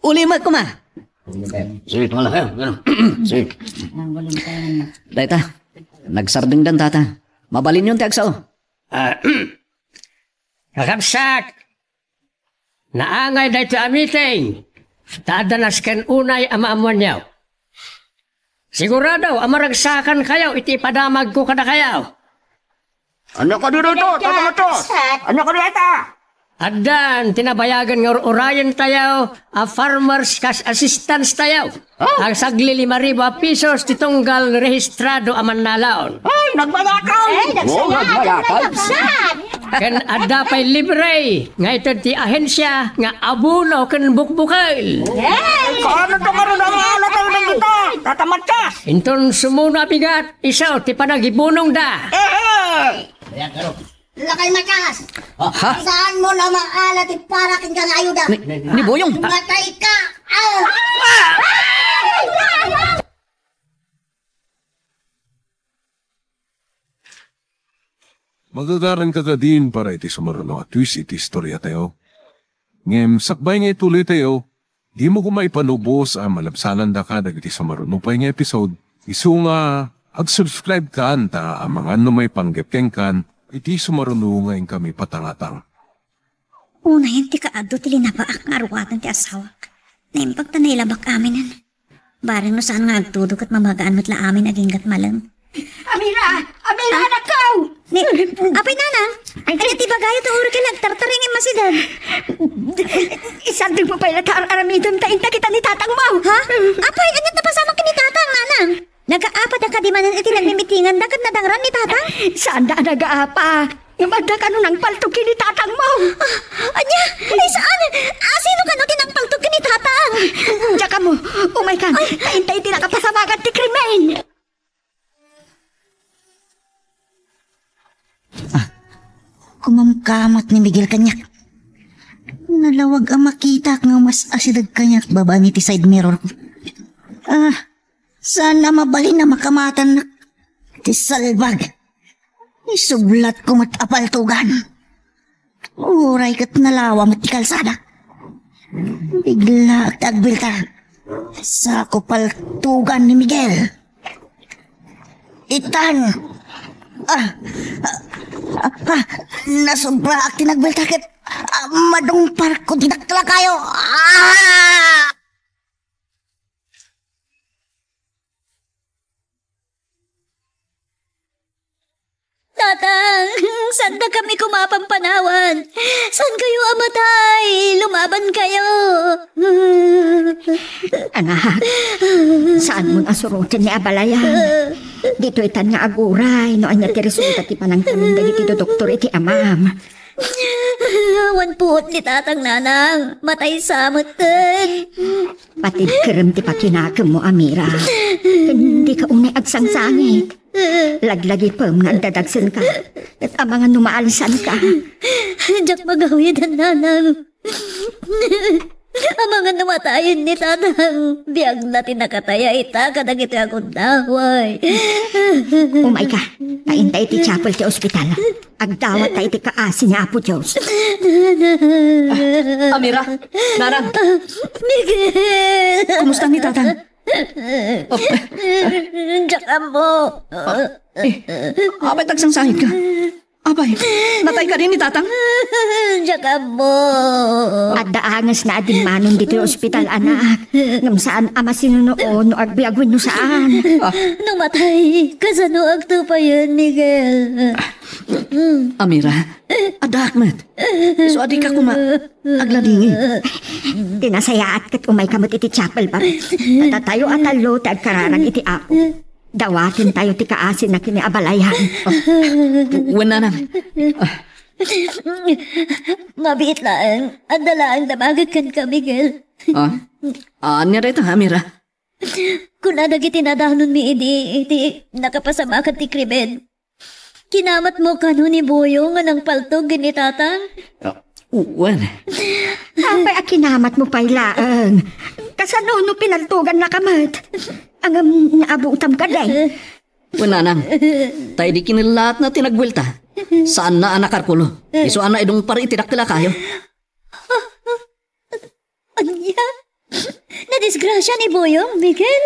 Ulimek koma. Sige, wala kayo. Sige. Dayta, nagsardengdan, Tata. Mabalinyon ti agsao. Ah, kakabsat, naangay daytoy a meeting, ta adda nasken unay a maammuanyo. Sigurado a maragsakankayo iti ipadamagko kadakayo. Ania kadi dayta, Tata Matias? Ania kadi dayta? Addan ti nabayagen nga ur-urayentayo a farmers cash assistance tayo. Ah? Agsagli lima ribu a pesos ti tunggal rehistrado a mannalaon. Ay, nagmayatay! Ay, oo, nagmayatay. Ken adda pay libre nga ited ti ahensia nga abono ken bukbukel. Kaano to karon a maala tayo dagita, Tata Matias? Inton sumuno a bigat, isu ti panagibunongda. Eh, eh. Lakay, Matias! Ha? Saan mo na maala ti para kenka nga ayuda? Ni, ni Boyong. Matay ka! Ah! Magagaranka kadin para iti sumaruno a twist iti istoriatayo. Ngem sakbay nga ituloytayo, dimo koma ipanubos a malabsanandaka dagiti sumaruno pay nga episode. Isu nga, ag-subscribe kan ta amangan no maipanggep kenkan iti sumaruno nga inkami patangatang. Unayen ti kaadu ti linabaak nga aruatan ti asawak. Naimbag ta nailabak aminen. Bareng no saan nga agtudo ket mamagaan met la amin agingga ti malem. Amira! Amira, anakko! Ni, apay, Nanang? Ay, ania ti ibagayo ta uray ka nagtartaring immasideg? Isardeng mo pay la ta ar-aramidem ta inta kita ni tatang mo. Ha? Apay, ania ti napasamak ken ni tatang, Nanang? Nagaapa da kadi manen iti nagmimitinganda ket nadangran ni tatang? Saanda a nagaapa. Ngem adda kano nangpaltog ken ni tatang mo. Ah, ania? Ay, saan? Ah, sino kano ti nangpaltog ken ni tatang? Diak ammo, umaykan. Ay. Ta inta iti nakapasamagan ti krimen. Ah, kumamkamat ni Miguel kaniak. Nalawag a makitak nga umas-asideg kaniak babaen iti side mirror ko. Ah, saan a mabalin a makamatannak ti salbag. Isublatko met a paltogan. Uray ket nalawa met ti kalsada. Biglaak ti agbiltag. Sako paltogan ni Miguel. Itan! Ah! Ah! Ah! Nasubraak ti nagbiltag ket, ah, madungparko ti dakkel a kayo. Ah! Tatang, saanda kami koma a pampanawan. Saankayo a matay, lumabankayo. Anak, saanmon a suroten ni abalayan. Ditoy tan nga aguray no ania ti resulta ti panangtanem dagiti doktor iti amam. Awan puot ni tatang, Nanang. Matay sa metten. Patibkerem ti pakinakemmo, Amira. Ken dika unay agsangsangit. Laglagipem nga agdadagsenka. Ket amangan no maalsanka. Diak magawiden, Nanang. Amangan no matayen ni tatang, biagna ti nakataya ita kadagitoy a gundaway. Umayka, ta inta iti chapel ti ospital. Agdawatta iti kaasi ni Apo Dios. Ah, Amira, Nanang. Miguel! Kumusta ni tatang? Oh. Diak ammo. Ah, eh, apay ta agsangsangit ka? Apay, natay kadi ni tatang? Diak ammo. Adda angesna a dimmanon ditoy ospital, anak. Ngem saan a masinuno no agbiag wenno saan. Ah. No matay, kasano agtupayen, Miguel? Amira, addaak met. Isu a dika koma agladingit. Ti nasayaat ket umayka met iti chapel, baro. Ta datayo a tallo ti agkararag iti Apo. Dawatentayo ti kaasina ken ni abalayan. Ah, wen, Nanang. Ah. Mabiit laeng, adda laeng damagek kenka, Miguel. Ah? Ania dayta, Amira? Kuna dagiti nadanonmi idi, iti nakapasamakan ti krimen. Kinamatmo kano ni Boyong nga nangpaltog ken ni tatang? Ah, wen. Apay a kinamatmo pay laeng? Kasano no pinaltogannaka met? Ngem naabutam kadi? Wen, Nanang. Ta idi kinellaatna ti nagbuelta, saanna a nakarkulo. Isu a naidungpar iti dakkel a kayo. Ania? Nadisgrasia ni Boyong, Miguel?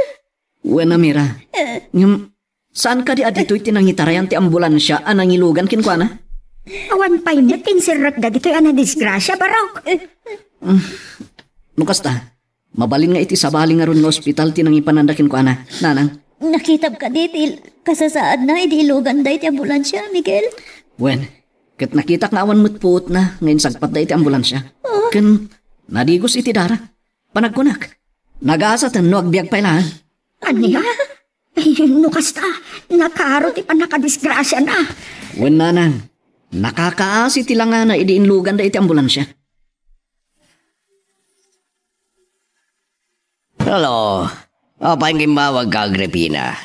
Wen, Amira. Eh. Ngem, saan kadi a ditoy ti nangitarayan ti ambulansia a nangilugan kenkuana? Awan pay met inserrek dagitoy a nadisgrasia, Barok. Mm. No kasta, mabalin nga iti sabali ngarud nga ospital ti nangipananda kenkuana, Nanang. Nakitam kadi ti kasasaadna idi iluganda iti ambulansia, Miguel? Wen, ket nakitak nga awan met puotna nga insagpatda iti ambulansia. Ah. Ken nadigos iti dara. Panagkunak, nagasaten no agbiag pay laeng. Ania? Ay, no kasta, nakaro ti pannakadisgrasiana. Wen, nanang, nakakaasi ti langana idi inluganda iti ambulansia. Hello. Apay nga immawagka, Agripina?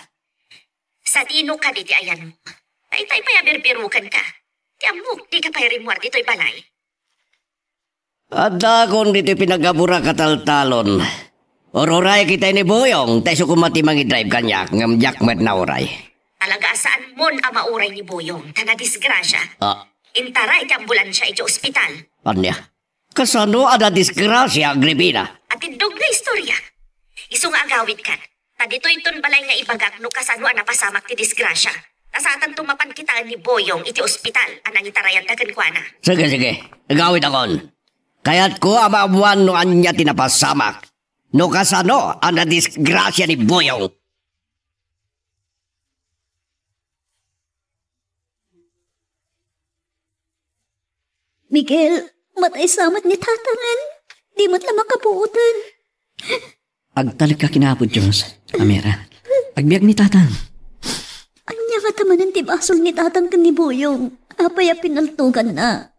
Sadino kadi ti ayanmo? Daytay pay a birbirukenka. Ti ammok, dika pay rimmuar ditoy balay. Addakon ditoy pinaggaburak a taltalon. Ururay kita ni Boyong, ta isu koma ti mangidrive kaniak, ngem diak met nauray. Talaga a saanmon a mauray ni Boyong, ta nadisgrasia. Ah. Intaray ti ambulansia iti ospital. Ania? Kasano a nadisgrasia, Agripina? Atiddog nga istorya. Isu nga agawidkan. Ta ditoyton balay nga ibagak no kasano a napasamak ti disgrasia. Ta saantanto mapan kitaen ni Boyong iti ospital a nangitarayan da kenkuana. Sige, sige. Agawidakon. Kayatko a maammuan no ania ti napasamak. No kasano a nadisgrasia ni Boyong. Miguel, matay sa met ni Tatang. Di met la makapuoten. Agtalekka ken Apo Dios, Amira. Agbiag ni Tatang. Ania ngata manen ti basol ni Tatang ken ni Boyong? Apay a pinaltuganna?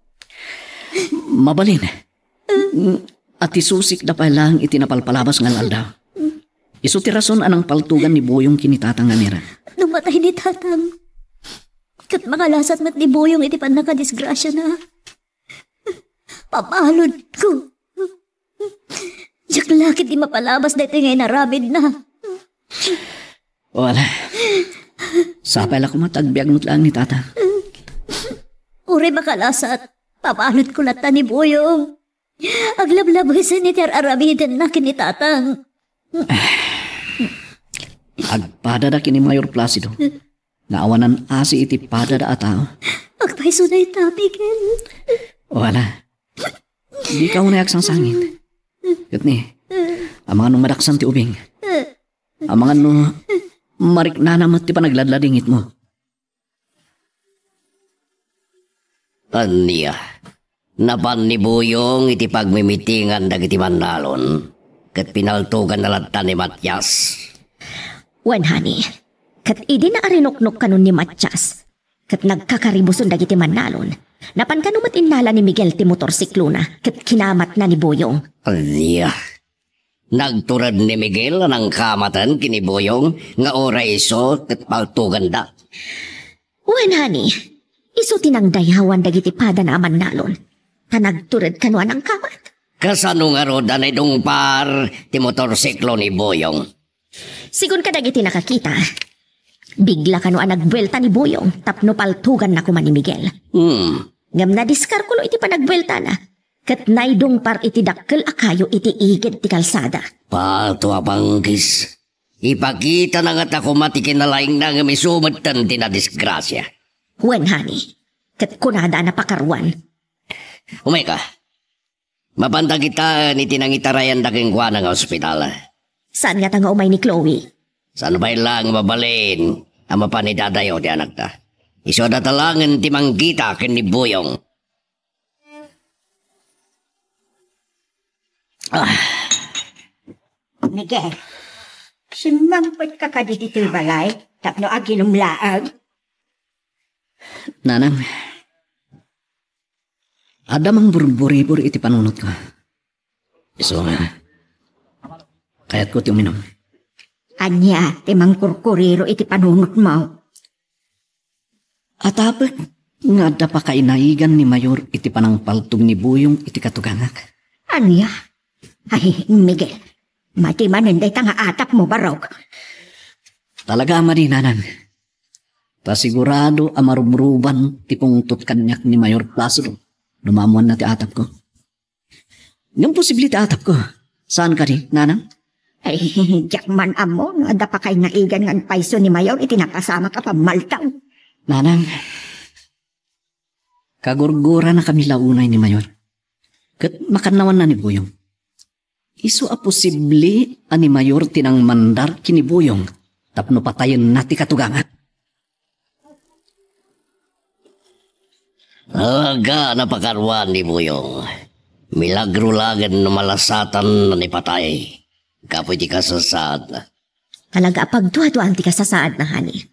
Mabalin. A ti susikda pay laeng iti napalpalabas nga aldaw. Isu ti rason a nangpaltugan ni Boyong ken ni Tatang, Amira. No matay ni Tatang, ket makalasat met ni Boyong iti pannakadisgrasiana. Pabaludko. Diak la ketdi mapalabas daytoy nga inaramidna. Wala. Sapay la koma ta agbiag met laeng ni Tatang. Uray makalasat, pabaludko latta ni Boyong. Aglablabesen iti ar-aramidenna ken ni Tatang. Agpadada ken ni Mayor Placido nga awanan asi iti padada a tao. Agpayso dayta, Miguel. Wala. Dika unay agsangsangit. Ket ni, amangan no madaksan ti ubing. Amangan no mariknana met ti panagladladingitmo. Ania? Napan ni Boyong iti pagmimitingan dagiti mannalon, ket pinaltuganna latta ni Matias. Wen, honey, ket idi naarinuknok kanon ni Matias, ket nagkakaribuson dagiti mannalon, napan kano met innala ni Miguel ti motorsiklona, ket kinamatna ni Boyong. Ania? Nagtured ni Miguel a nangkamaten ken ni Boyong nga uray isu ket paltuganda. Wen, honey, isu ti nangdayawan dagiti padana a mannalon, ta nagtured kano a nangkamat. Kasano ngarud a naidungpar ti motorsiklo ni Boyong? Sigun kadagiti nakakita, bigla kano a nagbuelta ni Boyong tapno paltuganna koma ni Miguel. Hmm. Ngem nadiskarkulo iti panagbueltana, ket naidungpar iti dakkel a kayo iti igid ti kalsada. Pato a panggis. Ipakitana ngata koma ti kinalaingna ngem isu metten ti nadisgrasia. Wen, honey, ket kunada a napakaruan. Umayka. Mapanta kitaen iti nangitarayanda kenkuana nga ospital. Saan ngata nga umay ni Chloe? Saan pay la nga mabalin a mapan idadayo ti anakta? Isu a datalangen ti mangkita ken ni Boyong. Ah. Miguel, simmangpetka kadi ditoy balay tapno aginum laeng? Nanang, adda mangburburibur iti panunotko. Isu nga, kayatko ti uminum. Ania ti mangkurkuriro iti panunotmo? Atapek nga adda pakainaigan ni Mayor iti panangpaltog ni Boyong iti katugangak. Ania? Ay, Miguel, mati manen dayta nga atapmo, barok. Talaga a madi, nanang. Ta sigurado a marubruban ti pungtot kaniak ni Mayor Placido no maammoanna ti atapko. Ngem posible ti atapko. Saan kadi, nanang? Ay, diak man ammo no adda pakainaigan nga agpayso ni Mayor iti napasamak a pammaltaw. Nanang, kagurguranakami la unay ni Mayor. Ket makannawanna ni Boyong. Isu a posible a ni Mayor ti nangmandar ken ni Boyong tapno patayenna ti katugangak. Aga, napakaruan ni Buyong. Milagro laeng no malasatan a ni patay. Gapu iti kasasaadna. Talaga a pagduaduaan ti kasasaadna, honey.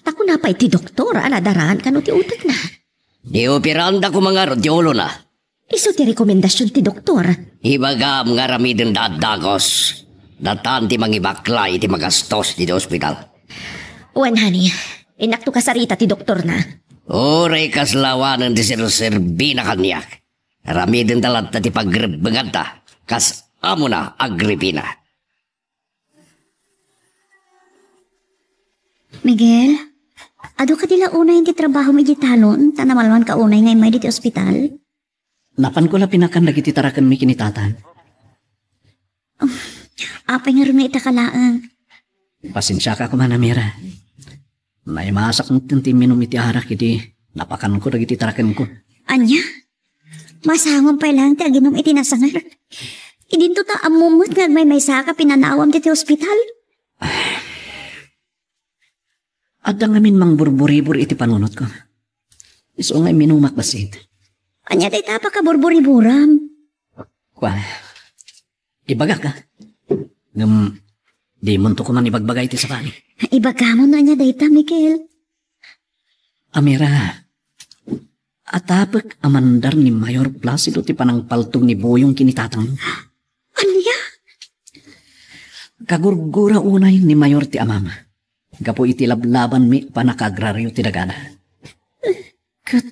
Ta kuna pay ti doktor a nadaraan kano ti utekna. Di operanda koma ngarud ti ulona. Isu ti rekomendasion ti doktor. Ibagam nga aramidenda a dagus. Datan ti mangibaklay iti magastos iti ospital. Wen, honey, innakto kasarita ti doktorna. Uray kasla awanen ti serserbina kaniak. Aramidenda latta ti pagrebbenganta. Kas amona, Agripina. Miguel, adu kadi la unay ti trabahom idiay talon, ta namalmanka unay nga immay ditoy ospital? Napanko la pinakan dagiti tarakenmi ken ni Tatang. Apay ngarud nga ita ka laeng? Pasensiaka koma, Amira. Naimasak metten ti imminum iti arak idi napakanko dagiti tarakenko. Ania? Masangon pay laeng ti aginum iti nasangar. Idinto ta ammom met nga agmaymaysaka pinanawam ditoy ospital. Adda ngamin mangburburibor iti panunotko. Isu nga imminumak bassit. Ania dayta a pakaburburiboram? Kua, ibagak, a. Ngem, dimonto koma ibagbaga iti sakali. Ibagamon no ania dayta, Miguel. Amira, atapek a mandar ni Mayor Placido ti panangpaltog ni Buyong ken ni Tatang. Ania? Kagurgura unay ni Mayor ti amam gapu iti lablabanmi a panakaagrario ti dagana. Ket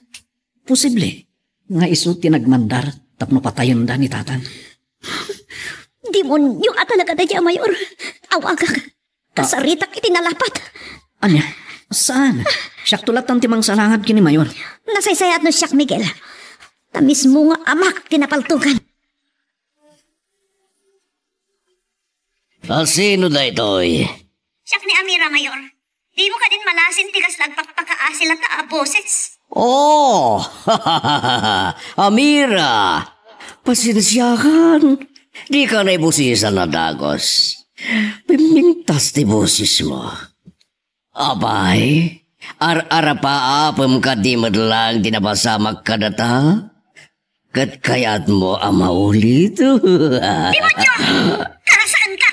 posible nga isu ti nagmandar tapno patayenda ni Tatang. Demonio a talaga dayta a Mayor. Awagak. Kasaritak iti nalapat. Ania? Saan? Siakto latta ti mangsalangad ken ni Mayor. Nasaysayaat no siak, Miguel. Ta mismo nga amak ti napaltogan. A sino daytoy? Siak ni Amira, Mayor. Dimo kadin malasin ti kasla agpakpakaasi latta a boses? Oh! Amira! Pasensiakan. Dika naibosisan a dagus. Pimpintas ti bosesmo. Apay, ar-arapaapem kadi met laeng ti napasamak kadata? Ket kayatmo a maulit? Demonio! Karasaanka!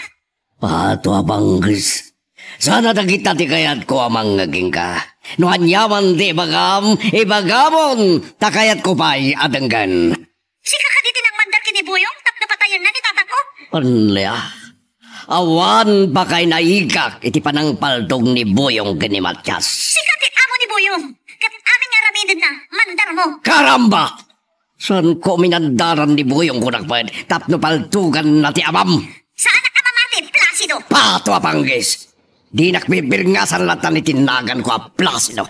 Pato a bangges. Saan a dagita ti kayatko a mangngeg kenka. No aniaman ti ibagam, ibagamon, ta kayatko pay a denggen. Sika kadi ti nangmandar ken ni Buyong tapno patayenna ni tatangko? Ania? Awan pakainaigak iti panangpaltog ni Buyong ken ni Matias. Sika ti amo ni Buyong, ket amin nga aramidenna, mandarmo. Karamba! Saanko minandaran ni Buyong, kunak met, tapno paltoganna ti amam. Saanak a mamati, Placido! Pato a bangges! Dinak bibirngasan latta iti naganko a Placido.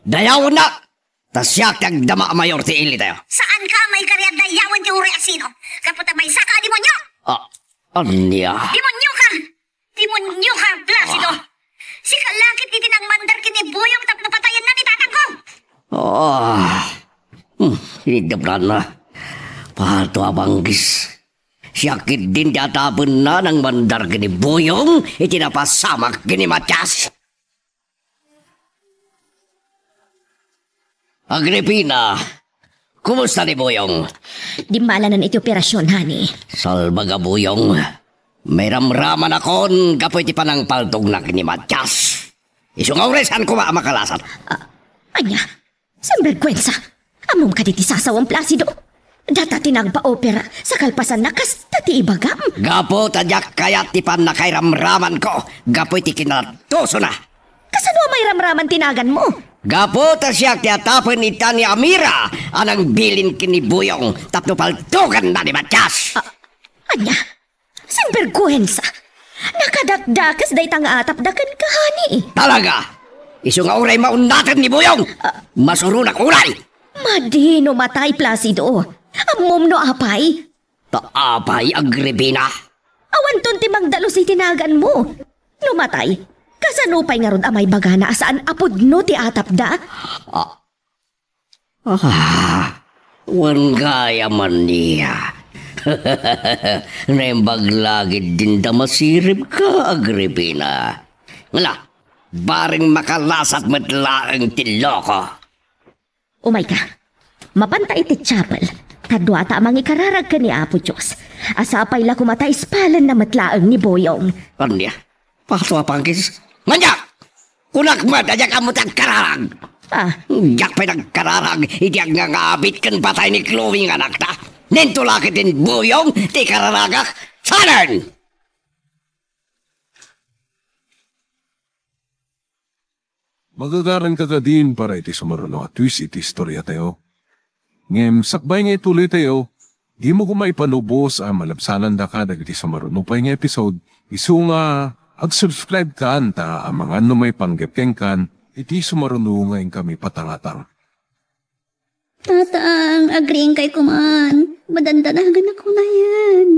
Dayawnak! Ta siak ti agdama a mayor ti ilitayo. Saanka a maikari a dayawen ti uray a sino? Gapu ta maysaka a demonio! Ah, ania? Demonioka! Demonioka, Placido! Ah. Sika la ketdi ti nangmandar ken ni Buyong tapno patayenna ni tatangko! Ah. Hmm, inidebranna. Pato a bangges. Siak ketdin ti atapenna nangmandar ken ni Buyong iti napasamak ken ni Matias. Agripina, kumusta ni Buyong? Dimmalanen iti operasion, honey. Salbag a Buyong. Mairamramanakon gapu iti panangpaltogna ken ni Matias. Isu nga uray saan koma a makalasat. Ah, ania? Sinberguensa! Ammom kadi ti sasawam, Placido? Data ti nagpaopera, sa kalpasanna, kasta ti ibagam. Gapu ta diak kayat ti pannakairamramanko gapu iti kinatosona. Kasano a mairamraman ti naganmo? Gapu ta siak ti atapen ita ni Amira a nangbilin ken ni Buyong tapno paltoganna ni Matias. Ah, ania? Sinberguensa! Nakadakdakes dayta nga atapda kenka, honey. Talaga? Isu nga uray maunnaten ni Buyong! Ah. Masuronak uray! Madi no matay, Placido. Ammom no apay? Ta apay, Agripina? Awanton ti mangdalus iti naganmo. No matay, kasano pay ngarud a maibagana a saan a pudno ti atapda? Ah, ah, wen gayam ania. Naimbag la ketdin ta masiribka, Agripina. Ala, bareng makalasat met laeng ti loko. Umayka. Mapanta iti chapel. Kaduata a mangikararag ken ni Apo Dios. Asa pay la koma ta ispalenna met laeng ni Buyong. Ania? Pato a pangkis? Maniak! Kunak met a diak ammo ti agkararag. Ah. Diak pay nagkararag iti agnangabit ken patay ni Chloe nga anakta. Ninto la ket ni Buyong ti kararagak. Saanen! Magagaranka kadin para iti sumaruno a twist iti istoriatayo. Ngem sakbay nga ituloytayo, dimo koma ipanubos a malabsanandaka dagiti sumaruno pay nga episode, isu nga ag-subscribe kan ta amangan no maipanggep kenkan iti sumaruno nga inkami patangatang. Tatang, agriingkay koman. Madandanagan ako na yan.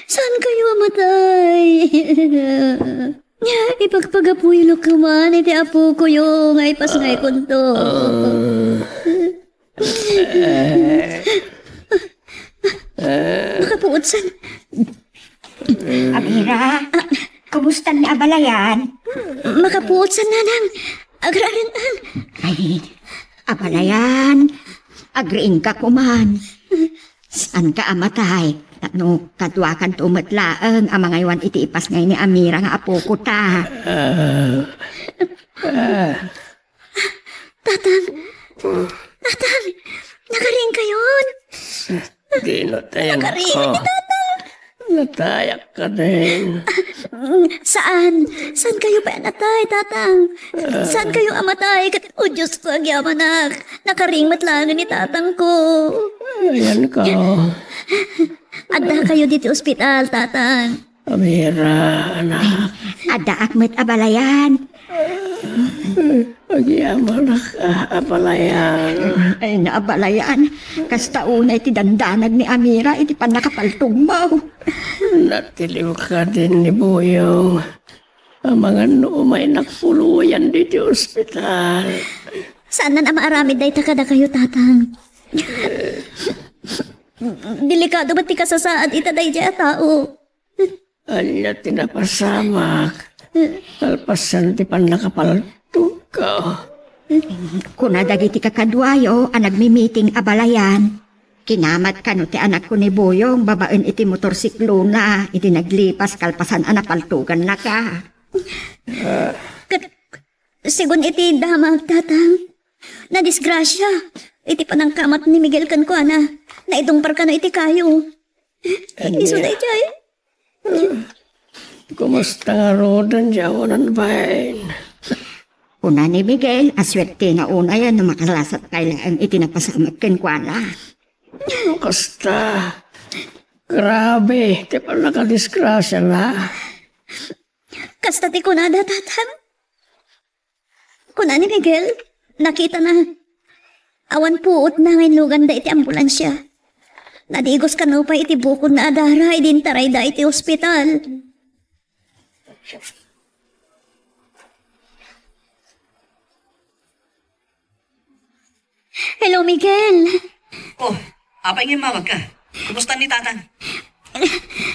Saan kayo amatay? Ipagpagapuy lo koman iti apo ko yo nga ipasngay kunto. Makapuotsan. Amira, kumusta ni abalayan? Makapuotsan, nanang. Agraran-an. Ay, abalayan. Agriingka koman. Saan ka amatay? Tapno kaduakan to met laeng a mangaywan iti ipasngay ni Amira nga apo ko ta. Ah, ah. Tatang! Tatang! Nakaring kayon! Dino tayo. Nakaring ni Tatang! Natayak ka din. Saan? Saan kayo pa natay, Tatang? Saan kayo amatay? Kat, oh, Diyos ko, agyamanak. Nakaring met laeng ni Tatang ko. Ayan ka. Adda kayo diti ospital, Tatang. Amira, anak. Addaak met abalayan. Agyamanak, ah, abalayan. Ay, naabalayan. Kasta unay ti dandanag ni Amira iti pannakapaltugmo. Natiliw ka din ni Buyong. Amangan no umay nakpuloyan diti ospital. Saan a maaramid dayta kadakayo, Tatang? Delikado met ti kasasaad ita daydiay a tao. Ania ti napasamak? Kalpasan ti pannakapaltogko. Kuna dagiti kakaduayo a nagmimiting abalayan. Kinamat kano ti anakko ni Buyong babaen iti motorsiklona idi naglipas kalpasan a napaltogannaka. Ket, segun iti damag, Tatang, nadisgrasia iti panangkamat ni Miguel kenkuana. Naidungpar kano iti kayo. Ania? Isu daydiay. Kumusta ngaruden diay awanan bain? Kuna ni Miguel a suertena unay no makalasat pay laeng iti napasamak kenkuana. Kasta, grabe ti pannakadisgrasiana. Kasta ti kunada, Tatang. Kuna ni Miguel, nakitana. Awan puotna nga innuganda iti ambulansia. Nadigos kano pay iti bukod nga adara idi intarayda iti ospital. Hello, Miguel. Oh, apay nga immawagka? Kumusta ni Tatang?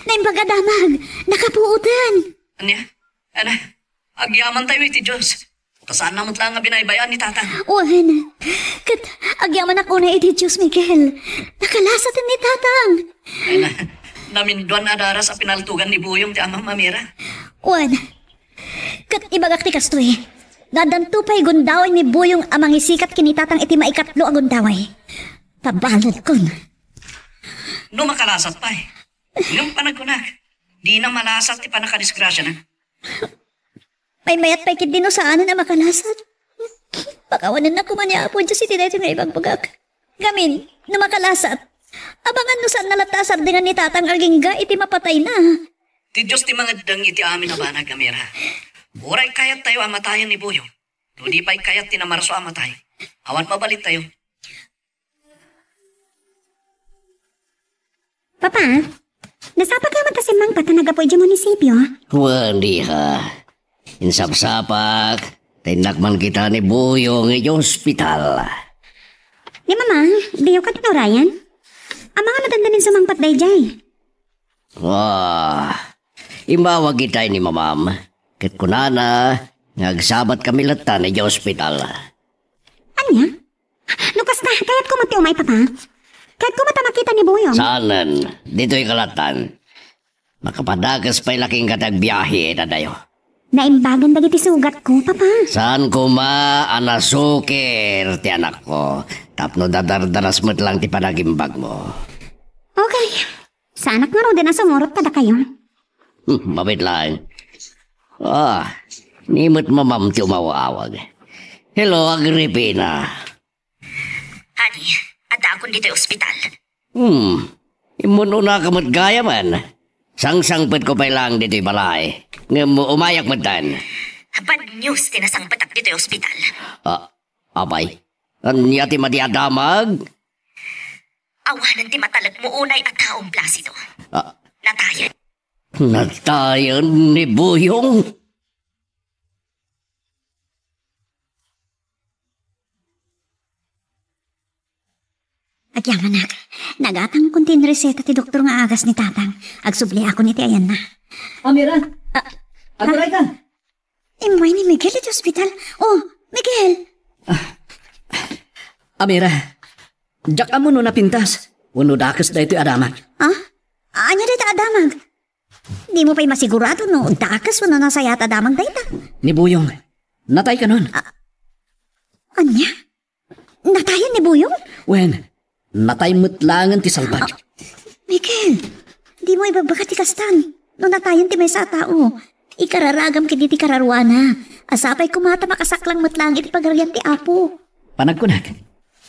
Naimbag a damag. Nakapuotan. Ania? Ana, agyamantayo iti Dios. Ta saanna met laeng a binaybay-an ni Tatang. Wen, ket agyamanak unay iti Dios, Miguel. Nakalasaten ni Tatang. Ay na, naminduan a daras a pinaltogan ni Buyong ti amam a Mira. Wen, ket ibagak ti kastoy. Addanto pay gundaway ni Buyong a mangisikat ken ni Tatang iti maikatlo a gundaway. Tabaludkon. No makalasat pay. Ngem panagkunak, dina malasat ti pannakadisgrasiana. Maymayat pay ketdi no saanen a makalasat. Pakawanennak koma ni Apo Dios iti daytoy nga ibagbagak. Ngamin, no makalasat, abangan no saanna latta a sardengan ni Tatang agingga iti mapatayna. Ti Dios ti mangeddeng iti amin a banag a Mira. Uray kayattayo a matayen ni Buyong, no di pay kayat ti namarso a matay, awan mabalintayo. Papa, nasapaka met a simmangpet a naggapu idiay munisipio? Wen, iha. Insapsapak, ta innak mankita ni Buyong idiay ospital. Ni Mama, diyo ka tinurayan? Amangan no dandanin sumangpet daydiay. Wah, immawag itay ni Mamam. Ket kunana nga agsabatkami latta idiay ospital. Ania? No kasta, kayatko met ti umay, Papa. Kayatko met a makita ni Buyong. Saanen, ditoy kalatan. Makapadakes pay la kenka ti agbiahe itadayo. Naimbagan dagiti sugatko, Papa. Saan koma a nasukir ti anakko tapno dadardaras met lang ti panagimbagmo. Okay. Saanak ngaruden a sumurot kadakayo. Hmm, mabit laeng. Ah, ni met mamam ti umaw-awag. Hello, Agripina. Honey, addaakon ditoy ospital. Hmm, immun-unaka met gayamen. Sangsangpetko pay laeng ditoy balay. Ngem umayak metten. Bad news ti nasangpetak ditoy ospital. Ah, apay, ania ti madi a damag? Awanen ti matalekmo unay a taom, Placido. Ah. Natayen. Natayen ni Buyong? Agyamanak, nagatangkon ti inreseta ti doktor nga agas ni Tatang. Agsubliakon iti ayanna. Amira! Ah, agurayka! Immay ni Miguel iti ospital. Oh, Miguel! Amira, diak ammo no napintas wenno dakes daytoy a damag. Ha? Ania dayta a damag? Dimo pay masigurado no dakes wenno nasayaat a damag dayta? Ni Buyong, natay kanon. Ah, ania? Natayen ni Buyong? Wen, natay met laengen ti salbag. Ah, Miguel, dimo ibagbaga ti kastan. No natayen ti maysa a tao, ikararagam ketdi ti kararuana. Sapay koma ta makasaklang met laeng iti Pagarian ti Apo. Panagkunak,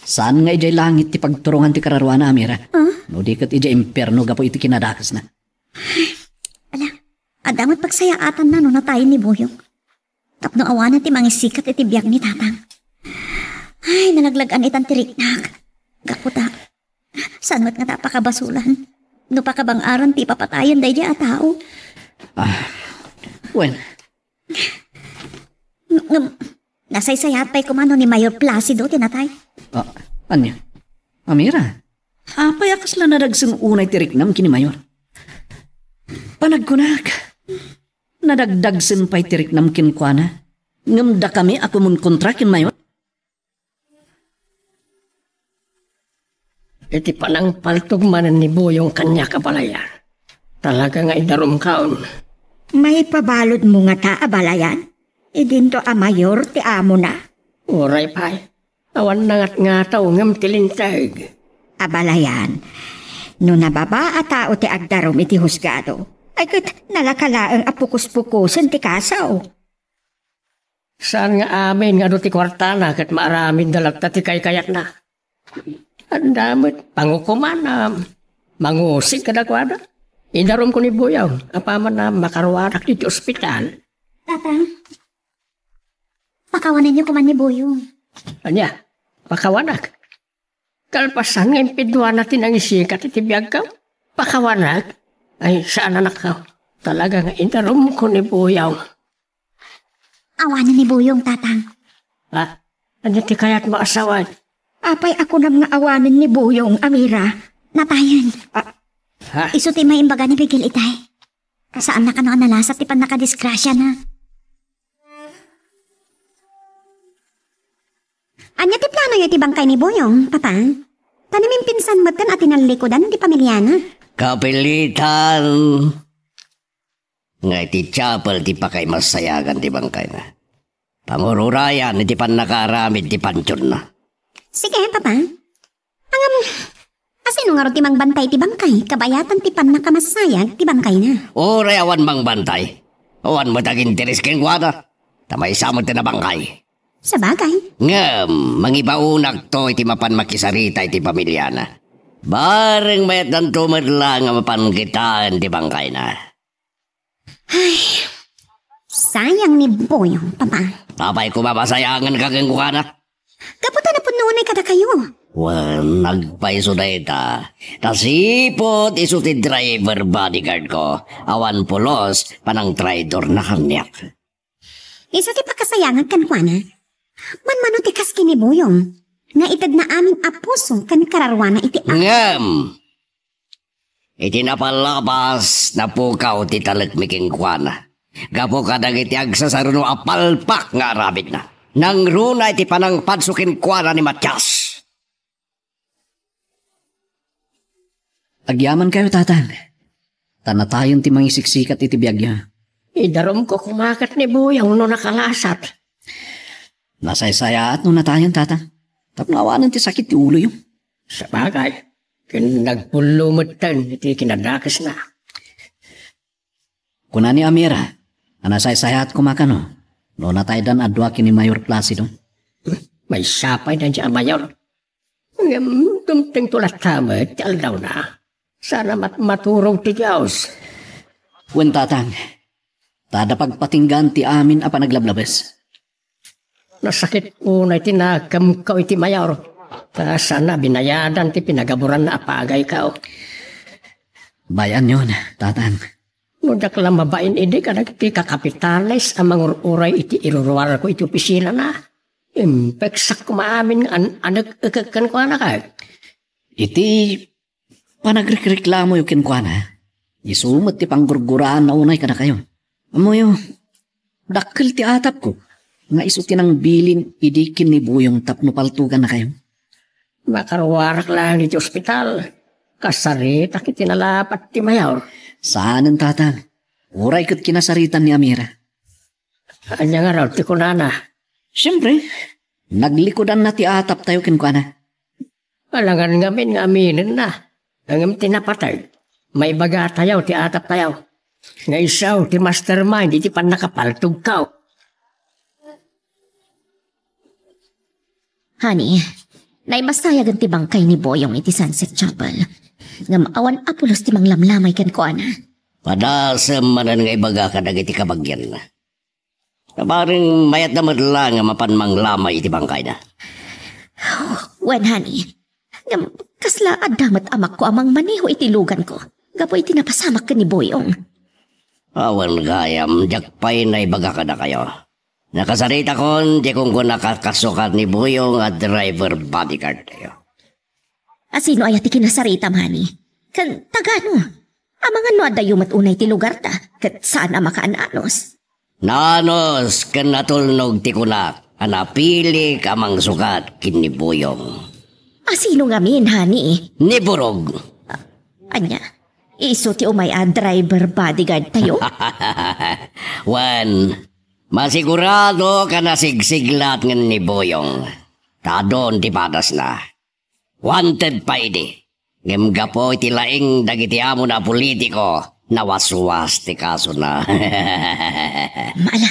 saan nga idiay langit ti pagturongan ti kararuana, Amira? Ah? No di ket idiay impierno gapu iti kinadakesna. Ala, adda met pagsayaatanna no natayen ni Buyong. Tapno awanen ti mangissikat iti biag ni Tatang. Ay, nalaglag-an itan ti riknak. Gapu ta, saan met ngata a pakabasulan no pakabang-aran ti ipapatayen daydiay a tao. Ah, wen. Ngem, nasaysayaat pay koma no ni Mayor Placido ti natay. Ah, ania? Amira, apay a kasla nadagsen unay ti riknam ken ni Mayor? Panagkunak, nadagdagsen pay ti riknam kenkuana, ngem dakami a kumonkontra ken Mayor? Iti panangpaltog manen ni Buyong kaniak, abalayan, talaga nga idarumkaon. Maipabaludmo ngata, abalayan? Idinto a Mayor ti amona? Uray pay. Awan nangatngataw ngem ti linteg. Abalayan, no nababa a tao ti agdarum iti husgado, ay ket nalaka laeng a pukus-pukusen ti kaso. Saan nga amin nga adu ti kuartana ket maaramidda latta ti kaykayatna. Adda met pangukomanam, mangusig kadakuada. Idarumko ni Buyong, apaman a makaruadak iti ospital. Tatang, pakawanenyo koma ni Buyong. Ania? Pakawanak? Kalpasan nga impidwana ti nangisikat iti biagko? Pakawanak? Ay, saan, anakko. Talaga nga idarumko ni Buyong. Awanen ni Buyong, Tatang. Ha? Ania ti kayatmo a sawen? Apay a kunam nga awanen ni Buyong, Amira? Natayen. Ah. Ha? Isu ti maimbaga ni Miguel itay. Saanna kano a nalasat ti pannakadisgrasiana. Ania ti planoyo iti bangkay ni Buyong, Papa? Ta namimpinsan metten a tinallikudan ti pamiliana. Kapilitan nga iti chapel ti pakaimasayagan ti bangkayna. Pangururayan iti pannakaaramid ti pantionna. Sige, Papa. Ngem, asino ngarud ti mangbantay iti bangkay kabayatan ti pannakamasayag ti bangkayna? Uray awan mangbantay, awan met aginteres kenkuana, ta maysa met ti nabangkay. Sabagay. Ngem, mangibaonakto iti mapan makisarita iti pamiliana. Bareng mayatdanto met la nga mapan kitaen ti bangkayna. Ay, sayang ni Buyong, Papa. Apay koma masayangenka kenkuana? Gapu ta napudno unay kadakayo. Wen, nagpayso dayta. Nasipud isu ti driver bodyguard ko. Awan pulos, panangtraidorna kaniak. Isu ti pakasayangan kenkuana. Manmano ti kas ken ni Buyong nga itedna amin a puso ken kararuana iti a- Ngem, iti napalabas, napukaw ti talekmi kenkuana. Gapu kadagiti agsasaruno a palpak nga aramidna. Nangruna iti panangpadso kenkuana ni Matias. Agyamankayo, Tatang. Ta natayon ti mangisiksikat iti biagyo. Idarumko koma ket ni Buyong no nakalasat. Nasaysayaat no natayon, Tatang. Tapno awanen ti sakit ti uloyo. Sabagay, ken nagpullo metten iti kinadakesna. Kuna ni Amira, a nasaysayaat koma kano, no nataydan a dua ken ni Mayor Placido. Maysa pay daydiay a Mayor. Ngem dumtengto latta met ti aldawna. Saan a mat-, maturog ti Dios. Wen, Tatang, ta adda pagpatinggaan ti amin a panaglablabes. Nasakit unay ti nakemko iti Mayor. Ta saan a binayadan ti pinagaburanna a pagayko. Bay-anyon, Tatang. No diak la mabain idi kadagiti kakapitales a mangur-uray iti iruruarko iti opisinana, impeksak koma amin nga an-, anek-ekek kenkuana kay. Iti panagrekreklamoyo kenkuana, isu met ti panggurguraanna unay kadakayo. Ammoyo, dakkel ti atapko nga isu ti nangbilin idi ken ni Buyong tapno paltogannakayo. Makaruarak laeng iti ospital. Kasaritak iti nalapat ti Mayor. Saanen, Tatang. Uray ket kinasaritan ni Amira. Ania ngarud ti kunana? Siempre, naglikudanna ti ataptayo kenkuana. Alangan ngamin nga aminenna. Ngem ti napateg, maibagatayo ti ataptayo. Nga isu ti mastermind iti pannakapaltogko. Honey, naibasayagen ti bangkay ni Boyong iti Sunset Chapel. Ngem awan a pulos ti manglamlamay kenkuana. Padasem manen nga ibaga kadagiti kabagianna. Bareng mayatda met la nga mapan manglamay iti bangkayna. Wen, honey. Ngem, kasla adda met amakko a mangmaneho iti luganko gapu iti napasamak ken ni Boyong. Awan gayam, diak pay naibaga kadakayo. Nakasaritakon ti kunkunana a kasukat ni Boyong a driver bodyguard tayo. A sino aya ti kinasaritam, honey? Ken tagano? Amangan no addayo met unay ti lugarda, ket saan a makaan-anos. Naanos ken natulnog ti kunak a napilik a mangsukat ken ni Boyong. A sino ngamin, honey? Ni Burog. A-, ania? Isu ti umay a driver bodyguard tayo? Wen, masigurado ka nasigsiglat ngen ni Boyong. Ta adun ti padasna. Wanted pay idi. Ngem gapu iti laing dagiti amona a politiko, nawaswas ti kasona. Maala,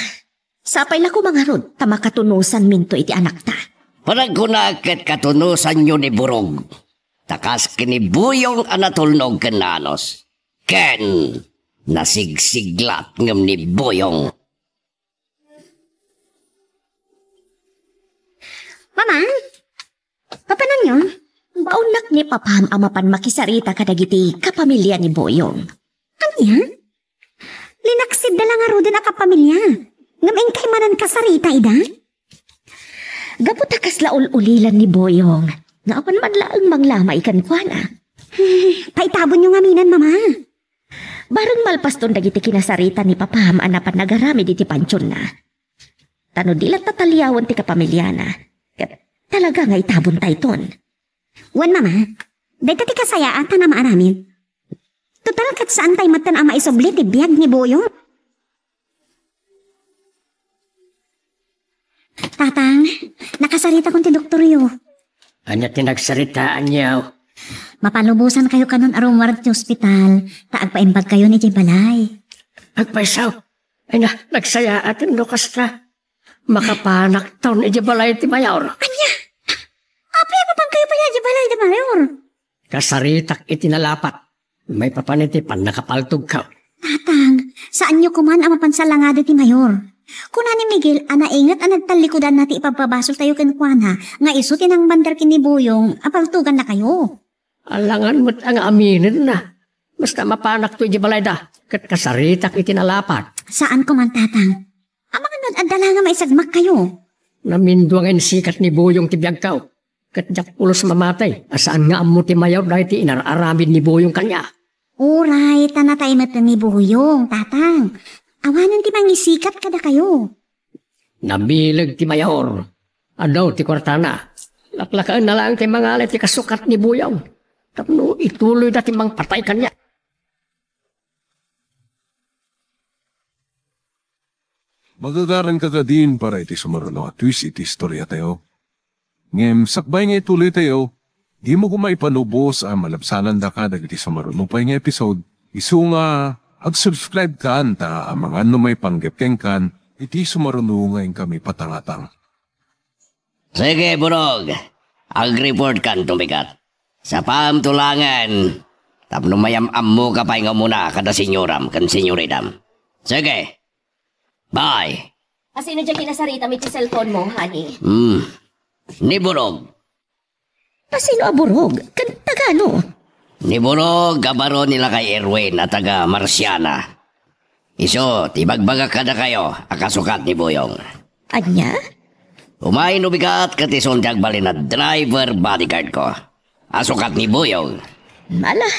sapay la koma ngarud ta makatunosanminto iti anakta. Panagkunak ket katunosanyo ni Burog. Ta kas ken ni Boyong a natulnog ken naanos. Ken nasigsiglat ngem ni Boyong. Mama, papananyo? Baonnak ni Papam a mapan makisarita kadagiti kapamilya ni Boyong. Ania? Linaksidda la ngaruden a kapamilya. Ngem inkay manen kasarita ida? Gapu ta kasla ul-ulilan ni Boyong nga awan man laeng manglamay kenkuana. Paitabonyo ngaminen, Mama. Bareng malpaston dagiti kinasarita ni Papam a napan nagaramid iti pantionna. Ta no di latta taliawen ti kapamiliana, ket talaga nga itabontayton. Wen, Mama, dayta ti kasayaatan a maaramid. Total, ket saantay metten a maisubli ti biag ni Boyong. Tatang, nakasaritakon ti doktoryo. Ania ti nagsaritaanyo? Mapalubosankayo kanon a rummuar ti ospital, ta agpaimbagkayon idiay balay. Agpayso? Ay na, nagsayaaten no kasta. Makapanakton idiay balay ti Mayor. Ania? Apay a mapankayo pay idiay balay ti Mayor? Kasaritak iti nalapat. Maipapan iti pannakapaltogko. Tatang, saanyo koman a mapan salangada ti Mayor. Kuna ni Miguel a nainget a nagtallikudanna ti ipabpabasoltayo kenkuana nga isu ti nangbander ken ni Boyong a paltogannakayo. Alangan met a nga aminenna. Basta mapanakto idiay balayda, ket kasaritak iti nalapat. Saan koman, Tatang. Amangan no adda la nga maisagmakkayo. Namindua nga insikat ni Boyong ti biagko. Ket diak pulos mamatay a saan nga ammo ti Mayor dagiti inar-aramid ni Boyong kaniak. Uray, ta natay met ni Boyong, Tatang. Awanen ti mangisikat kadakayo. Nabileg ti mayor. Adu ti kuartana. Laklakaenna laeng ti mangala iti kasukat ni Buyong tapno ituloyda ti mangpatay kaniak. Magagaranka kadin para iti sumaruno a twist iti istoriatayo. Ngem sakbay nga ituloytayo, dimo koma ipanubos a malabsanandaka dagiti sumaruno pay nga episode, isu nga ag-subscribe kan ta amangan no maipanggep kenkan iti sumaruno nga inkami patangatang. Sige, Burog. Ag-report kan tumikat. Sapam tulangen. Tapno mayam-ammoka pay nga umuna kada senyoram ken senyoritam. Sige. Bye. Asino diay kinasaritam iti cellphone mo, honey? Hmm. Ni Burog. Asino a Burog? Ken tagano? Ni Burog a baro ni Lakay Erwin a taga Marciana. Isu ti ibagbagak kadakayo a kasukat ni Buyong. Ania? Umay no bigat ket isun ti agbalin a driver bodyguard ko a sukat ni Buyong. Ala,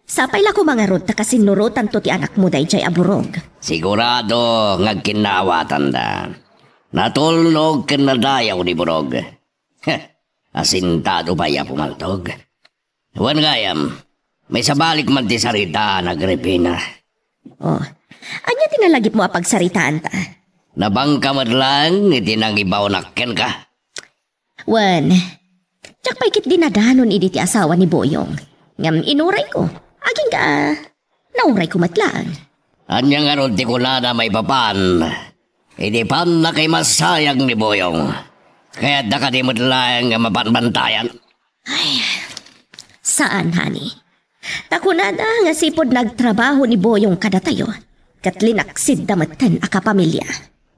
sapay la koma ngarud ta kasinnurotanto ti anakmo daydiay a Burog. Sigurado nga agkinnaawatanda. Natulnog ken nadayaw ni Burog. Heh, asintado pay a pumaltog. Wen gayam, maisabalik man ti saritaan, Agripina. Oh, ania ti nalagipmo a pagsaritaanta? Nabangka met laeng iti nangibaonak kenka. Wen, diak pay ket dinadanon idi ti asawa ni Buyong. Ngem inurayko. Agingga, naurayko met laeng. Ania ngarud ti kunana maipapan iti pannakaimasayag ni Buyong? Kayatda kadi met laeng nga mabanbantayan? Ay, saan, honey. Ta kunada nga sipud nagtrabaho ni Buyong kadatayo, ket linaksidda metten a kapamilya.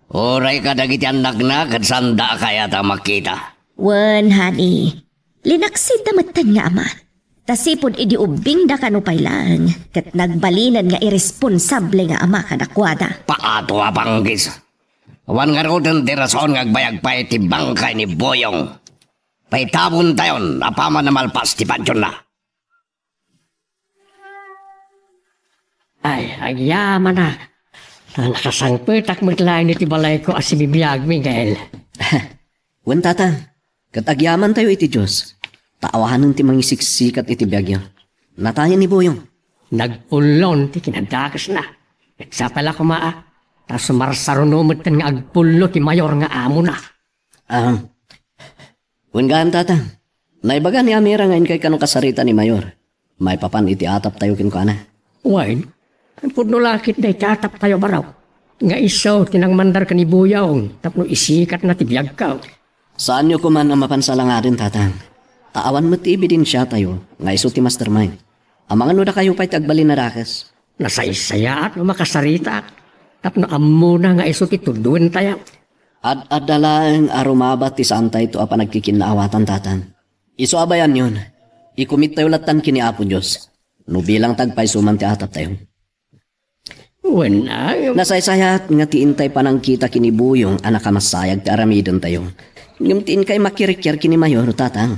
Uray kadagiti annakna ket saanda a kayat a makita. Wen, honey, linaksidda metten nga ama. Ta sipud idi ubbingda kano pay laeng, ket nagbalinen nga iresponsable nga ama kadakuada. Paato a panggis. Awan ngaruden ti rason nga agbayag pay ti bangkay ni Buyong. Paitabontayon apaman a malpas ti pationna. Ay, agyamana. Nakasangpetak met laeng iti balayko a sibibiag, Miguel. Wen, Tata, ket agyamantayo iti Dios, ta awanen ti mangisiksikat iti biagyo. Natayen ni Buyong. Nagpullon ti kinadakesna. Ket sapay la koma, a, ta sumarsaruno metten nga agpullo ti mayor nga amona. Ah, wen gayam, Tata. Naibaga ni Amira nga inkay kano kasarita ni Mayor maipapan iti ataptayo kenkuana. Wen, pudno la ket dayta ataptayo, Barok, nga isu ti nangmandar ken ni Buyong tapno isikatna ti biagko. Saanyo koman a mapan salangaden, Tata. Ta awan met ti ebidensiatayo nga isu ti mastermind. Amangan no dakayo pay ti agbalin a dakes. Nasaysayaat no makasaritak tapno ammona nga isu ti tuddoentayo. Ad-adda laeng a rumabat ti saantayto a panagkikinnaawatan, Tata. Isu a bayanyon, ikumittayo lattan ken ni Apo Dios no bilang ti agpayso man ti ataptayo. Wen, ay. Nasaysayaat nga ti intay panangkita ken ni Buyong a nakamasayag ti aramidentayo. Ngem ti inkay makirikiar ken ni Mayor, Tata.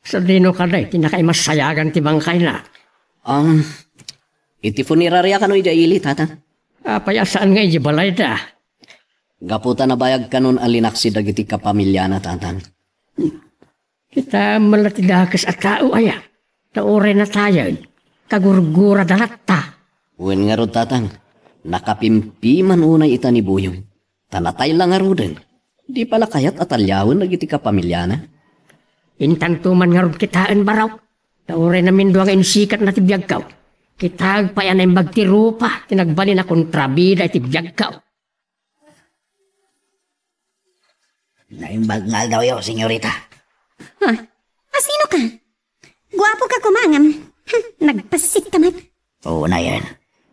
Sadino kadi ti nakaimasayagan ti bangkayna? Um, iti funeraria kano idiay ili, Tata. Apay a saan nga idiay balayda? Gapu ta nabayag kanon a linaksi dagiti kapamiliana, Tata. Kitaem la ti dakes a tao aya, ta uray natayen, kagurgurada latta. Wen ngarud, Tata, nakapimpiman unay ita ni Buyong. Ta natay la ngaruden, di pay la kayat a taliawen dagiti kapamiliana. Intanto man ngarud kitaen, Barok, ta uray namindua nga insikatna ti biagko. Kitaek pay a naimbag ti rupa ti nagbalin a kontrabida iti biagko. Naimbag nga aldawyo, senyorita. Ha? Asino ka? Guapo ka koma ngem, hmm, nagbassit ka met. Oo, nayen.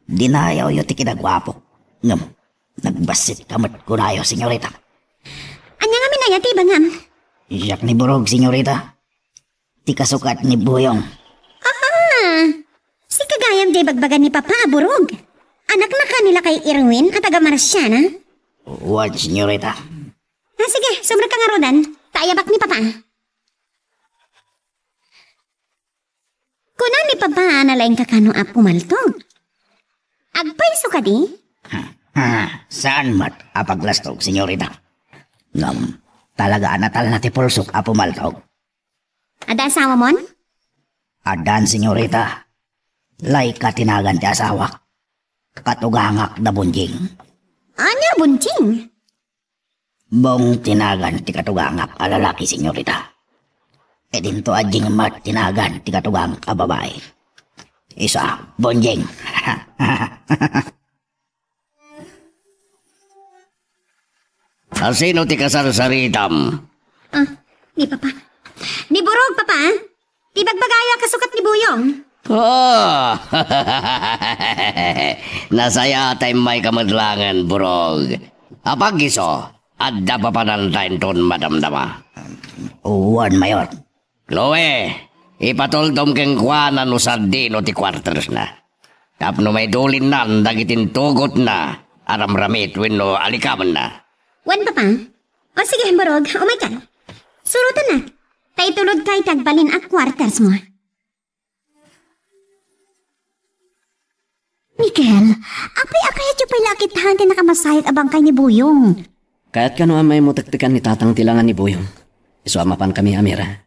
Dinayawyo ti kinaguapok. Ngem, nagbassit ka met kunayo, senyorita. Ania ngamin aya ti ibagam? Siak ni Burog, senyorita. Ti kasukat ni Buyong. Ah, sika gayam diay ibagbaga ni Papa a Burog. Anakna ka ni Lakay Erwin a taga Marciana? Wen, senyorita. Ah, sige, sumrek ka ngaruden. Ta ayabak ni Papa. Kuna ni Papa a nalaingka kano a pumaltog. Agpayso kadi? Hmm. Ha, saan met a paglastog, senyorita? Ngem, talaga a natalna ti pulsok a pumaltog. Adda asawamon? Addan, senyorita. Laika ti nagan ti asawak. Katugangak da Bonjing. Ania Bonjing? Bong ti nagan ti katugangak a lalaki, senyorita. Idinto a Jing met ti nagan ti katugangak a babai. Isu a, Bonjing. A sino ti kasarsaritam? Ah, ni Papa. Ni Burog, Papa. Ti bagbagayo a kasukat ni Buyong. Oh! Nasayat a immayka met laengen, Burog. Apag isu, adda papananta inton madamdama? Wen, Mayor. Chloe, ipatultom kenkuana no sadino ti quartersna. Tapno maidulinnan dagiti intugotna a ramramit wenno alikamenna. Wen, Papa. O sige, Burog, umaykan. Surotanak. Ta itulodka iti agbalin a quarters mo. Mikel, apay a kayatyo pay la a kitaen ti nakamasayat a bangkay ni Buyong? Kayat kano a maymo tektekan ni Tatang ti langan ni Buyong. Isu a mapankami a mira.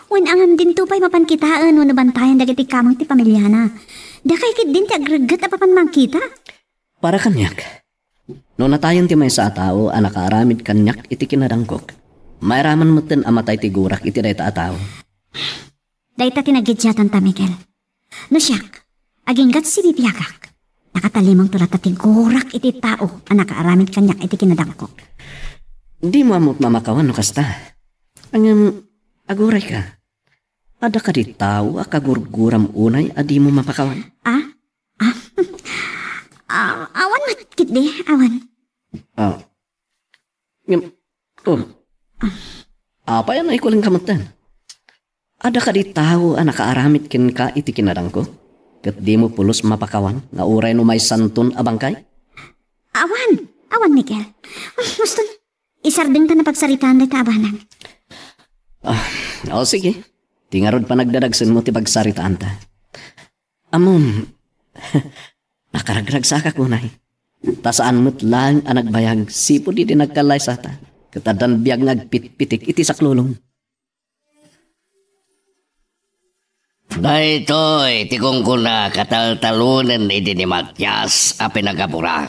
Wen, ngem dinto pay mapan kitaen wenno bantayan dagiti kameng ti pamiliana. Dakay ketdin ti agregget a mapan mangkita. Para kaniak, no natayen ti maysa a tao a nakaaramid kaniak iti kinadangkok, mairaman metten a matay ti gurak iti dayta a tao. Dayta ti nagidiatanta, Mikel. No siak, agingga ti sibibiagak, nakatallimongto latta ti gurak iti tao a nakaaramid kaniak iti kinadangkok. Dimo ammok mamakawan no kasta. Ngem, agurayka. Adda kadi tao a kagurguram unay a dimo mamakawan? Ah? Ah? Ah, awan met ketdi, awan. Ah. Ngem, oh. Apay a naikulenka metten? Adda kadi tao a nakaaramid kenka iti kinadangko? Ket dimo pulos mapakawan nga uray no maysanton a bangkay? Awan, awan, Mikel. Muston, isardengta a pagsaritaan dayta a banag. Ah, o sige. Ti ngarud panagdadagsenmo ti pagsaritaanta. Ammom, nakaragragsakak unay. Ta saan met laeng a nagbayag sipud idi nagkallaysata, ket addan biag nga agpitpitik iti saklulong. Daytoy ti kunkunak a taltalonen idi ni Matias a pinagapura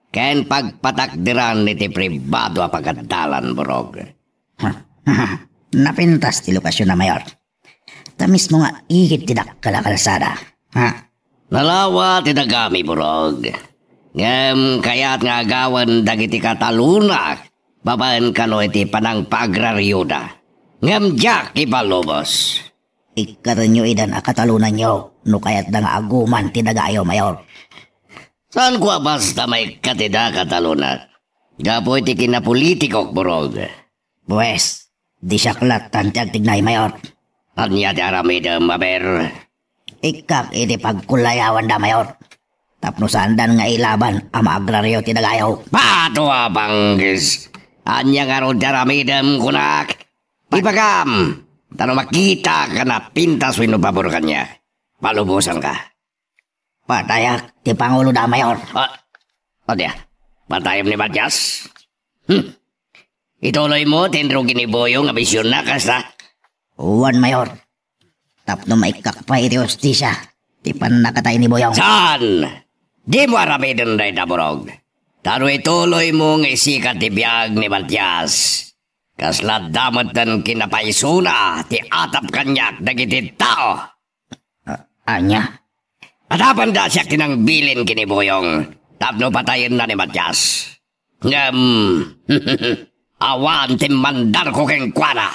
ken pagpatakderan iti pribado a pagadalan, Burog. Napintas ti lokasionna, Mayor. Ta mismo nga igid ti dakkel a kalsada. Ha? Nalawa ti dagami, Burog. Ngem kayat nga agawen dagiti katalonak babaen kano iti panangpaagrarioda. Ngem diak ipalubos. Ikkatenyo idan a katalonanyo no kayatda nga aguman ti dagayo, Mayor. Saanko a basta maikkat ida a katalonak gapu iti kinapolitikok, Burog. Pues, di siak lattan ti agtignay, Mayor. Ania ti aramidem, aber? Ikkak iti pagkulayawanda, Mayor. Tapno saandan nga ilaban a maagrario ti dagayo. Bato a panggis! Ania ngarud ti aramidem, kunak? Ibagam! Ta no makitak a napintas wenno pabor kaniak, palubosanka. Patayak ti panguloda, Mayor. Ah, o dia, patayem ni Matias? Hmm. Ituloymo ti inrugi ni Buyong a misionna, kasta? Wen, Mayor. Tapno maikkak pay iti hustisia ti pannakatay ni Buyong. Saan? Dimo aramiden dayta, Burog. Ta no ituloymo nga isika ti biag ni Matias, kasla adda metten kinapaysona ti atap kaniak dagiti tao. A-, ania? Adda pay dasiak ti nangbilin ken ni Buyong tapno patayenna ni Matias. Ngem, awan ti mandarko kenkuana.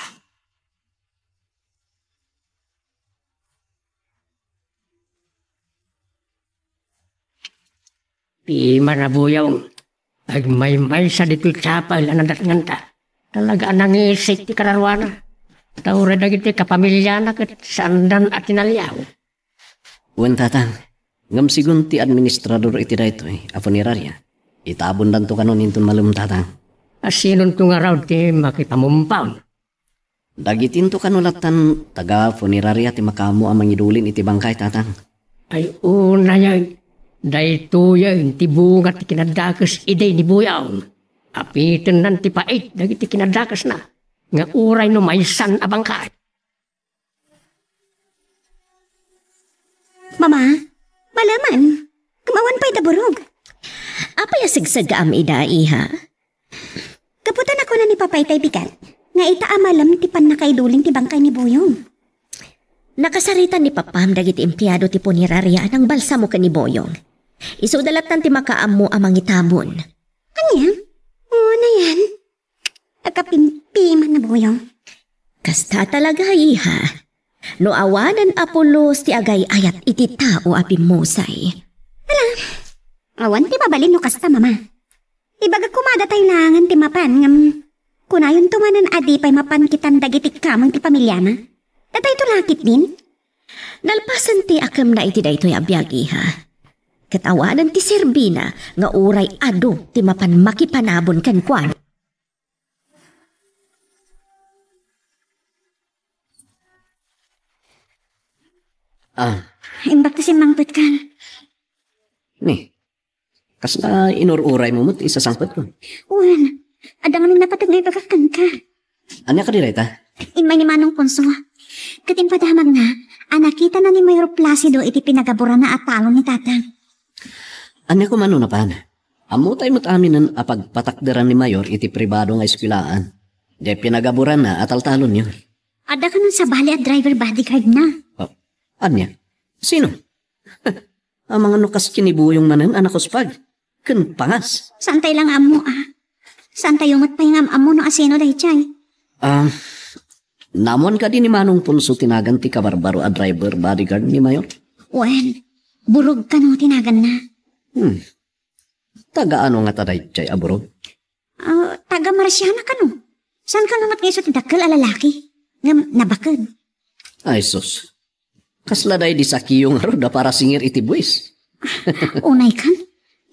Pimana, Buyong. Agmaymaysa ditoy chapel a nadatnganta. Talaga a nangisik ti kararuana. Ta uray dagiti kapamiliana ket saandan a tinaliaw. Wen, Tatang. Ngem sigun ti administrador iti daytoy a funeraria, itabondanto kanon inton malem, Tatang. A sinonto ngarud ti makipamumpaw? Dagitinto kano lattan taga-funeraria ti makaammo a mangidulin iti bangkay, Tatang. Ay, unay, ay. Daytoyen ti bunga ti kinadakes idi ni Buyong. Apitennan ti pait dagiti kinadakesna, nga uray no maysan a bangkay. Mama, malaman, kumawan pay da burog. Apay a segsegaam ida, iha? Gapu ta nakuna ni Papa itay bigat, nga ita a malem ti pannakaiduling ti bangkay ni Buyong. Nakasaritan ni Papam dagiti empleado ti punerarya a nangbalsamo ken ni Buyong. Isuda lattan ti makaammo a mangitabon. Ania? Una yan? Agkapimpima na, Buyong. Kasta talaga, iha. No awanen a pulos ti agay-ayat iti tao a pimmusay. Hala, awan ti mabalin no kasta, Mama. Ibagak koma datay laengen ti mapan ngem kunayonto manen a di pay mapankitan dagiti kameng ti pamiliana. Datayto la ketdin? Nalpasen ti akemna iti daytoy a biag, iha. Ket awanen ti serbina nga uray adu ti mapan makipanabon kenkuana. Ah, Imbag ti simmangpetkan. Ni, kasla inur-uraymo met ti sasangpetkon? Wen, adda ngamin napateg nga ibagak kenka. Ania kadi dayta? Immay ni Manong Ponso. Ket impadamagna a nakitana ni Mayor Placido iti pinagaburanna a talon ni Tatang. Ania koma no napan? Ammotay met aminen a pagpatakderan ni Mayor iti pribado nga eskuelaan. Diay pinagaburanna a taltalonyo. Adda kanon sabali a driver bodyguard na. Oh, ania? Sino? Amangan no kas kinibuyong manen a nakuspag ken pangas. Saantay lang ammo, ah. Saantayo met pay nga am-ammo no asino daytoy. Ah, naammoan kadi ni Manong Ponso ti nagan ti kabarbaro a driver bodyguard ni Mayor? Wen, Burog kano ti naganna. Hmm. Taga ano ngata daytoy a Burog? Ah, taga Marciana kano. Saan kano met nga isu ti dakkel a lalaki? Ngem nabaked. Ay, sus. Kasla daydi sakiyo ngarud a parasingir iti buis. Unay kan,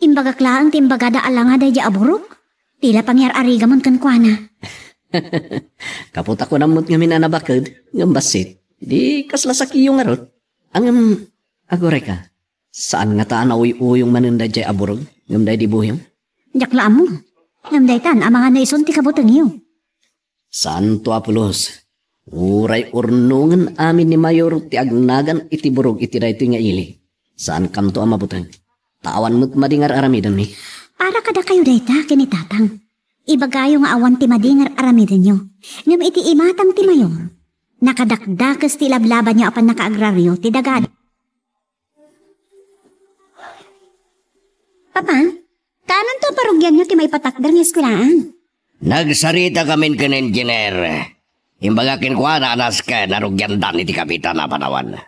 imbagak laeng ti imbagada a langa daydi a Burog. Ti la pangyar-arigamon kenkuana. Kaputa ko namot ngamin a nabaked, ngem bassit. Di kasla sakiyo ngarud. Ngem, agurayka, saan ngata a nauy-uyong manen daydiay a Burog, ngem daydi Buyong? Diak la ammo. Ngem daytan, amangan no isun ti kabutengyo. Santo a pulos, uray urnongen amin ni Mayor ti agnagan iti Burog iti daytoy nga ili. Saankanto a mabuteng. Ta awan met madi nga ar-aramidenmi. Para kadakayo dayta ken ni Tatang. Ibagayo nga awan ti madi nga ar-aramidenyo. Ngem iti imatang ti Mayor, nakadakdakes ti ilablabanyo a pannakaagraryo ti dagada. Papa, kaananto a parugianyo ti maipatakder nga eskuelaan? Nagsarita kamin ken engineer. Imbaga kenkuana a nasken a rugiandan iti kapitan a panawan.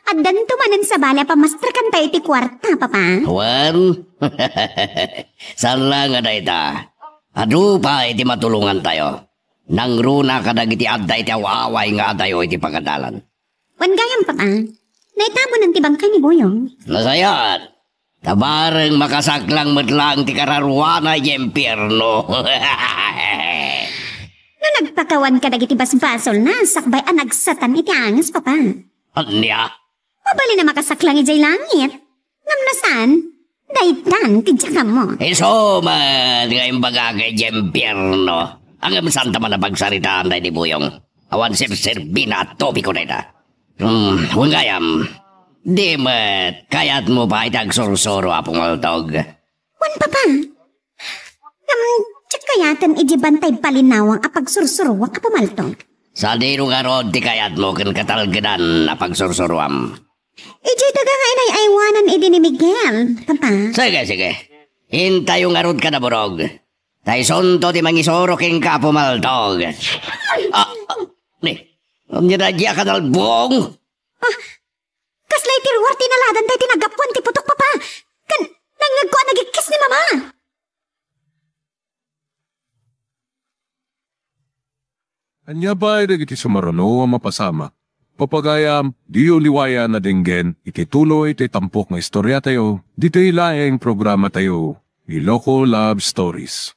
Addanto manen sabali a pamasterkantayo iti kuarta, Papa? Wen, saan la nga dayta. Adu pay ti matulongantayo. Nangruna kadagiti adda iti aw-away nga adayo iti pagadalan. Wen gayam, Papa, naitabonan ti bangkay ni Buyong. Nasayat! Ta bareng makasaklang met laeng ti kararuana idiay impierno. No nagpakawan kadagiti basbasolna, sakbay a nagsatan iti angis, Papa. Ania? Mabalin a makasaklang idiay langit. Ngem no saan, daytan ti diak ammo. Isu met nga imbagak idiay impierno. Ngem saanta man a pagsaritaan daydi Buyong. Awan serserbina a topiko dayta. Hmm, wen gayam, di met kayatmo pay ti agsursuro a pumaltog? Wen, Papa. Ngem, diak kayaten idiay bantay palinawang a pagsursuroak a pumaltog. Sadino ngarud ti kayatmo ken katalgedan a pagsursuroam? Idiay daga nga inay-aywanan idi ni Miguel, Papa. Sige, sige. Intayo ngarud kada Burog. Ta isunto ti mangisuro kenka a pumaltog. Ah, ah, ni, ania daydiay a kanalbong? Ah, kasla iti ruar ti inaladan daydi naggapuan ti putok, Papa. Ken nangngegko a nagikkis ni Mama. Ania pay dagiti sumaruno a mapasamak? Pagayam, diyo liwayan a denggen iti tuloy ti tampok nga istoriatayo, ditoy laeng programatayo, Iloko Love Stories.